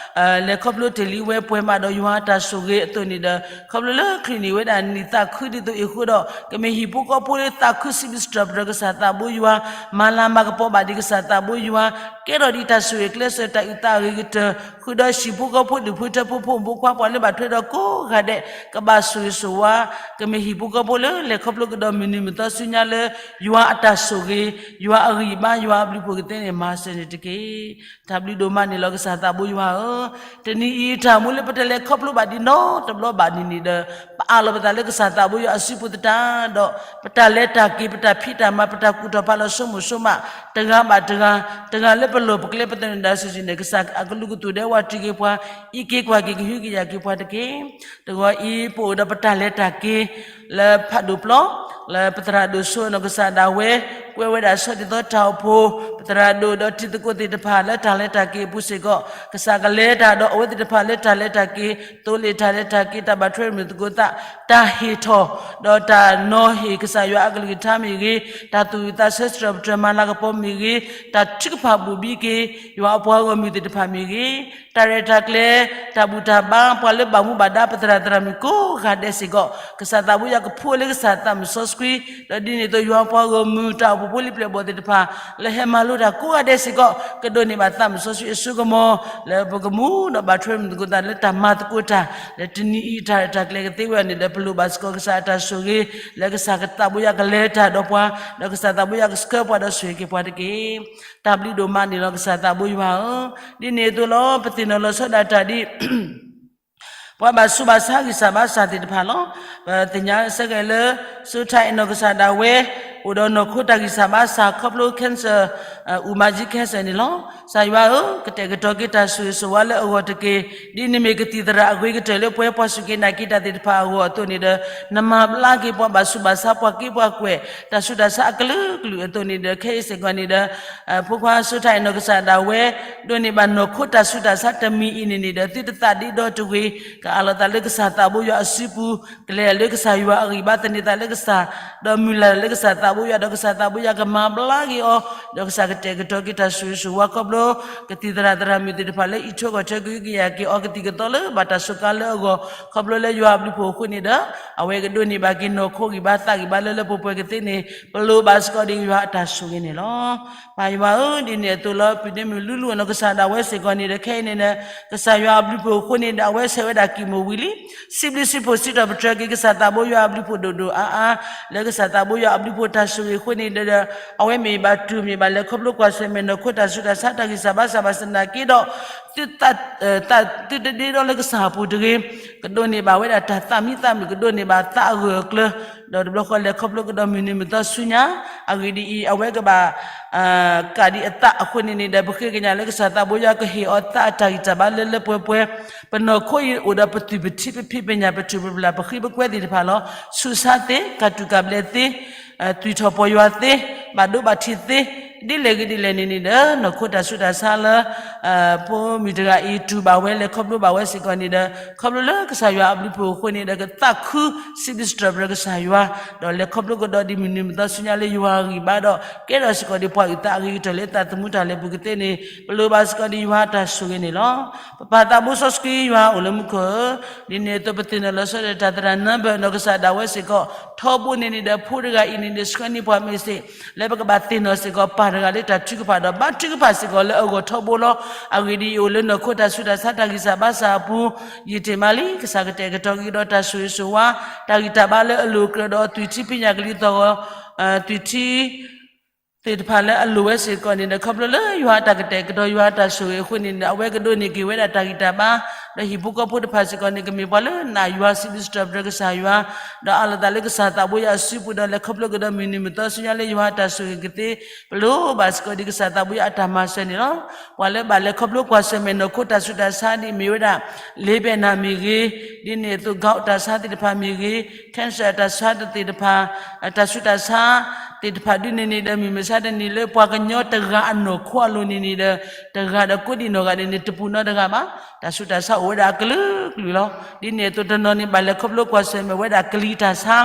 လဲၤခီဖျိတ့ၢ်လံဝဲပှဲၤမးဒီးယွၤအတၢ်ဆိၣ်ဂ့ၤအသိးန့ၣ်ဒီး ခီဖျိလၢချုးန့ၢ်ဝဲဒၣ်နံၣ်သးခုဒ်သိးအံၤအဃိဒီး ကမ့ၢ်ဟံၣ်ဖိဃီဖိလၢသးခုစံးဘျုးစတြီၤပတြၢၤကစၢ်သးဘိယွၤ, မၤလၤမၤကပီၤဘၣ်ဒံးကစၢ်သးဘိယွၤ, ကဲထီၣ်ဒ်တၢ်ဆိၣ်ဂ့ၤကျဲးစၢးတၢ်အုၣ်သးအဂ့ၤကတၢၢ် ဃုာ်ဒီးဟံၣ် ဖိဃီဖိဒူၣ်ဖိထၢဖိ ဖိမုၣ်ဖိခွါ ပှၤလၢဘၣ်ထွဲဒီးကိးဂၤဒဲး ကဘၣ်ဆိၣ်ဂ့ၤဆိၣ်ဝါ, ကမ့ၢ်ဟံၣ်ဖိဃီဖိလၢလဲၤခီဖျိကဒီးမုၢ်နံၤမုၢ်သီဆူညါလၢ ယွၤအတၢ်ဆိၣ်ဂ့ၤ, ယွၤအဂံၢ်ဘါ, ယွၤအဘျုးအဖှိၣ်ကသ့န့ၣ် မၤစၢၤန့ၣ်တက့ၢ်. တၢ်ဘျုးဒိၣ်မးန့ၣ်လီၤ ကစၢ်သးဘိယွၤဧၢ, တနံၤအံၤတၢ်မူလၢပတလဲၤခီဖျိဘၣ်ဒံးနီတဘျီဘၣ်န့ၣ်န့ၣ်ဒီး ပအးလီၤပသးလၢကစၢ်သးဘိယွၤအစုပူၤသတးဒီး ပတၢ်လဲၤတၢ်က့ၤ ပတၢ်ဖံးတၢ်မၤ ပတၢ်ကူၣ်ထီၣ်ဖးလီၤ ဆိကမိၣ်ဆိကမး တဂၤဘၣ်တဂၤ, တဂၤလၢပလီၢ်ပကျဲ ပသန့ၤဒၣ်စုာ်စုာ်န့ၣ် ကစၢ်အကလုၢ်ကသူၣ်ဒဲးဝးတံၢ်က့ၤပှၤ, အံးက့ၤကွၢ်က့ၤ ကဟုကယာ်က့ၤပှၤတက့ၢ်. တဂီၤအံၤ ပအိၣ်ဒီးပတၢ်လဲၤတၢ်က့ၤ လၢဖးဒိၣ်ပျီ, လၢပသရၣ်ဒိၣ်စိနီၢ်ကစၢ်ဒၣ်ဝဲ ကွဲးဝဲဒၣ်ဆီဒ်သိးတၢ်အိၣ်ဖှိၣ်, ပသရၣ်ဒိၣ်ဒီးတံၤသကိးသ့ၣ်တဖၣ်လၢတၢ်လဲၤတၢ်က့ၤအပူၤစ့ၢ်ကီး ကစၢ်ကလဲၤတၢ်ဒီးအဝဲသ့ၣ်တဖၣ်လၢတၢ်လဲၤတၢ်က့ၤ, သိလ့ၣ်တၢ်လဲၤတၢ်က့ၤ တၢ်ဘၣ်ထွဲမုၢ်သကိးသး, တၢ်ဟ့ၣ်ထီၣ်, ဒီးတၢ်နီၤဟ့ၣ်ကစၢ်ယွၤအကလုၢ်ကထါမ့ၢ်ဂ့ၤ, တၢ်သူၣ်ဝံၣ်သးဆၢ စတြၢၣ်ပတြၢၢ်မၤလၤကပီၤမ့ၢ်ဂ့ၤ, တၢ်ထုကဖၣ်ဘူးဘံက့ၤ ယွၤအပှၤဂီၢ်မုၢ်သ့ၣ်တဖၣ်မ့ၢ်ဂ့ၤ, တၢ်ရဲၣ်တၢ်ကျဲၤ, တၢ်ဘူၣ်တၢ်ဘါ, ပှၤလၢဘၣ်မူဘၣ်ဒါ ပသရၣ်သရၣ်မုၣ်ကိးဂၤဒဲးစ့ၢ်ကီး ကစၢ်သးဘိယွၤကဖှိလၢကစၢ်သးမုၢ်စီဆှံ, ဒီးဒ်န့ၣ်အသိးယွၤပှၤဂီၢ်မုၢ် တၢ်အိၣ်ဖှိၣ်ဖိလံၤပျဲၢ်ဘီၣ်သ့ၣ်တဖၣ် လၢဟဲမၤလိတၢ်ကိးဂၤဒဲးစ့ၢ်ကီး ကဒိးန့ၢ်ဘၣ်သးမုၢ်စီဆှံအစိကမီၤ လၢပကမူဒီးဘၣ်ထွဲမုၢ်သကိးသးလၢတၢ်မၤသကိးတၢ် လၢတနံၤအံၤတၢ်ရဲၣ်တၢ်ကျဲၤကသ့ဝဲအီၤန့ၣ်ဒီး ပလိၣ်ဘၣ်စ့ၢ်ကီးကစၢ်အတၢ်ဆိၣ်ဂ့ၤ လၢကစၢ်သးဘိယွၤကလဲၤတၢ်ဒီးပှၤ, ဒီးကစၢ်သးဘိယွၤကဆှၢပှၤဒီးဆိၣ်ဂ့ၤက့ၤပှၤတက့ၢ်. တၢ်ဘျုးဒိၣ်မးန့ၣ်လီၤ ကစၢ်သးဘိယွၤဧၢ, ဒ်န့ၣ်အသိးလီၤ ပသ့ၣ်နီၣ်လီၤဆီဒၣ်တၢ်ဒ် ပှၤဘၣ်ဆူးဘၣ်ဆါဂံၢ်စၢ်ဘါစၢ်သ့ၣ်တဖၣ်လီၤ. ပသ့ၣ်ညါစ့ၢ်ကီးလၢ စိၤထါအ့ၣ်နီၢ်ကစၢ်ဒၣ်ဝဲ အိၣ်ဒီးနီၢ်ခိတၢ်ဂံၢ်စၢ်ဘါစၢ်ခီဖျိ cancer, အူမၤကၠံ cancer န့ၣ်လီၤ. ကစၢ်ယွၤဧၢ, ကတဲာ်ကတီၤက့ၤတၢ်ဆိၣ်ဂ့ၤဆိၣ်ဝါလၢအဂီၢ်တက့ၢ်. ဒ်နမ့ၢ်ကသံၣ်သရၣ်အဂ့ၤကတၢၢ်လၢပှဲၤပှၤစူၢ်က့ၤနာ်က့ၤတၢ်သ့ၣ်တဖၣ်အဂီၢ်အသိးန့ၣ်ဒီး နမၤဘျါက့ၤပှၤဘၣ်ဆူးဘၣ်ဆါ ပှၤက့ပှၤကွဲၢ် တၢ်ဆူးတၢ်ဆါအကလုာ်ကလုာ်အသိးန့ၣ်ဒီး ခဲအံၤစ့ၢ်ကီးန့ၣ်ဒီး ဖိခွါစိၤထါအ့ၣ်နီၢ်ကစၢ်ဒၣ်ဝဲ ဒိးန့ၢ်ဘၣ်နီၢ်ခိတၢ်ဆူးတၢ်ဆါတမံၤအံၤန့ၣ်န့ၣ်ဒီး သုတသးဒ့ဒီတဂ့ၤ, ကအးလီၤသးလၢကစၢ်သးဘိယွၤအစုပူၤ, ကလဲၤလၢကစၢ်ယွၤအဂံၢ်ဘါ သန့ၤသးလၢကစၢ်, ဒီးမုၢ်လၢ်လၢကစၢ်သးဘိယွၤ ဒီးကစၢ်သးဘိယွၤကမၤဘျါက့ၤအီၤ, ဒီးကစၢ်ကတဲာ်ကတီၤက့ၤတၢ်ဆိၣ်ဂ့ၤဆိၣ်ဝါခီဖျိ ကသံၣ်သရၣ်သရၣ်မုၣ်သ့ၣ်တဖၣ်လၢအံးထွဲကွၢ်ထွဲကဟုကယာ်က့ၤအီၤ ကသံၣ်ကသီလၢဘၣ်တၢ်စူးကါလၢအဂီၢ် ခီဖျိလၢယွၤအဘျုးအဖှိၣ်အဃိန့ၣ်ဒီး အဝဲကဒိးန့ၢ်ဘၣ်က့ၤနီၢ်ခိဂံၢ်ဘါသးဂံၢ်ဘါလၢလၢပှဲၤပှဲၤကသ့န့ၣ် ပလိၣ်ဘၣ်စ့ၢ်ကီးဒ်ယွၤအတၢ်ဆိၣ်ဂ့ၤန့ၣ်လီၤ. ပၢ်ယွၤဧၢ, ဒ်န့ၣ်အသိးလီၤ ပုၢ်ဒ့မုၣ်လူလူအနီၢ်ကစၢ်ဒၣ်ဝဲစ့ၢ်ကီးန့ၣ်ဒီး ခဲအံၤန့ၣ်ဒီး ကစၢ်ယွၤအဘျုးအဖှိၣ်အဃိန့ၣ်ဒီး အဝဲဆဲးဝဲဒၣ်ကံၢ်မိၢ်ဝံၤလံ စံးဘျုးစံးဖှိၣ်စံးထီၣ်ပတြၢၤက့ၤကစၢ်သးဘိယွၤအဘျုးအဖှိၣ်ဒိၣ်ဒိၣ်အါအါ, လၢကစၢ်သးဘိယွၤအဘျုးအဖှိၣ်တၢ်ဆိၣ်ဂ့ၤအဃိန့ၣ်ဒီး အဝဲမ့ၢ်ဘၣ်တူၢ်မ့ၢ်ဘၣ်လဲၤခီဖျိကွၢ်ဆၢၣ်မဲာ်နီၢ်ခိတၢ်ဆူးတၢ်ဆါတၢ်ဂံၢ်စၢ်ဘါစၢ်ဘၣ်ဆၣ်သနာ်က့ဒီး သုတဒ့ဒီလၢကစၢ်အပူၤတဂ့ၤ, ကဒိးန့ၢ်ဘၣ်ဝဲဒၣ်တၢ်သးမံသးမုာ် ကဒိးန့ၢ်ဘၣ်သးအဂၢၢ်အကျၢၤ, ဒီးတဘျီဃီလဲၤခီဖျိကဒီးမုၢ်နံၤမုၢ်သီဆူညါ, အဂ့ၢ်ဒ်အံၤ အဝဲကဘၣ် ကးဒံးအသးအဃိန့ၣ်န့ၣ်ဒီး ပဃ့ကညးလၢကစၢ်သးဘိယွၤကဟ့ၣ်အီၤသးအတၢ်ဂံၢ်တၢ်ဘါလၢလၢပှဲၤပှဲၤ, ပနီၢ်ခိအံၤအိၣ်ဒီးပသွံၣ်ပထံပဖံးပညၣ်ပထူၣ်ပဖျးပဃ့ပကွဲသ့ၣ်တဖၣ်လီၤ. ဆူးဆါသ့, ကၢ်တူၢ်ကၢ်ဘျဲးသ့, သွံၣ်ထီၣ်ပီၢ်ယွၤသ့, ဘၣ်ဒိဘၣ်ထံးသ့, ဒ်လဲၣ်ဂ့ၤဒ်လဲၣ်န့ၣ်န့ၣ်ဒီး နီၢ်ခိတၢ်ဆူးတၢ်ဆါလၢ ဖိမုၣ်တဂၤအံၤတူၢ်ဘၣ်ဝဲလဲၤခီဖျိဘၣ်ဝဲစ့ၢ်ကီးန့ၣ်ဒီး ခီဖျိလၢကစၢ်ယွၤအဘျုးအဖှိၣ်အဃိန့ၣ်ဒီး ကသးခုစံးဘျုးစံးထီၣ်ပတြၢၤကစၢ်ယွၤ, ဒီးလဲၤခီဖျိကဒီးဒ်မုၢ်နံၤမုၢ်သီဆူညါလၢယွၤအဂံၢ်ဘါဒီး ကဲထီၣ်စ့ၢ်ကီးဒ်ပှၤအုၣ်သးအဂ့ၤကတၢၢ်လၢသးသမူတၢ်လဲၤပူၤကသ့န့ၣ် ပလိၣ်ဘၣ်စ့ၢ်ကီးဒ်ယွၤအတၢ်ဆိၣ်ဂ့ၤန့ၣ်လီၤ. ပပၢ်သးဘိစီဆှံယွၤအိၣ်လၢမူခိၣ်ဧၢ, ဒ်န့ၣ်အသိးပသ့ၣ်နီၣ်လီၤဆီဒၣ်တၢ်သရၣ်နၢဘၢၣ်နီၢ်ကစၢ်ဒၣ်ဝဲစ့ၢ်ကီး ထီဘိန့ၣ်န့ၣ်ဒီး ဖိတဂၤအံၤန့ၣ်ဒီး ဆှၢန့ၢ်ပှၤမ့ၢ်စ့ၢ် လၢပကဘၣ်သ့ၣ်နီၣ်စ့ၢ်ကီးပၢ်တဂၤလၢတၢ်ထုကဖၣ်ဒီး ဘါထုကဖၣ်စ့ၢ်ကီးလၢအဂီၢ်ထီဘိလီၤ. အဂ့ၢ်ဒ်အံၤ, အိၣ်လၢနီၢ်ခိတၢ်ဆူးတၢ်ဆါတၢ်ဂံၢ်စၢ်ဘါစၢ်အပူၤ, ယံာ်တ့ၢ်မးလံ, ကစၢ်ကတဲာ်ကတီၤက့ၤဒီးတၢ်ဆိၣ်ဂ့ၤဆိၣ်ဝါ, တၢ်ဂံၢ်တၢ်ဘါလၢအလိၤအကြၢးဒီးအသွံၣ်ထံဖံးညၣ်ကလံၤသီၣ်ဂီၤ, သွံၣ်ထံ သ့ၣ်တဖၣ်လၢအလိၤဝဲစ့ၢ်ကီးန့ၣ်ဒီး ခီဖျိလၢယွၤအတၢ်ကတဲာ်ကတီၤယွၤအတၢ်ဆိၣ်ဂ့ၤအဃိန့ၣ်ဒီး အဝဲကဒိးန့ၢ်က့ၤဝဲဒၣ်တၢ်ဂံၢ်တၢ်ဘါ, ဒီးဟံၣ်ဖိဃီဖိတဖၣ်စ့ၢ်ကီးန့ၣ် ကမ့ၢ်ပှၤလၢနာ်ယွၤစံးဘျုးစံးထီၣ်ပတြၢၤကစၢ်ယွၤ, ဒီးအးလီၤသးလၢကစၢ်သးဘိယွၤအစုပူၤဒီး လဲၤခီဖျိကဒီးမုၢ်နံၤမုၢ်သီဆူညါလၢယွၤအတၢ်ဆိၣ်ဂ့ၤကသ့, ပလိၣ်ဘၣ်စ့ၢ်ကီးဒ်ကစၢ်သးဘိယွၤအတၢ်မၤစၢၤန့ၣ်လီၤ. ပှၤလၢဘၣ်လဲၤခီဖျိကွၢ်ဆၢၣ်မဲာ်နီၢ်ခိတၢ်ဆူးတၢ်ဆါဒ်မ့ၢ်ဝဲဒၣ် လ့ဘဲၣ်နၤမ့ၢ်ဂ့ၤ, ဒ်န့ၣ်အသိး gout တၢ်ဆါသ့ၣ်တဖၣ်မ့ၢ်ဂ့ၤ, cancer တၢ်ဆါသ့ၣ်တဖၣ်, တၢ်ဆူးတၢ်ဆါသ့ၣ်တဖၣ်ဒ်န့ၣ်န့ၣ်ဒီး မုၢ်မဆါတနံၤလၢပှၤကညီတဂၤအနီၢ်ခိအလိၤန့ၣ်န့ၣ်ဒီး တဂၤဒီးကိးဒံးနီၢ်ဂၤန့ၣ်န့ၣ် တပူၤနီတဂၤဘၣ်. တၢ်ဆူးတၢ်ဆါအိၣ်ဝဲဒၣ်အကလုာ်ကလုာ်လီၤ. ဒ်န့ၣ်အသိးတနီၤန့ၣ် ဘၣ်လဲၤခီဖျိကွၢ်ဆၢၣ်မဲာ်ဝဲဒၣ်ကလံၤတၢ်ဆါ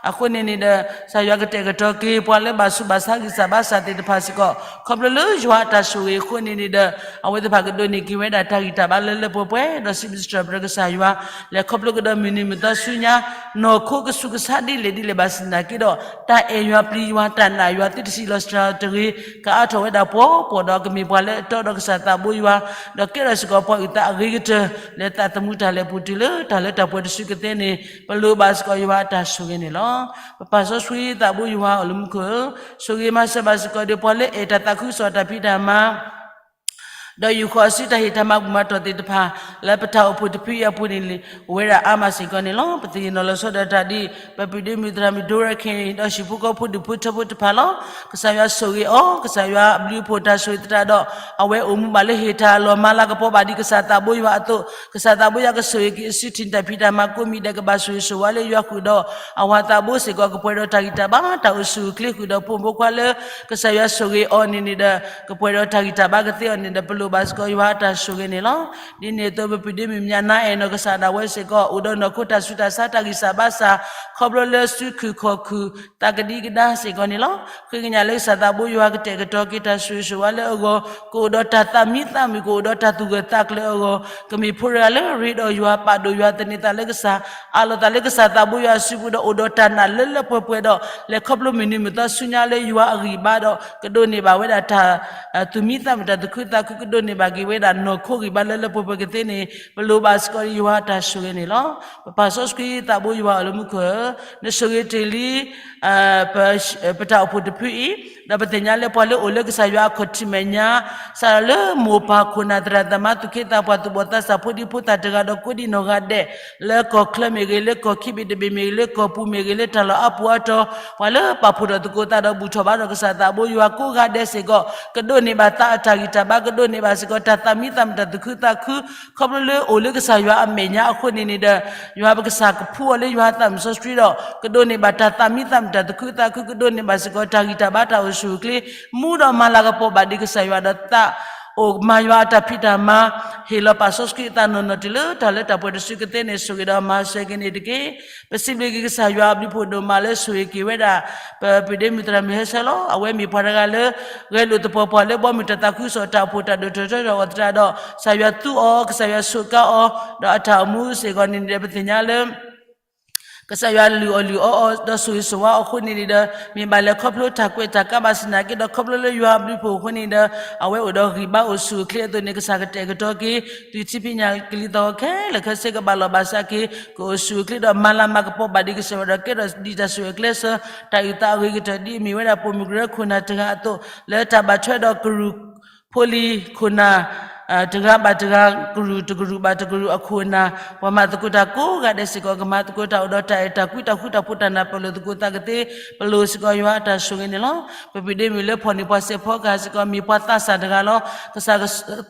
အဃိန့ၣ်န့ၣ်ဒီး ကစၢ်ယွၤကတဲာ်ကတီၤက့ၤ ပှၤလၢဘၣ်ဆူးဘၣ်ဆါဂံၢ်စၢ်ဘါစၢ်သ့ၣ်တဖၣ်စ့ၢ်ကီး ခီဖျိလၢယွၤအတၢ်ဆိၣ်ဂ့ၤအဃိန့ၣ်န့ၣ်ဒီး အဝဲသ့ၣ်တဖၣ်ကဒိးန့ၢ်က့ၤဝဲဒၣ်တၢ်ဂံၢ်တၢ်ဘါလၢလၢပှဲၤပှဲၤ ဒီးစံးဘျုးစံးထီၣ်ပတြၢၤကစၢ်ယွၤ လဲၤခီဖျိကဒီးမုၢ်နံၤမုၢ်သီဆူညါ နီၢ်ခိကဆူးကဆါဒ်လဲၣ်ဒ်လဲၣ်ဘၣ်ဆၣ်သနာ်က့ဒီး တၢ်အဲၣ်ယွၤပျံၤယွၤ တၢ်နာ်ယွၤသုတစံးလီၤစှၤတဂ့ၤ ကအါထီၣ်ဝဲဒၣ်ပှဲၤပှဲၤဒီးကမ့ၢ်ပှၤလၢအတီဒီးကစၢ်သးဘိယွၤ ဒီးကဲထီၣ်စ့ၢ်ကီးပှၤအုၣ်သးအဂ့ၤကတၢၢ် လၢသးသမူတၢ်လဲၤပူၤတုၤလၢတၢ်လၢတၢ်ပှဲၤတစုကသ့န့ၣ် ပလိၣ်ဘၣ်စ့ၢ်ကီးယွၤအတၢ်ဆိၣ်ဂ့ၤန့ၣ်လီၤ. ပပၢ်စီဆှံသးဘိယွၤအိၣ်လၢမူခိၣ်ဧၢ, ဆိၣ်ဂ့ၤမၤစၢၤဘၣ်စ့ၢ်ကီးဒီးပှၤလၢအဲၣ်တၢ်သးခုကစီၣ်တၢ်ဖံးတၢ်မၤ ဒီးယူာ်ဃီၤအစုတၢ်ဟ့ၣ်တၢ်မၤဘူၣ်မၤတီၢ်သ့ၣ်တဖၣ် လၢပတၢ်အိၣ်ဖှိၣ်တဖုအံၤအပူၤန့ၣ် အိၣ်ဝဲဒၣ်အါမးစ့ၢ်ကီးန့ၣ်လီၤ. ပသ့ၣ်နီၣ်လီၤဆီဒၣ်တၢ်ဒ် ပပုၢ်ဒ့မုၣ်သရၣ်မုၣ်ဒိရခဲအံၤ ဒီးဟံၣ်ဖိဃီဖိဒူၣ်ဖိထၢဖိတဖၣ်လီၤ. ကစၢ်ယွၤဆိၣ်ဂ့ၤအီၤ, ကစၢ်ယွၤဘျုးဖှိၣ်တၢ်ဆိၣ်ဂ့ၤသတးဒီး အဝဲအိၣ်မူဘၣ်လၢဟ့ၣ်တၢ်လီၢ်မၤလၤကပီၤဘၣ်ဒ်ကစၢ်သးဘိယွၤအသိး, ကစၢ်သးဘိယွၤကဆိၣ်ဂ့ၤက့ၤအစုထံၣ်တၢ်ဖံးတၢ်မၤကိးမံၤဒဲး ကဘၣ်ဆိၣ်ဂ့ၤဆိၣ်ဝါလၢယွၤဃုာ်ဒီး အဝၤသးဘိစ့ၢ်ကီး ကပှဲၤဒီးတၢ်ဂံၢ်တၢ်ဘါ တၢ်အိၣ်ဆူၣ်အိၣ်ချ့ဃုာ်ဒီးဖိမုၣ်ဖိခွါလၢ ကစၢ်ယွၤဆိၣ်ဂ့ၤအီၤန့ၣ်န့ၣ်ဒီး ကပှဲၤဒီးတၢ်ဂံၢ်တၢ်ဘါကသ့အီၤန့ၣ်ဒီး ပလိၣ်ဘၣ်စ့ၢ်ကီးယွၤအတၢ်ဆိၣ်ဂ့ၤန့ၣ်လီၤ. ဒ်န့ၣ်အသိး ပပုၢ်ဒ့မုၣ်မၠးနါအဲၣ်နီၢ်ကစၢ်ဒၣ်ဝဲစ့ၢ်ကီး အိၣ်ဒီးနီၢ်ခိတၢ်ဆူးတၢ်ဆါတၢ်ဂံၢ်စၢ်ဘါစၢ် ခီဖျိလၢစုခုၣ်ခီၣ်ခုၣ် သးကဒံကဒါစ့ၢ်ကီးန့ၣ်လီၤ. ဃ့ကညးလၢကစၢ်သးဘိယွၤကတဲာ်ကတီၤက့ၤတၢ်ဆိၣ်ဂ့ၤဆိၣ်ဝါလၢအဂီၢ် ကအိၣ်ဒီးတၢ်သးမံသးမုာ် ကအိၣ်ဒီးတၢ်သူၣ်ဂၢၢ်သးကျၢၤအဂီၢ် ကမ့ၢ်ဖိတဂၤလၢရ့ဒီးယွၤ ပာ်ဒိၣ်ယွၤ သန့ၤသးလၢကစၢ် အးလီၤသးလၢကစၢ်သးဘိယွၤအစုပူၤဒီး အိၣ်ဒီးတၢ်နာ်လၢလၢပှဲၤပှဲၤဒီး လဲၤခီဖျိမုၢ်နံၤမုၢ်သီဆူညါလၢယွၤအဂံၢ်ဘါဒီး ကဒိးန့ၢ်ဘၣ်ဝဲဒၣ်တၢ် သူၣ်မံသးမုာ် တၢ်သူၣ်ခုသးခု ကဒိးန့ၢ်ဘၣ်က့ၤဝဲဒၣ်နီၢ်ခိဂံၢ်ဘါလၢလၢပှဲၤပှဲၤကသ့န့ၣ် ပလိၣ်ဘၣ်စ့ၢ်ကီးယွၤအတၢ်ဆိၣ်ဂ့ၤန့ၣ်လီၤ. ပပၢ်စီဆှံသးဘိယွၤအိၣ်လၢမူခိၣ်ဧၢ, နဆိၣ်ဂ့ၤတ့ၢ်လံ ပတၢ်အိၣ်ဖှိၣ်တဖုအံၤ, ဒီးပသ့ၣ်ညါလၢပှၤလၢအိၣ်လၢကစၢ်ယွၤအခီၣ်ထံးမဲာ်ညါ စးထီၣ်လၢမိၢ်ပၢ်ခိၣ်နၢ်သရၣ်သမါသူၣ်က့သးပှၢ်သူၣ်ဘီၣ်သးစၢ်ဖိဒံဖိသၣ်တဂၤဒီးကိးဒံနီၢ်ဂၤဒဲး လၢကီၢ်ချၢမ့ၢ်ဂ့ၤ လၢကီၢ်ခံဘ့ၣ်တဘ့ၣ်မ့ၢ်ဂ့ၤ လၢကီၢ်ပူၤမ့ၢ်ဂ့ၤ လၢတၢ်လီၢ်အါပူၤအါတီၤ ပှၤလၢပာ်ဖှိၣ်ထီၣ်သကိးသးဒီးဘူၣ်ထီၣ်ဘါထီၣ်ကစၢ်သးဘိယွၤကိးဂၤဒဲးစ့ၢ်ကီး ကဒိးန့ၢ်ဘၣ်သးအတၢ်ဂံၢ်တၢ်ဘါ ကဒိးန့ၢ်ဘၣ်စ့ၢ်ကီးတၢ်သးမံသးမုာ် တၢ်သူၣ်ခုသးခု ခီဖျိလၢအိၣ်လၢကစၢ်ယွၤအမဲာ်ညါအဃိန့ၣ်န့ၣ်ဒီး ယွၤပကစၢ်ကဖှူအီၤလၢယွၤသးမုၣ်စီဆှံဒီး ကဒိးန့ၢ်ဘၣ်တၢ်သးမံသးမုာ် တၢ်သူၣ်ခုသးခု ကဒိးန့ၢ်ဘၣ်စ့ၢ်ကီးတၢ်ဂံၢ်တၢ်ဘါ တၢ်အိၣ်ဆူၣ်အိၣ်ချ့ မူဒီးမၤလၤကပီၤဘၣ်ဒံးကစၢ်ယွၤဒီးသး အိၣ်မၤယွၤအတၢ်ဖံးတၢ်မၤ ဟ့ၣ်လီၤပၢ်စီဆှံအသးနီၢ်နီၢ်တုၤလၢတၢ်လၢတၢ်ပှဲၤတစုကသ့န့ၣ် ဆိၣ်ဂ့ၤဒီးမၤစၢၤက့ၤန့ၣ်တက့ၢ်. ပစံးဘျုးက့ၤကစၢ်ယွၤအဘျုးဖှိၣ်ဒိၣ်မးလၢဆိၣ်ဂ့ၤက့ၤဝဲဒၣ် ပပုၢ်ဒ့မုၣ်သရၣ်မုၣ်ဟဲဆၢလီၤ. အဝဲမ့ၢ်ပှၤတဂၤလၢ ဂဲၤလိာ်သပှၢ်ပှၢ်လၢဘီမုၢ်တၢ်သးခုကစီၣ်တၢ်အိၣ်ဖှိၣ်တၢ်ဒိၣ်ထီၣ်ထီထီၣ်အသတးဒီး ကစၢ်ယွၤသူအီၤ ကစၢ်ယွၤဆိးကါအီၤ ဒီးအတၢ်အိၣ်မူစ့ၢ်ကီးန့ၣ်ဒီး ပသ့ၣ်ညါလၢ ကစၢ်ယွၤလုၢ်အီၣ်လုၢ်အီအီၤ ဒီးဆိၣ်ဂ့ၤဆိၣ်ဝါအီၤအဃိန့ၣ်န့ၣ်ဒီး မ့ၢ်ဘၣ်လဲၤခီဖျိတၢ်ကွဲးတၢ်ကါဘၣ်ဆၣ်သနာ်က့ဒီး ခီဖျိလၢယွၤအဘျုးဖှိၣ်အဃိန့ၣ်ဒီး အဝဲအိၣ်ဒီးဂံၢ်ဘါအိၣ်ဆူၣ်အိၣ်ချ့အသိးန့ၣ် ကစၢ်ကတဲာ်ကတီၤက့ၤ သွံၣ်ထံဖံးညၣ်ကလံၤသီၣ်ဂီၤခဲလၢာ်ခဲဆ့ကဘၣ်လီၢ်ဘၣ်စးက့ၤ ကအိၣ်ဆူၣ်အိၣ်ချ့ဒီးမၤလၤမၤကပီၤဘၣ်ဒံးကစၢ်ယွၤဒီး ကဲထီၣ်ဒ်တၢ်ဆိၣ်ဂ့ၤကျဲးစၢး တၢ်အုၣ်သးအဂ့ၤကတၢၢ် ဒ်အမ့ၢ်ဝဲဒၣ်ပိာ်မုၣ်ကရၢခိၣ်နၢ်တဂၤအသိး လၢတၢ်ဘၣ်ထွဲဒီးကရူၢ် ဖိလံၤခိၣ်နၢ် တဂၤဘၣ်တဂၤ ကရူၢ်တကရူၢ်ဘၣ်တကရူၢ်အခိၣ်အနၢ် ပှၤမၤသကိးတၢ်ကိးဂၤဒဲးစ့ၢ်ကီး ကမၤသကိးတၢ်အိၣ်ဒီးတၢ်အဲၣ်တၢ်ကွံ တၢ်ဃူတၢ်ဖိး တၢ်နၢ်ပၢၢ်လိာ်သကိးသးကသ့ ပလိၣ်စ့ၢ်ကီးယွၤအတၢ်ဆိၣ်ဂ့ၤန့ၣ်လီၤ. ပပုၢ်ဒ့မုၣ်လၢဖီၣ်န့ၢ်ပှၤစဲးဖီကဟၣ်စ့ၢ်ကီး မ့ၢ်ပှၤသးစၢ်တဂၤလီၤ. ကစၢ်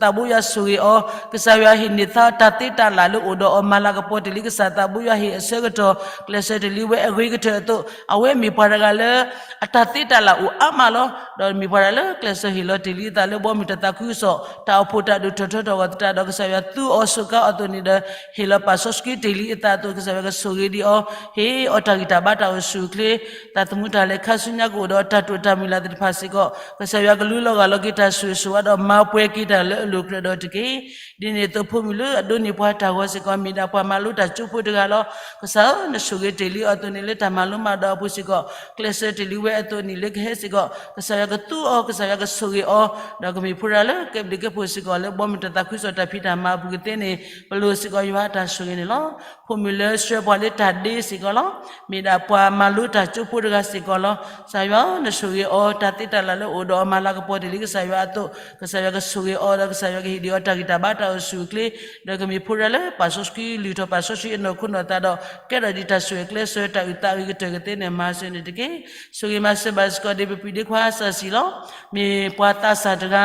သးဘိယွၤဆိၣ်ဂ့ၤအီၤ, ကစၢ်ယွၤဟ့ၣ်န့ၢ်သးတၢ်သ့တၢ်လၢ်လၢအိၣ်ဒီးအီၤ မၤလၤကပီၤတ့ၢ်လံ ကစၢ်သးဘိယွၤဟ့ၣ်အဆၢကတီၢ် ကျဲးစၢးတ့ၢ်လံဝဲအဂ့ၤကတၢၢ်အသိး အဝဲမ့ၢ်ပှၤတဂၤလၢ အတၢ်သ့တၢ်လၢ်အိၣ်အါမးလီၤ. ဒီးမ့ၢ်ပှၤတဂၤလၢကျဲးစၢးဟ့ၣ်လီၤတ့ၢ်လံအသးလၢဘီမုၢ်တၢ်သးခုကစီၣ် တၢ်အိၣ်ဖှိၣ်တၢ်ဒိၣ်ထီၣ်ထီထီၣ်အဂီၢ်သတးဒီး ကစၢ်ယွၤသူအီၤဆိးကါအီၤအသိးန့ၣ်ဒီး ဟ့ၣ်လီၤပၢ်စီဆှံတ့ၢ်လံအသးအသိး ကစၢ်ယွၤကဆိၣ်ဂ့ၤဒံးအီၤ, ဟ့ၣ်အီၤတၢ်ဂံၢ်တၢ်ဘါတၢ်အိၣ်ဆူၣ်အိၣ်ချ့ တၢ်သမူတၢ်လဲၤခါဆူညါကအိၣ်ဒီးတၢ်တိာ်တၢ်မုၢ်လၢ်သ့ၣ်တဖၣ်စ့ၢ်ကီး ကစၢ်ယွၤကလူလီၤဂာ်လီၤက့ၤတၢ်ဆိၣ်ဂ့ၤဆိၣ်ဝါဒီးမၤပှဲၤက့ၤတၢ်လၢအလိၤကြၢးဒီးတက့ၢ်. ဒ်န့ၣ်အသိးဖိမုၣ်လၢအဒိးန့ၢ်ပှၤတၢ်ဂီၤစ့ၢ်ကီး မ့ၢ်ဒၣ်ပှၤမၤလိတၢ်ကၠိဖိတဂၤလီၤ. ကစၢ်ဧၢ, နဆိၣ်ဂ့ၤတ့ၢ်လံအီၤအသိးန့ၣ် လၢတၢ်မၤလိမၤဒိးအပူၤစ့ၢ်ကီး ကျဲးစၢးတ့ၢ်လံဝဲအသိးန့ၣ် လၢကဟဲစ့ၢ်ကီး ကစၢ်ယွၤကသူအီၤ ကစၢ်ယွၤကဆိၣ်ဂ့ၤအီၤ ဒီးကမ့ၢ်ဖိတဂၤလၢကဲဘျုးကဲဖှိၣ်စ့ၢ်ကီး လၢဘီမုၢ်တၢ်သးခုကစီၣ်တၢ်ဖံးတၢ်မၤအပူၤကသ့န့ၣ် ပလိၣ်စ့ၢ်ကီးယွၤအတၢ်ဆိၣ်ဂ့ၤန့ၣ်လီၤ. ဖိမုၣ်လၢဆှၢပှၤလၢတၢ်ဒ့စ့ၢ်ကီးလီၤ. မ့ၢ်ဒၣ်ပှၤမၤလိတၢ်ကၠိဖိတဂၤစ့ၢ်ကီးလီၤ. ကစၢ်ယွၤဧၢ, နဆိၣ်ဂ့ၤအီၤ တၢ်သ့တၢ်လၢ်လၢအိၣ်ဒီးအီၤ မၤလၤကပီၤတ့ၢ်လံကစၢ်ယွၤအသိး ကစၢ်ယွၤကဆိၣ်ဂ့ၤအီၤဒီး ကစၢ်ယွၤကဟ့ၣ်ဒံးအီၤတၢ်ဂံၢ်တၢ်ဘါတၢ်အိၣ်ဆူၣ်အိၣ်ချ့ ဒီးကမ့ၢ်ဖိတဂၤလၢပၢ်စီဆှံလုၢ်ထီၣ်ပၢ်စီဆှံအနီၢ်ခိနီၢ်သးဒီး ကဲထီၣ်ဒံးတၢ်ဆိၣ်ဂ့ၤကျဲးစၢး တၢ်အုၣ်သးအဂ့ၤကတၢၢ်ကသ့န့ၣ် မၤစၢၤန့ၣ်တက့ၢ်. ဆိၣ်ဂ့ၤမၤစၢၤဘၣ်စ့ၢ်ကီးဒံး ပပုၢ်ဒ့ခွါစၢ်စံၣ်လီၤ. မ့ၢ်ပှၤသးစၢ်တဂၤ,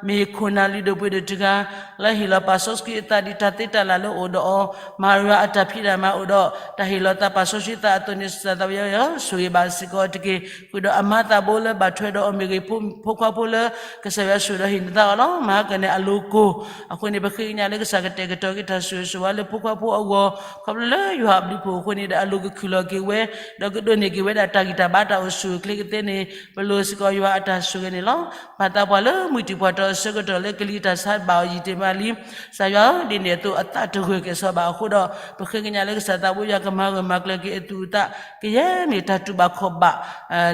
မ့ၢ်ခိၣ်နၢ်လုၢ်ဒိၣ်ပှ့ၤဒိၣ် တဂၤ လၢဟ့ၣ်လီၤပာ်စီဆှံအသးဒ်တၢ်သ့တၢ်လၢ်လၢအိၣ်ဒီးအီၤ, မၤယွၤအတၢ်ဖံးတၢ်မၤအိၣ်ဒီး တၢ်ဟ့ၣ်လီၤသးပာ်စီဆှံသးအသိးန့ၣ် ကစၢ်သးဘိယွၤ ဆိၣ်ဂ့ၤဘၣ်စ့ၢ်ကီးတက့ၢ်. ဃုာ်ဒီးအမါသးဘိလၢဘၣ်ထွဲဒီးအီၤမ့ၢ်ဂ့ၤ, ဖိခွါဖိလၢ ကစၢ်ယွၤဆိၣ်ဒီးဟ့ၣ်န့ၢ်သးအီၤလီၤ. မၤကန့ၣ်အလိၤကိၢ်, အဃိန့ၣ် ပဃ့ကညးလၢကစၢ်ကတဲာ်ကတီၤက့ၤတၢ်ဆိၣ်ဂ့ၤဆိၣ်ဝါလၢဖိခွါဖိအဂီၢ်, ခီဖျိလၢယွၤအဘျုးအဖှိၣ်အဃိန့ၣ်ဒီး အလိၤကခုၣ်လီၤက့ၤဝဲ, ဒီးကဒိးန့ၢ်က့ၤဝဲဒၣ်တၢ်ဂံၢ်တၢ်ဘါတၢ်အိၣ်ဆူၣ်အိၣ်ချ့ကသ့န့ၣ် ပလိၣ်စ့ၢ်ကီးယွၤအတၢ်ဆိၣ်ဂ့ၤန့ၣ်လီၤ. ပၢ်သးပှၢ်လၢမုၢ်တံၢ်ပှၢ်တီအဆၢကတီၢ်လၢကလံၤတၢ်ဆါဘၣ်အီၤယံာ်တ့ၢ်မးလံ, ကစၢ်ယွၤဧၢ, ဒ်န့ၣ်အသိးအသးတဂၢၢ်ကဲၣ်ဆိးဘၣ်အဃိဒီး ပဃ့ကညးလၢကစၢ်သးဘိယွၤကမၤဂၢၢ်မၤကျၢၤက့ၤအသူၣ်အသး, ကယဲၢ်မ့ၢ်တၢ်တူၢ်ဘၣ်ခီၣ်ဘၣ်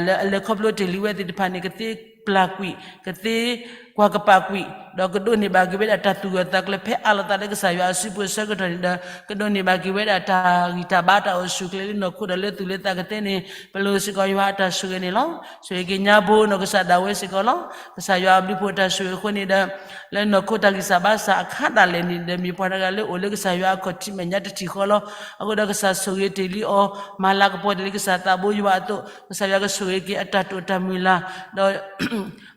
လၢအလဲၤခီဖျိတ့ၢ်လံဝဲသ့ၣ်တဖၣ်န့ၣ် ကသ့ပျၢ်ကွံာ်, ကသ့ကွၢ်ကပာ်ကွံာ်, ဒီးကဒိးန့ၢ်ဘၣ်က့ၤဝဲဒၣ်တၢ်သူၣ်ဂၢၢ်သးကျၢၤဖဲအးလီၤသးလၢကစၢ်ယွၤအစုပူၤအဆၢကတီၢ်န့ၣ်ဒီး ကဒိးန့ၢ်ဘၣ်က့ၤဝဲဒၣ်တၢ်ဂံၢ်တၢ်ဘါတၢ်အိၣ်ဆူၣ်အိၣ်ချ့လၢနီၢ်ခိဒီးလၢသူၣ်လၢသးကသ့န့ၣ် ပလိၣ်စ့ၢ်ကီးယွၤအတၢ်ဆိၣ်ဂ့ၤန့ၣ်လီၤ. ဆိၣ်ဂ့ၤက့ၤညါဘိနီၢ်ကစၢ်ဒၣ်ဝဲစ့ၢ်ကီးလီၤ. ကစၢ်ယွၤအဘျုးအဖှိၣ်တၢ်ဆိၣ်ဂ့ၤအဃိန့ၣ်ဒီး လၢနီၢ်ခိတၢ်ဂံၢ်စၢ်ဘါစၢ်အခါဒၣ်လဲာ်န့ၣ်ဒီး မ့ၢ်ပှၤတဂၤလၢအိၣ်လၢကစၢ်ယွၤအခီၣ်ထံးမဲာ်ညါတထံၣ်ဃီလီၤ. အဃိဒီးကစၢ်ဆိၣ်ဂ့ၤတ့ၢ်လံအီၤ, မၤလၤကပီၤတ့ၢ်လံကစၢ်သးဘိယွၤအသိး, ကစၢ်ယွၤကဆိၣ်ဂ့ၤက့ၤအတၢ်တိာ်တၢ်မုၢ်လၢ်, ဒီး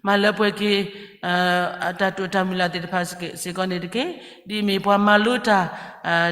မၤလၢပှဲၤက့ၤ အတၢ်တိာ်တၢ်မုၢ်လၢ်သ့ၣ်တဖၣ်စ့ၢ်ကီးန့ၣ်တက့ၢ်. ဒ်မ့ၢ်ပှၤမၤလိတၢ်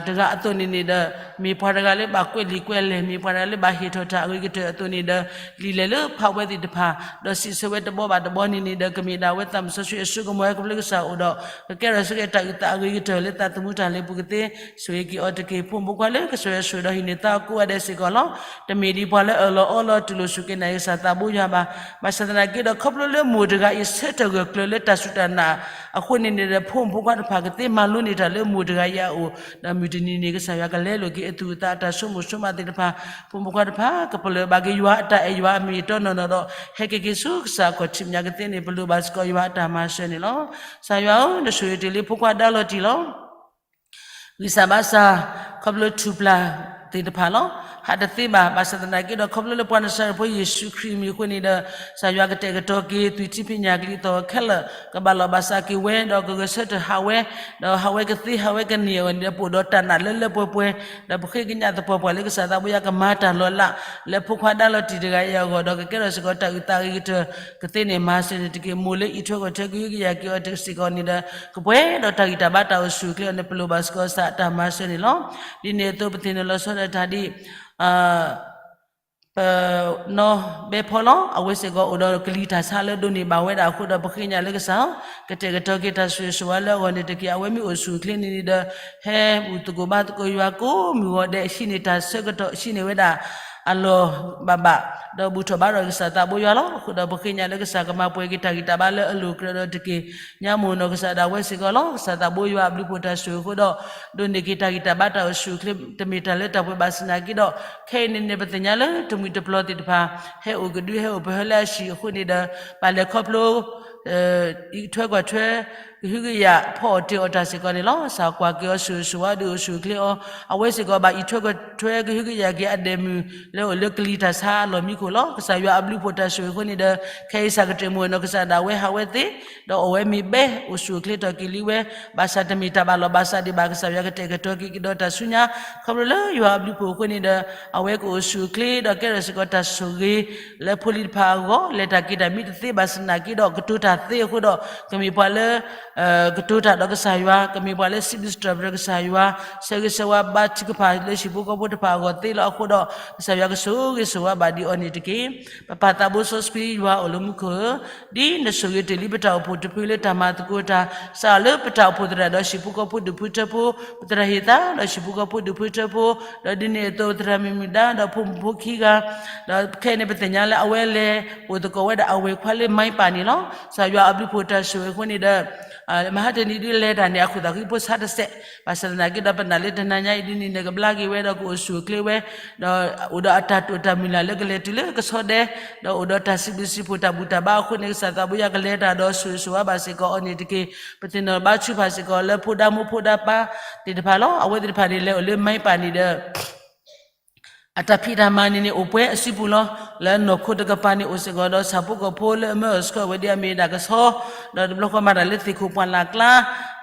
တဂၤအသိးန့ၣ်န့ၣ်ဒီး မ့ၢ်ပှၤတဂၤလၢဘၣ်ကွဲးလံာ်ကွဲးလဲၢ်, မ့ၢ်ပှၤတဂၤလၢဘၣ်ဟ့ၣ်ထီၣ်တၢ်အဂ့ၤကတၢၢ်အသိးန့ၣ်ဒီး လံာ်လဲၢ်လၢဖးဝဲသ့ၣ်တဖၣ် ဒီးစံးဆၢဝဲတဘီဘၣ်တဘီန့ၣ်န့ၣ်ဒီး ကမ့ၢ်ဒၣ်ဝဲသးစီဆှံအစိကမီၤဟဲကဖျိကစၢ်အိၣ်ဒီး ကကဲထီၣ်စ့ၢ်ကီးတၢ်အုၣ်သးအဂ့ၤကတၢၢ်လၢသးသမူတၢ်လဲၤပူၤကသ့, ဆိၣ်ဂ့ၤက့ၤအီၤတက့ၢ်. ဖိမုၣ်ဖိခွါလၢကစၢ်ယွၤဆိၣ်ဒီးဟ့ၣ်န့ၢ်သါကိးဂၤဒဲးစ့ၢ်ကီးလီၤ. တမ့ၢ်ဒ်ပှၤလၢအၢၣ်လီၤအီလီၤတူၢ်လိာ်စူၢ်က့ၤနာ်က့ၤ ကစၢ်သးဘိယွၤဘၣ်. ဘၣ်ဆၣ်သနာ်က့ဒီး ခီဖျိလၢမိၢ်တဂၤအံၤ ဆၢထၢၣ်ဂၢၢ်ကျၢၤလၢတၢ်စူၢ်တၢ်နာ်အဃိန့ၣ်န့ၣ်ဒီး ဖိမုၣ်ဖိခွါတဖၣ်ကသ့မၤလိန့ၢ်တၢ်လၢမိၢ်တဂၤအံၤအအိၣ်, ဒီးမုၢ်တနံၤန့ၣ် ကစၢ်ယွၤကလဲလိာ်က့ၤအသူၣ်အသးအတၢ်ဆိကမိၣ်ဆိကမးသ့ၣ်တဖၣ်, ဖိမုၣ်ဖိခွါတဖၣ် ကပလၢၢ်ဘၣ်က့ၤယွၤအတၢ်အဲၣ်ယွၤအမ့ၢ်အတီနီၢ်နီၢ်ဒီး ဟဲက့ၤက့ၤဆူကစၢ်အခီၣ်ထံးမဲာ်ညါကသ့န့ၣ် ပလိၣ်ဘၣ်စ့ၢ်ကီးယွၤအတၢ်မၤစၢၤန့ၣ်လီၤ. ကစၢ်ယွၤဧၢ, နဆိၣ်ဂ့ၤတ့ၢ်လံဖိခွါဒါလီၤတံၢ်လီၤ. ဂံၢ်စၢ်ဘါစၢ် ခီဖျိထူၣ်ပျၢ်သ့ၣ်တဖၣ်လီၤ. ဟးတသ့ဘၣ်, ဘၣ်ဆၣ်သနာ်က့ဒီး ခီဖျိလၢပှၤနစၤရ့းဖိယ့ၣ်ၡူးခရံာ်မံၤအဃိန့ၣ်ဒီး ကစၢ်ယွၤကတဲာ်ကတီၤက့ၤ သွံၣ်ထံဖံးညၣ်ကလံၤသီၣ်ခဲလၢာ် ကဘၣ်လီၢ်ဘၣ်စးက့ၤဝဲ ဒီးကဂဲၤဆၢထၢၣ်ဟးဝဲ, ဒီးဟးဝဲကသ့ဟးဝဲကန့ၢ်အဂီၢ်န့ၣ်ဒီး ပအိၣ်ဒီးတၢ်နာ်လၢလၢပှဲၤပှဲၤ, ဒီးပဃ့ကညးသပှၢ်ပှၢ်လၢကစၢ်သးဘိယွၤကမၤတၢ်လီၤလး လၢဖိခွါဒါလီၤတံၢ်တဂၤအံၤအဂီၢ် ဒီးကကဲထီၣ်စ့ၢ်ကီးတၢ်အုၣ်သးအဂ့ၤကတၢၢ် ကသ့န့ၣ်မၤစၢၤန့ၣ်တက့ၢ်. မိၢ်လၢအံးထွဲကွၢ်ထွဲကဟုကယာ်က့ၤအီၤစ့ၢ်ကီးန့ၣ်ဒီး ကပှဲၤဒီးတၢ်ဂံၢ်တၢ်ဘါတၢ်အိၣ်ဆူၣ်အိၣ်ချ့အီၤန့ၣ် ပလိၣ်ဘၣ်စ့ၢ်ကီးကစၢ်အတၢ်မၤစၢၤန့ၣ်လီၤ. ဒ်န့ၣ်အသိးပသ့ၣ်နီၣ်လီၤဆီဒၣ်တၢ်ဒ် ပနီၢ်ဘဲဖီလီၤ. အဝဲစ့ၢ်ကီးအိၣ်ဒီးကလံၤတၢ်ဆါလၢဒိးန့ၢ်ဘၣ်ဝဲဒၣ်အဃိဒီး ပဃ့ကညးလၢကစၢ် ကတဲာ်ကတီၤက့ၤတၢ်ဆိၣ်ဂ့ၤဆိၣ်ဝါလၢအဂီၢ်န့ၣ်တက့ၢ်. အဝဲမ့ၢ်အိၣ်ဆူၣ်အိၣ်ချ့န့ၣ်ဒီး ဟဲဘူၣ်သကိးဘါသကိးယွၤကိးမုၢ်ဂီၤဒဲး ဟံးန့ၢ်တၢ်ဆၢကတီၢ် ဟံးန့ၢ်ဝဲဒၣ်အလီၢ်ဘၣ်ဘၣ် ဒီးဘူၣ်ထီၣ်ဘါထီၣ်ကစၢ်သးဘိယွၤလီၤ. အဃိဒီးပဃ့ကညးလၢကစၢ်ကမၤပှဲၤက့ၤတၢ်ဂံၢ်တၢ်ဘါလၢအလိၤကြၢးဒီးတက့ၢ်. ညါမိၢ်နီၢ်ကစၢ်ဒၣ်ဝဲစ့ၢ်ကီးလီၤ. ကစၢ်သးဘိယွၤအဘျုးအဖှိၣ်တၢ်ဆိၣ်ဂ့ၤအဃိဒီး ဒိးန့ၢ်က့ၤတၢ်ဂံၢ်တၢ်ဘါတၢ်အိၣ်ဆူၣ်အိၣ်ချ့ တမ့ၢ်တၢ်လၢတၢ်ပှဲၤဘၣ်ဆၣ်သနာ်က့ဒီး ခဲအံၤန့ၣ်န့ၣ် ပသ့ၣ်ညါလၢတမှံၤတပျီၤသ့ၣ်တဖၣ် ဟဲအိၣ်ကဒုဟဲအိၣ်ပဟၢလၢအဟံၣ်အဃိန့ၣ်ဒီး ဘၣ်လဲၤခီဖျိ အံးထွဲကွၢ်ထွဲ ကဟုကယာ်ဖီအီၣ်တ့ၢ်အီၣ်တၢ်စ့ၢ်ကီးန့ၣ်လီၤ. ကစၢ်ကွၢ်က့ၤအီၤဆိၣ်ဂ့ၤဆိၣ်ဝါဒုးအိၣ်ဆူၣ်အိၣ်ချ့အီၤ, အဝဲစ့ၢ်ကီးဘၣ်အံးထွဲကွၢ်ထွဲကဟုကယာ်က့ၤအဒဲးမုၢ်လၢအိၣ်လၢကလံၤတၢ်ဆါအလီၢ်မံခိၣ်လီၤ. ကစၢ်ယွၤအဘျုးအဖှိၣ်တၢ်ဆိၣ်ဂ့ၤအဃိန့ၣ်ဒီး ခဲအံၤစ့ၢ်ကီးမိၢ်နီၢ်ကစၢ်ဒၣ်ဝဲဟးဝဲသ့ ဒီးအီၣ်ဝဲမ့ၤဘဲအိၣ်ဆူၣ်အိၣ်ချ့ထီၣ်က့ၤလံဝဲ, ဘၣ်ဆၣ်တမ့ၢ်တၢ်ဘၣ်လီၢ်ဘၣ်စးဒံးဘၣ် ကစၢ်ယွၤကတဲာ်ကတီၤက့ၤကဒီးတၢ်ဆူညါ ခီဖျိလၢယွၤအဘျုးအဖှိၣ်အဃိန့ၣ်ဒီး အဝဲကအိၣ်ဆူၣ်အိၣ်ချ့ ဒီးကဲထီၣ်စ့ၢ်ကီးတၢ်ဆိၣ်ဂ့ၤ လၢဖိလံၤတဖၣ်အဂီၢ် လဲၤတၢ်က့ၤတၢ်မံတသ့ဘၣ်ဆၣ်သနာ်က့ဒီး ကတိၤတၢ်သ့အဃိဒီး ကမ့ၢ်ပှၤလၢ ကတိၤတၢ်ဒီးကစၢ်ယွၤ, ကမ့ၢ်ပှၤလၢစံးဘျုးစံးထီၣ်ပတြၢၤကစၢ်ယွၤ, ဆၢဂ့ၤဆၢဝါဘါထုကဖၣ်လၢဟံၣ်ဖိဃီဖိတဖၣ်အဂီၢ်သ့လီၤ. အဃိဒီး ကစၢ်ယွၤကဆိၣ်ဂ့ၤဆိၣ်ဝါဘၣ်ဒံးအီၤန့ၣ်တက့ၢ်. ပပၢ်သးဘိစီဆှံယွၤအိၣ်လၢမူခိၣ်ဧၢ, ဒ်နဆိၣ်ဂ့ၤတ့ၢ်လံပတၢ်အိၣ်ဖှိၣ်တဖုလၢတၢ်မၤသကိးတၢ် စးထီၣ်လၢပတၢ်အိၣ်ဖှိၣ်သရၣ်ဒီးဟံၣ်ဖိဃီဖိဒူၣ်ဖိထၢဖိ, ပသရၣ်ဟ့ၣ်သါဒီးဟံၣ်ဖိဃီဖိဒူၣ်ဖိထၢဖိ, ဒီးဒ်န့ၣ်အသိးပသရၣ်မုၣ်မုၣ်ဒါဒီးဖိမုၣ်ဖိခံဂၤ, ဒီးခဲအံၤန့ၣ်ပသ့ၣ်ညါလၢအဝဲလဲၤအိၣ်သကိးဝဲဒၣ်အဝဲၢ်ခွါလၢမါပၢ်န့ၣ်လီၤ. ကစၢ်ယွၤအဘျုးအဖှိၣ်တၢ်ဆိၣ်ဂ့ၤအဃိန့ၣ်ဒီး မဟါတနံၤဒ်လဲၤတၢ်န့ၣ် အခိၣ်သးဃံဖိဆါတစဲး, ဘၣ်ဆၣ်သနာ်က့ဒီးပနာ်လၢတနၤညါအံၤဒ်န့ၣ် နကဘျါက့ၤဝဲဒီးကအိၣ်ဆူၣ်အိၣ်ချ့ဝဲ, ဒီးအိၣ်ဒီးအတၢ်တိာ်တၢ်မုၢ်လၢ်လၢကလဲၤတုၤလၢကဆီဒဲ, ဒီးအိၣ်ဒီးတၢ်စံးဘျုးစံးဖှိၣ်တၢ်ဘူၣ်တၢ်ဘါအဃိန့ၣ် ကစၢ်သးဘိယွၤကလဲၤတၢ်ဒီးဆိၣ်ဂ့ၤဆိၣ်ဝါဘၣ်စ့ၢ်ကီးအီၤန့ၣ်တက့ၢ်. ပသ့ၣ်နီၣ်ဘါထုကဖၣ်စ့ၢ်ကီးလၢဖိဒါမိၢ်ဖိဒါပၢ်သ့ၣ်တဖၣ်လီၤ. အဝဲသ့ၣ်တဖၣ်န့ၣ် လဲၤအိၣ်လၢမါပၢ်န့ၣ်ဒီး အတၢ်ဖံးတၢ်မၤန့ၣ်န့ၣ် အိၣ်ပှဲၤအစုပူၤလီၤ. လၢနီၢ်ခိတကပၤန့ၣ်အိၣ်စ့ၢ်ကီးဒီးဆၣ်ဖိကီၢ်ဖိလၢအမၢအီၣ်ဆှၢဝဲဒ်အမ့ၢ်ဒၣ်ကဆီ, ဒီးတဘျီဃီမၤတၢ်လၢသ့ၣ်ခိၣ်ပှၢ်လၢ်ကျါ,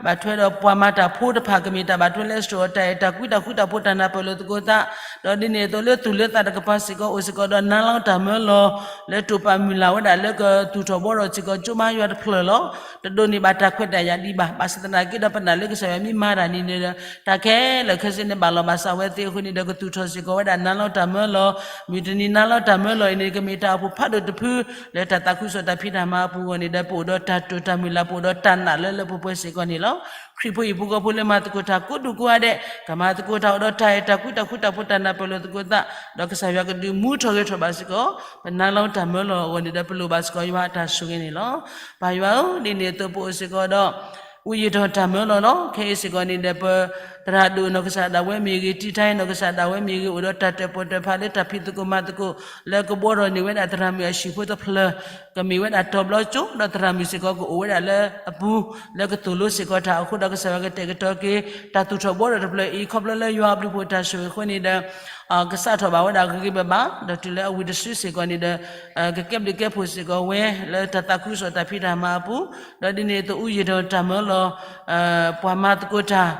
ဘၣ်ထွဲဒီးပှၤမၤတၢ်ဖိတဖၣ် ကမ့ၢ်တၢ်ဘၣ်ထွဲလၢအစိာ်အီၤတၢ်အဲၣ်တၢ်ကွံတၢ်ဃူတၢ်ဖိးတၢ်နၢ်ပၢၢ်လိာ်သကိးသး, ဒီးဒ်န့ၣ်အသိးလၢသူၣ်လၢသးတကပၤစ့ၢ်ကီးအိၣ်စ့ၢ်ကီးဒီးနါလီၤတၢ်မၢလီၤ, လၢတိာ်ပာ်မုၢ်လၢ်ဝဲဒၣ်လၢကသူၣ်ထီၣ်ဘှီထီၣ်စ့ၢ်ကီးကၠိမါယွၤတဖျၢၣ်လီၤ. တဒိးန့ၢ်ဘၣ်တၢ်ခွဲးတၢ်ယာ်ဒံးဘၣ်. ဘၣ်ဆၣ်သနာ်က့ဒီးပနာ်လၢကစၢ်ယွၤမ့ၢ်မၤတၢ်န့ၣ်ဒီး တၢ်ခဲလၢာ်ခဲဆ့န့ၣ်ဘၣ်လီၤဘၣ်စးဝဲသ့အဃိန့ၣ်ဒီး ကသူၣ်ထီၣ်စ့ၢ်ကီးဝဲဒၣ်နါလီၤတၢ်မၢလီၤ. မုၢ်တနံၤနါလီၤတၢ်မၢလီၤအံၤန့ၣ် ကမ့ၢ်တၢ်အိၣ်ဖှိၣ်ဖးဒိၣ်တဖု လၢတၢ်သးခုကစီၣ်တၢ်ဖံးတၢ်မၤအပူၤအဂီၢ်န့ၣ်ဒီး ပအိၣ်ဒီးတၢ်တိာ်တၢ်မုၢ်လၢ် ပအိၣ်ဒီးတၢ်နာ်လၢလၢပှဲၤပှဲၤစ့ၢ်ကီးန့ၣ်လီၤ. ခရံာ်ဖိဟံၣ်ဖိဃီဖိလၢမၤသကိးတၢ်ကိးဒူၣ်ကိးဂၤဒဲး ကမၤသကိးတၢ်အိၣ်ဒီးတၢ်အဲၣ်တၢ်ကွံတၢ်ဃူတၢ်ဖိးတၢ်နၢ်ပၢၢ်လိာ်သကိးသး, ဒီးကစၢ်ယွၤကဒုးမူထီၣ်ဂဲၤထီၣ်ဘၣ်စ့ၢ်ကီး ပနါလီၤတၢ်မၢလီၤအဂီၢ်န့ၣ်ဒီး ပလိၣ်ဘၣ်စ့ၢ်ကီးယွၤအတၢ်ဆိၣ်ဂ့ၤန့ၣ်လီၤ. ပၢ်ယွၤဧၢ, ဒ်န့ၣ်အသိးပအိၣ်စ့ၢ်ကီးဒီး အူယံာ်ထီၣ်တၢ်မၢလီၤလီၤ. ခဲအံၤစ့ၢ်ကီးန့ၣ်ဒီး ပသရၣ်ဒိၣ်နီၢ်ကစၢ်ဒၣ်ဝဲမ့ၢ်ဂ့ၤ, တံာ်တာ်အံၤနီၢ်ကစၢ်ဒၣ်ဝဲမ့ၢ်ဂ့ၤ, အိၣ်ဒီးတၢ်တၢၣ်ပီၣ်တၢၣ်ဖးလၢတၢ်ဖံးသကိးမၤသကိး လၢကဘှီထီၣ်န့ၢ်ဝဲဒၣ်သရၣ်မုၣ်အဟံၣ်ဖိတဖျၢၣ် ကမ့ၢ်ဝဲဒၣ်တီၤဘျီကၠိ, ဒီးသရၣ်မုၣ်စ့ၢ်ကီးကအိၣ်ဝဲဒၣ်လၢအပူၤ လၢကသိၣ်လိစ့ၢ်ကီးတၢ်အဃိဒီး ကစၢ်ယွၤကတဲာ်ကတီၤက့ၤ တၢ်သူၣ်ထီၣ်ဘှီထီၣ်တဖျၢၣ်အံၤ ခီဖျိလၢယွၤအဘျုးအဖှိၣ်တၢ်ဆိၣ်ဂ့ၤအဃိန့ၣ်ဒီး ကစးထီၣ်ဘၣ်ဝဲဒၣ်ဂ့ၤဂ့ၤဘၣ်ဘၣ်, ဒီးတုၤလၢအဝံၤတစုစ့ၢ်ကီးန့ၣ်ဒီး ကကဲဘျုးကဲဖှိၣ်စ့ၢ်ကီးဝဲ လၢတၢ်သးခုကစီၣ်တၢ်ဖံးတၢ်မၤအပူၤ, ဒီးဒ်န့ၣ်အသိးအူယံာ်ထီၣ်တၢ်မၢလီၤ ပှၤမၤသကိးတၢ်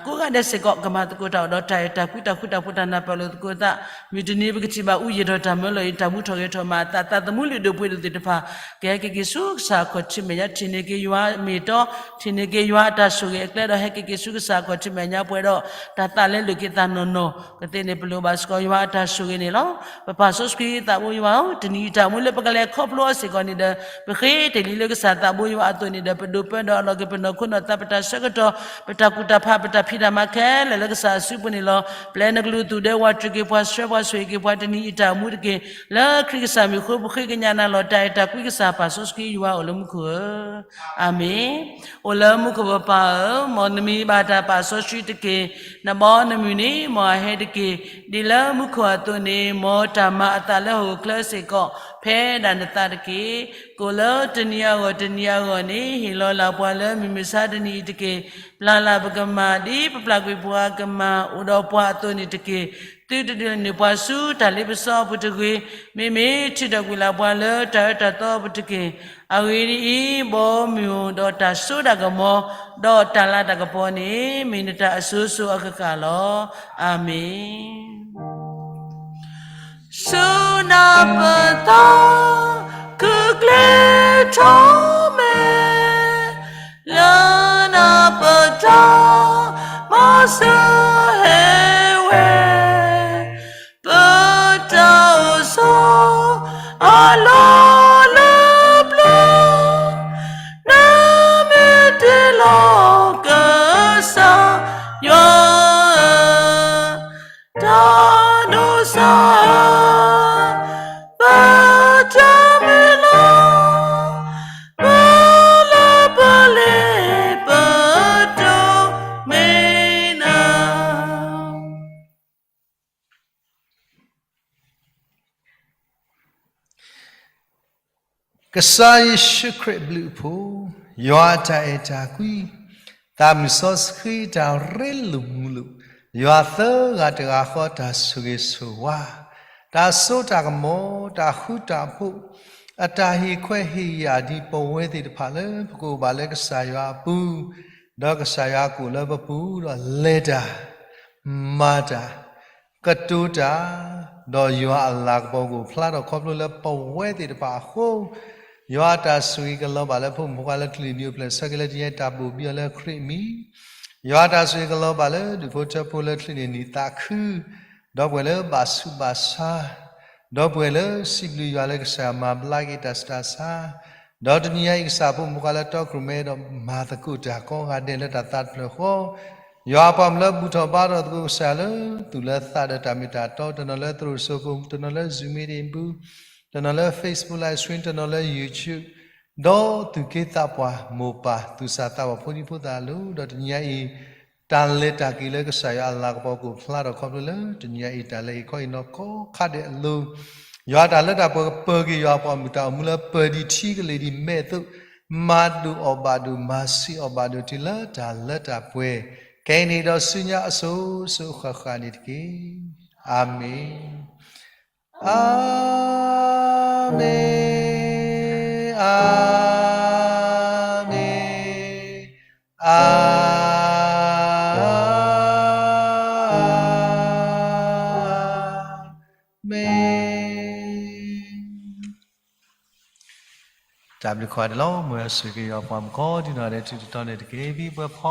ကိးဂၤဒဲးစ့ၢ်ကီး ကမၤသကိးတၢ်အိၣ်ဒီးတၢ်အဲၣ်တၢ်ကွံတၢ်ဃူတၢ်ဖိးတၢ်နၢ်ပၢၢ်လိာ်သကိးသး, မုၢ်တနံၤပကထံၣ်ဘၣ်အူယံာ်ထီၣ်တၢ်မၢလီၤအံၤ တၢ်မူထီၣ်ဂဲၤထီၣ်မၤအသး သးသမူလုၢ်ဒိၣ်ပှ့ၤဒိၣ်သ့ၣ်တဖၣ် ကဟဲက့ၤက့ၤဆူကစၢ်အခီၣ်ထံးမဲာ်ညါ ထံၣ်န့ၢ်က့ၤယွၤအမ့ၢ်အတီ, ထံၣ်န့ၢ်က့ၤယွၤအတၢ်ဆိၣ်ဂ့ၤအကျဲဒီး ဟဲက့ၤက့ၤဆူကစၢ်အခီၣ်ထံးမဲာ်ညါပှဲၤဒီး တၢ်သးလဲလိာ်က့ၤသးနီၢ်နီၢ် ကသ့န့ၣ် ပလိၣ်ဘၣ်စ့ၢ်ကီးယွၤအတၢ်ဆိၣ်ဂ့ၤန့ၣ်လီၤ. ပပၢ်စီဆှံသးဘိယွၤဧၢ, တနံၤအံၤတၢ်မူလၢပကလဲၤခီဖျိအီၤစ့ၢ်ကီးန့ၣ်ဒီး ပဃ့တ့ၢ်လံလၢကစၢ်သးဘိယွၤအသိးန့ၣ်ဒီး ပဒိးပၢဒီးအလီၢ်က့ၤပနီၢ်ခိနီၢ်သး ပတၢ်ဆၢကတီၢ် ပတၢ်ကူၣ်တၢ်ဖး ပတၢ်ဖံးတၢ်မၤခဲလၢာ်လၢကစၢ်အစုပူၤန့ၣ်လီၤ. ပျဲနကလုၢ်သူၣ်ဒဲဝးတြံးက့ၤပှၤ ဆှၢပှၤဆိၣ်ဂ့ၤက့ၤပှၤ တနံၤအံၤတၢ်မူတက့ၢ်. လၢခရံာ်ကစၢ်မံၤအဃိ ပဃ့ကညးနၤလီၤ တၢ်အဲၣ်တၢ်ကွံကစၢ်ပၢ်စီဆှံယွၤအိၣ်လၢမူခိၣ်ဧၢ, အၤမ့ၣ်. အိၣ်လၢမူခိၣ်ပပၢ်ဧၢ, မ်နမံၤဘၣ်တၢ်ပာ်စီဆှံတက့ၢ်. နဘီနမုၢ်န့ၣ် မ်အဟဲတက့ၢ်. ဒ်လၢမူခိၣ်အသိးန့ၣ် မ်တၢ်မၤအသးလၢဟီၣ်ခိၣ်ချၢစ့ၢ်ကီး ဖဲဒၣ်နသးတက့ၢ်. ကိၣ်လၢတနံၤအဂီၢ်တနံၤအဂီၢ်န့ၣ် ဟ့ၣ်လီၤလၢပှၤလၢမုၢ်မဆါတနံၤအံၤတက့ၢ်. ပျၢ်လၢပကမၤ ဒ်ပပျၢ်ကွံာ်ပှၤကမၤ အိၣ်ဒီးပှၤအသိးန့ၣ်တက့ၢ်. သုတဒုးန့ၢ်ပှၤဆူတၢ်လ့ပစီအပူၤတဂ့ၤ. မ့မ့ၢ်ထုးထီၣ်ကွံာ်လၢပှၤလၢတၢ်အၢတၢ်သီအပူၤတက့ၢ်. အဂ့ၢ်ဒ်အံၤ, ဘီမုၢ်ဒီးတၢ်စိတၢ်ကမီၤ ဒီးတၢ်လၤတၢ်ကပီၤန့ၣ် မ့ၢ်နတၢ်အစိၤစိၤအဃၣ်ဃၣ်လီၤ. အၤမ့ၣ်. ဆူနၢ်ပၢၢ်သီ ခုၣ်ကျဲထီၣ်မဲာ် လၢနၢ်ပၢၢ်တၢ် မၤစၢၤဟဲဝဲ ပတၢ်အိၣ်ဆိးအလီၢ်လၢပျၢၤ နမ့ၢ်တ့လီၤကစၢ်ယွၤ တၢ်ဒိၣ်စၢ် ပတၢ်မုၢ်လၢ် ပလၢပလ့ပတိၢ်မ့ၢ်နၤ ကစၢ်ယ့ၣ်ၡူးခရံာ်အဘျုးအဖှိၣ်, ယွၤအတၢ်အဲၣ်တၢ်ကွံ, သးမုၢ်စီဆှံတၢ်ရ့လိာ်မုာ်လိာ်, ယွၤသၢဂၤတဂၤဃီတၢ်ဆိၣ်ဂ့ၤဆိၣ်ဝါ, တၢ်စိတၢ်ကမီၤ, တၢ်ဃူတၢ်ဖိး, အတၢ်ဟ့ၣ်ခွဲးဟ့ၣ်ယာ်ဒ်ပဝဲသ့ၣ်တဖၣ်လၢ ပကအိၣ်ဘၣ်လၢကစၢ်ယွၤအပူၤ, ဒီးကစၢ်ယွၤကအိၣ်လၢပပူၤ, ဒီးလဲၤတၢ်, မၤတၢ်, ကတိၤတၢ်, ဒီးယွၤအလၤကပီၤကအိၣ်ဖျါထီၣ်ခီဖျိလၢပဝဲသ့ၣ်တဖၣ်အဃိ, ယွၤအတၢ်ဆိၣ်ဂ့ၤကလီၤဘၣ်လၢဖိမုၣ်ဖိခွါလၢချံးန့ၣ် ဒုးအိၣ်ဖျဲၣ်ဆၢက့ၤလၢတနံၤအံၤတၢ်ဘိၣ်ဘံအီၤလၢခရံာ်အမံၤ, ယွၤအတၢ်ဆိၣ်ဂ့ၤကလီၤဘၣ်လၢဒူၣ်ဖိထၢဖိလၢချံးန့ၣ်နံၣ်သးခု, ဒီပုၢ်ဝဲၢ်လၢဘၣ်ဆူးဘၣ်ဆါ, ဒီပုၢ်ဝဲၢ်လၢစံးဘျုးယွၤလၢကစၢ်ယွၤမၤဘျါက့ၤတၢ်ဆူးတၢ်ဆါ, ဒီးတနံၤအံၤကစၢ်ဖိမုၣ်ဖိခွါလၢတီကရူၢ်မဲဒီးမၤသကိးတၢ်ကိးဂၤဒဲးလၢတၢ်သးတဖျၢၣ်ဃီ, ယွၤအပှၤမုၣ်လၢဘူၣ်ထီၣ်ဘါထီၣ်သကိးကစၢ်လၢသူၣ်လၢသးဒီးတၢ်မ့ၢ်တၢ်တီ, တနီၤလၢသရိာ်စိၤပူၤ, တနီၤလၢ Zoom meeting ပူၤ, တနီၤလၢ Facebook live stream, တနီၤလၢ YouTube, ဒီးသူၣ်က့သးပှၢ်မိၢ်ပၢ်သူၣ်စၢ်သးဘီၣ်ဖိဒံဖိသၣ်အလိၤ, ဒီးတနံၤအံၤ တၢ်လဲၤတၢ်က့ၤလၢကစၢ်ယွၤအလၤကပီၤကအိၣ်ဖျါထီၣ်ခီဖျိလၢတနံၤအံၤတၢ်လဲၤဟ့ၣ်ခီဟ့ၣ်နီၤကိးခါဒဲးအလိၤ, ယွၤတၢ်လၢတၢ်ပှဲၤကပၢၤက့ၤယွၤအပှၤမုၣ်တၢ်အိၣ်မူလၢပၢၤဒံးထံကလ့ၤဒံးမဲာ်အသိး, မၤဒိၣ်အီၣ်ဘၣ်ဒိၣ် မၤဆံးအီၣ်ဘၣ်ဒိၣ်တုၤလၢတၢ်လၢတၢ်ပှဲၤ, ခဲအံၤန့ၣ်ဒီးဆူညါအစိၤစိၤအဃၣ်ဃၣ်န့ၣ်တက့ၢ်. အၤမ့ၣ်. အၤမ့ၣ်, အၤမ့ၣ်, အၤမ့ၣ်. တၢ်ဘျုးကိးဂၤဒဲးလီၤ. မ်အဆိၣ်ဂ့ၤက့ၤယွၤပှၤမုၣ်ကိးဒံနီၢ်ဒဲး ထံၣ်တတီၤန့ၣ်တက့ၢ်. ဘံပှဲၤဖီ